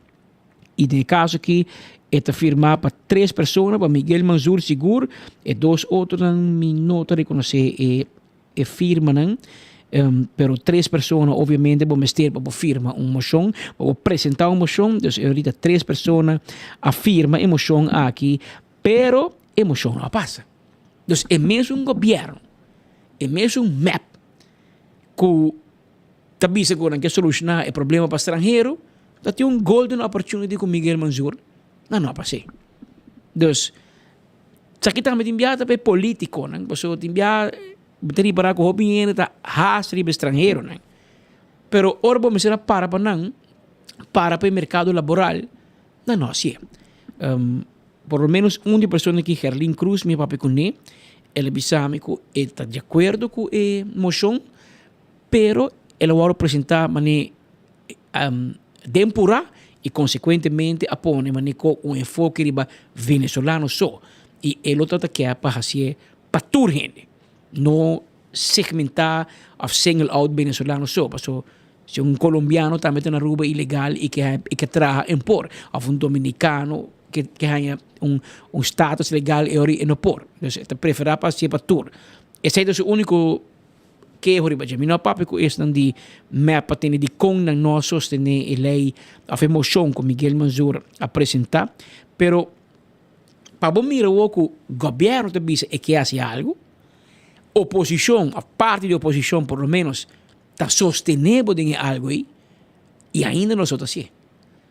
Y den e caso aki e ta firma pa tres persona, pa Miguel Mansur sigur, e dos otronan mi no ta reconoce e e firmanan, pero tres persona obviamente bo mester pa bo firma un moshon, pa bo presenta un moshon, dus ahorita tres persona a firma e moshon aki, pero e moshon no a pasa. Dus e mesun gobierno, e mesun mep ku ta bisa ku nan ke solushona e problema pa stranhero, ta tin un golden opportunity ku Miguel Mansur, nan no a pas'é. Dus Esaki tambe tin bia ta pa e politiconan, pasobra tin bia bo ta ripara ku hopi hende ta haas riba e stranheronan. Pero ora bo mester a para pa nan, para pa e merkado laboral, nan no hasié. Por lo menos un di e persona aki, Gerlin Cruz, mi a papia kuné, el a bisa mi ku e ta di akuerdo ku e moshon, pero el a wòrdu presentá manera den purá y consecuentemente a pone manera cu un enfoke riba venezolano so y e lo trata ke pa hacié pa tur hende, no segmenta of single out venezolano so, paso si un colombiano tambe ta na Aruba ilegal y ke y ke traha en por of un dominicano ke ke haña un un status legal e ora e no por, dus e ta prefera pa hacié pa tur. Esey ta su unico Keho riba dje. Mi no a papia ku esnan di mep pa tene dikon nan no a sostené e lei òf e moshon ku Miguel Mansur a presentá, pero pa bo mira awor ku gobièrnu ta bisa e ke hasi algu, oposishon òf parti di oposishon por lo ménos ta sostené bo den e algu ei i ainda nos no ta hasié.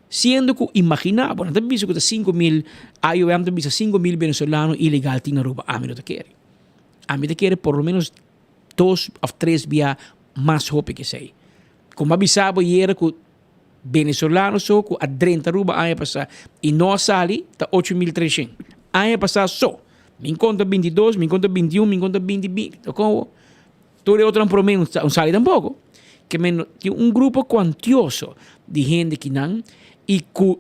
Siendo ku imaginá bo, nan ta bisa ku ta 5000, IOM ta bisa 5000 venezolano ilegal tin na Aruba, ami no ta kere. Ami ta kere por lo menos dos of tres bia mas hopi ke esei. Como a bisa bo yera ku venezolano so ku a drenta Aruba aña pasá i no a sali ta 8300. Aña pasá so. Mi konta bintidos, mi konta bintiun, mi konta binti binti. Kon tur e otronan promé no sali tampoko. Ke men tin un grupo kuantioso di hende kinan i ku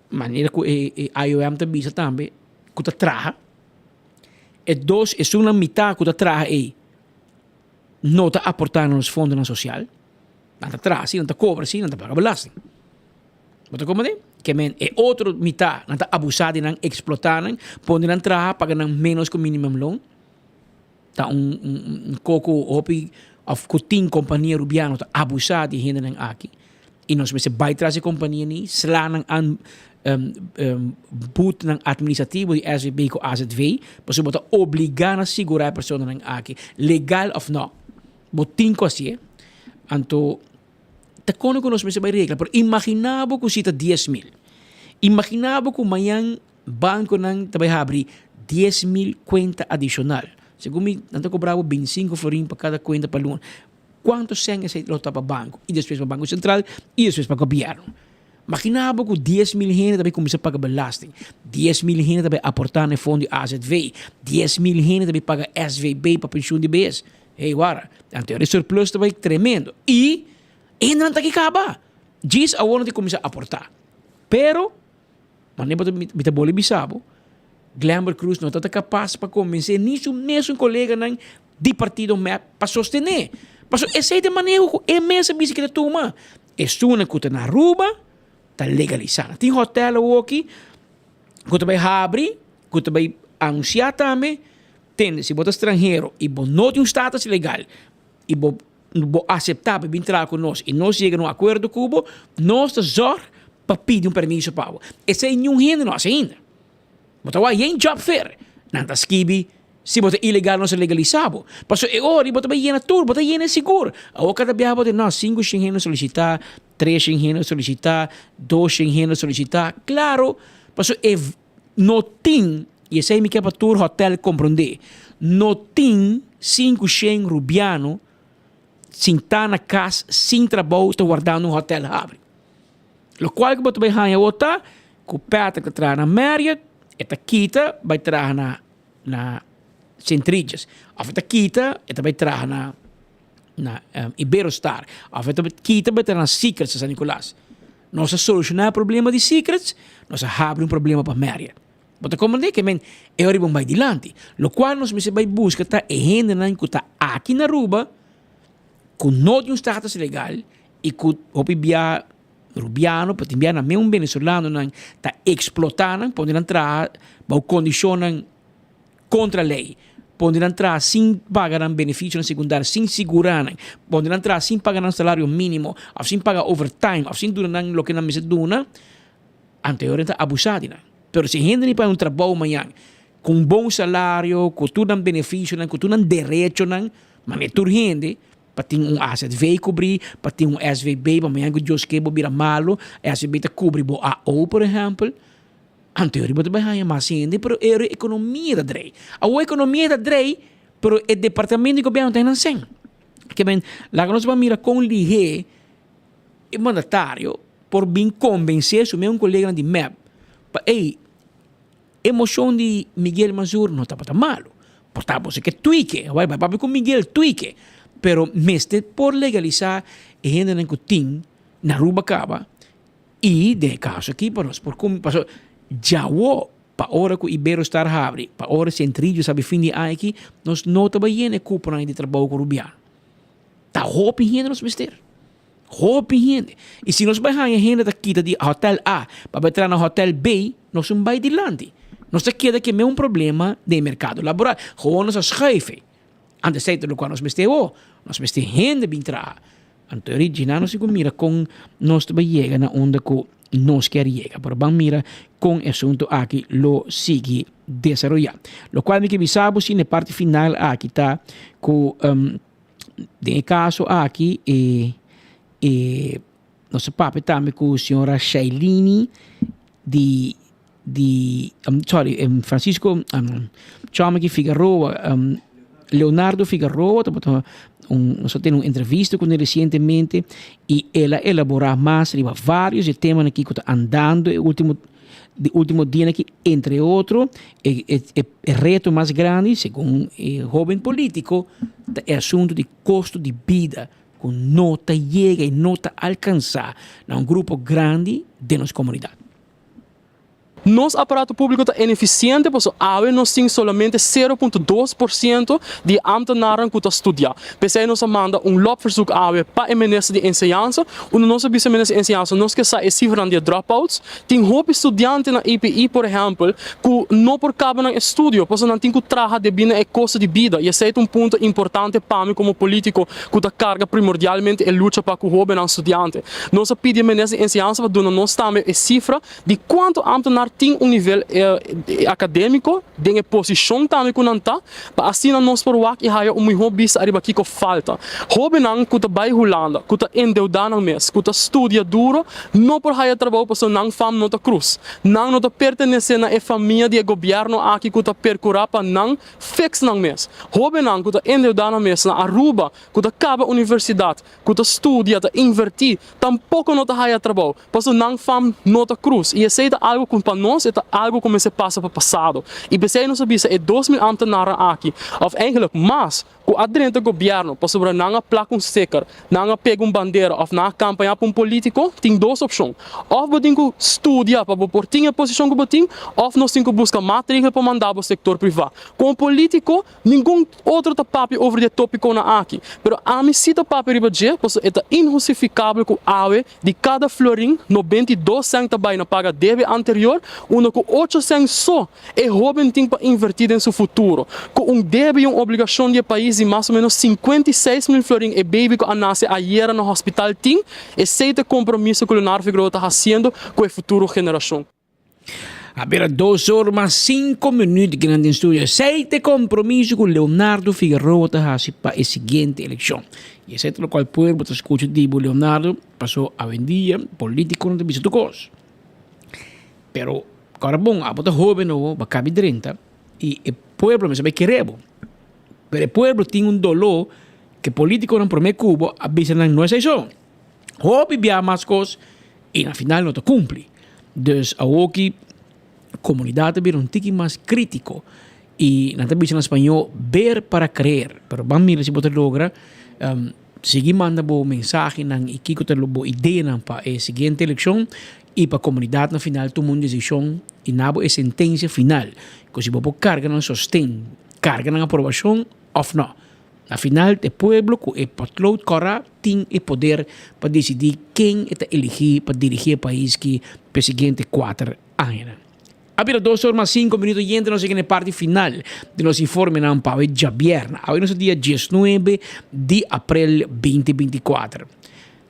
manera ku e IOM ta bisa tambe ku ta traha. E dos esunnan mitá ku ta traha ei no ta aportá na nos fondonan sosial. Nan ta traha si, nan ta kobra si, nan ta paga belasting. Bo ta komprendé? Ke men e otro mitá nan ta abusá di nan, eksplotá nan, pone nan traha, paga nan ménos ku minimumloon. Ta un un koko hopi òf ku tin kompania rubiano ta abusá di hendenan aki i nos mester bai tras e kompania ni sla nan an boetenan administrativo di SVB ku AZV pasobra bo ta obligá na sigurá e personanan aki legal òf no bo tin ku hasié anto Ta kono ku nos mester bai regla, pero imaginá bo ku si ta 10,000. Imaginá bo ku mañan bankonan ta bai habri 10,000 kuenta adishonal. Segun mi, nan ta kobra bo 25 florin pa kada kuenta pa luna. Kuantu sèn esei lo ta pa banko i despues pa Banko Sentral i despues pa gobièrnu. Imaginá bo ku 10,000 hende ta bai kuminsá paga belasting, 10,000 hende ta bai aportá na e fondo di AZV, 10,000 hende ta bai paga SVB pa penshun di bes. Hey wara, anto e surplus ta bai tremendo. I e hendenan ta ki kaba. Djis awor nan ta kuminsá aportá. Pero, manera bo ta mi ta boli bisa bo, Glenbert Croes no tabata kapas pa konvensé ni su mesun koleganan di partido mep pa sostené. Pasobra esei ta e maneho ku e mes a bisa ku e ta tuma. Esunnan ku ta na Aruba ta legalisá. Tin hòtèl awoki ku ta bai habri, ku ta bai anunsiá tambe. Tende, si bo ta stranhero i bo no tin un status legal i bo bo aseptá pa bin traha ku nos i nos yega na un akuerdo ku bo, nos ta zòrg pa pidi un permiso pa bo. Esei niun hende no hasi ainda. Bo ta wak yen job fair, nan ta skibi si bo ta ilegal nos ta legalisá bo. Pasobra e ora bo ta bai yena tur, bo ta yena sigur. Awor kada biaha bo ta no, sinku shen hende solisitá, tres shen hende solisitá, dos shen hende solisitá. Klaro, pasobra e No tin, y esey mi ke pa tur hotel comprende, no tin 500 Rubiano sinta na cas sin trabou ta wardando un hotel habri. Locual cu bo ta bay haya awor ta cu Patrick ta traha na Marriott, e ta kita bay traha na na Sint Regis, of e ta kita e ta bay traha na na Iberostar, of e ta kita bay traha na Secrets na San Nicolas. Nos a solushoná e problema di Secrets, nos a habri un problema pa Marriott. Bo ta komprendé? Ke men e ora bon bai dilanti. Lokual nos mester bai buska ta e hendenan ku ta aki na Aruba ku no tin un status legal i ku hopi bia Rubiano, pero tin bia nan mes un Venezolanonan ta eksplotá nan, pone nan traha bou kondishonnan kontra lei, pone nan traha sin paga nan beneficionan secundario, sin sigura nan, pone nan traha sin paga nan salario minimo, of sin paga overtime, of sin duna nan loke nan mester duna, anto e ora nan ta abusa di nan. Pero si hende ni paña un trabou mañan, cu un bon salario, cu tur nan beneficionan, cu tur nan derechonan, mane tur hende, pa tin un AZV cubri, pa tin un SVB, pa mañan cu Dios ke bo bira malo, SVB ta cubri bo AO por ehempel, Anto riba ta bai haña mas hende, pero e ekonomia ta drei. Awor ekonomia ta drei, pero e departamento di gobièrnu ta nan sen. Ke men, laga nos ban mira kon lihé e mandatario por bin kombensé su mesun koleganan di mep pa ey, e moshon di Miguel Mazur no tabata malu. Por ta boso ke tuike, bai bai papia ku Miguel tuike, pero mester por legalisá e hendenan ku tin na Aruba kaba. I den e kaso aki pa nos por kumpli pasobra djawo pa ora ku Iberostar habri, pa ora Centrillo sabi fin di aña aki, nos no ta bai yena e kuponan di trabou ku Rubiano. Ta hopi hende nos mester. Hopi hende. I si nos bai haña hende ta kita di hotel A pa bai traha na hotel B, nos un bai dilanti. Nos ta keda ku e mesun problema den e merkado laboral. Gewoon nos a schuif ei. Antes esei ta lokual nos mester ho. Nos mester hende bin traha. Anto Regina nos tin ku mira kon nos ta bai yega na unda ku nos kier yega, pero ban mira kon e asuntu aki lo sigui desaroyá. Lokual mi ke bisa bo si na e parti final aki ta ku den e kaso aki e e nos a papia tambe ku señora Shailini di di sorry Francisco Chomiki Figaroa Leonardo Figaroa tabata un nos a tene un entrevista kune resientemente i el a elabora mas riba varios di e temanan aki ku ta andando e ultimo. di ultimo dianan aki entre otro e e e reto mas grandi segun e hoben politico ta e asunto di costo di bida cu no ta yega y no ta alcansa na un grupo grandi den nos comunidad. Nos aparato públiko ta inefisiente pasobra awe nos tin solamente 0.2% di e ámtenarnan ku ta studiá. P'esei nos a manda un lopverzoek awe pa e minister di enseñansa, unda nos a bisa e minister di enseñansa nos ke sa e sifranan di e dropouts. Tin hopi studiante na EPI por ehèmpel ku no por kaba nan estudio pasobra nan tin ku traha debí na e kosto di bida i esei ta un punto importante pa mi komo polítiko ku ta karga primordialmente e lucha pa ku hóbennan studiante. Nos a pidi e minister di enseñansa pa duna nos tambe e sifra Di kuantu ámtenar tin un nivel akadémiko den e posishon tambe ku nan ta, pa asina nos por wak i haya un mihó bista ariba kiko falta. Hóbennan ku ta bai Hulanda, ku ta endeudá nan mes, ku ta studia duro, no por haya trabou pasobra nan fam no ta krus. Nan no ta pertenesé na e famia di e gobièrnu aki ku ta perkurá pa nan fix nan mes. Hóbennan ku ta endeudá nan mes na Aruba, ku ta kaba universidat, ku ta studia, ta invertí, tampoko no ta haya trabou, pasobra nan fam no ta krus. I esei ta algu ku pa nos e ta algu ku mester pasa pa pasado. I p'esei nos a bisa e 2000 ámtenarnan aki, òf eigenlik mas, ku a drenta gobièrnu pasobra nan a plak un sticker, nan a pega un bandera òf nan a kampañá pa un polítiko, tin dos opshon, òf bo tin ku studia pa bo por tin e posishon ku bo tin, òf nos tin ku buska maatregel pa manda bo sektor privá. Komo polítiko, Ningun otro ta papia over di e topikonan aki, pero ami si ta papia riba dje pasobra e ta inhustifikabel ku awe di kada florin 92 sèn ta bai na paga debe anterior, unda ku ocho sèn so e hóben tin pa invertí den su futuro. Ku un debe i un obligashon di e pais di mas o ménos 56 mil florin e baby ku a nase ayera na hospital tin, esei ta e kompromiso ku Leonardo Figueroa ta hasiendo ku e futuro generashon. A bira dos or mas cinco minuut ki nan den studio. Esey ta e compromiso cu Leonardo Figueroa ta haci pa e siguiente eleccion. Y esey ta locual pueblo ta scucha di bo Leonardo, paso awendia politiconan ta bisa tur cos. Pero ora bon abo ta hoben awo, bo a cabi drenta y e pueblo mester bay kere bo. Pero e pueblo tin un dolo cu e politiconan prome cu bo a bisa nan no esey so. Hopi bia mas cos y na final no ta cumpli. Dus awoki comunidad ta bira un tiki mas critico y nan ta bisa na spañol ver para creer. Pero ban mira si bo ta logra sigui manda bo mensahenan y kico ta bo ideanan pa e siguiente eleccion y pa comunidad na final tuma un decision y na bo e sentencia final cu si bo por carga nan sosten, carga nan aprobacion of no. Na final ta e pueblo ku e potlood kòrá tin e poder pa disidí ken e ta eligí pa dirigí e pais ki pa e siguiente kuater añanan. A bira dos or mas sinku minuto yente nos yega na e parti final di nos informenan pa awe djabièrnè. Awe nos ta dia diesnuebe di aprel binti 24.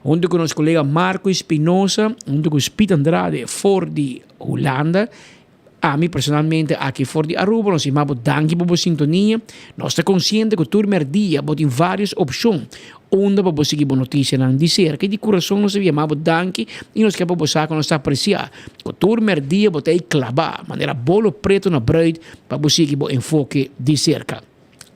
Huntu ku nos kolega Marco Espinosa, huntu ku Speed Andrade for di Hulanda, Ami personalmente aki for di Aruba nos yama bo danki pa bo sintonia. Nos ta konsiente ku tur merdia bo tin varios opshon unda pa bo sigui bo notisianan di serka i di kurason nos ta yama bo danki i nos ke pa bo sa ku nos ta apresiá ku tur merdia bo ta ei klabá manera bolo pretu na bruid pa bo sigui bo enfoke di serka.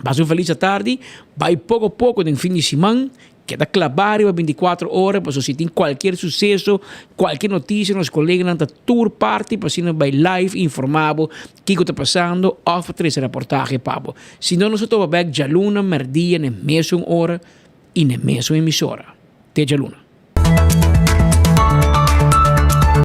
Pasa un felis atardi, bai poko poko den fin di siman, keda klabá riba 24 ora pasobra si tin kualkier suseso, kualkier notisia nos koleganan ta tur parti pa asina bai live informá bo kiko ta pasando òf pa trese raportahe pa bo. Si no nos ta topa bèk djaluna mèrdia na e mesun ora i na e mesun emisora. Te djaluna.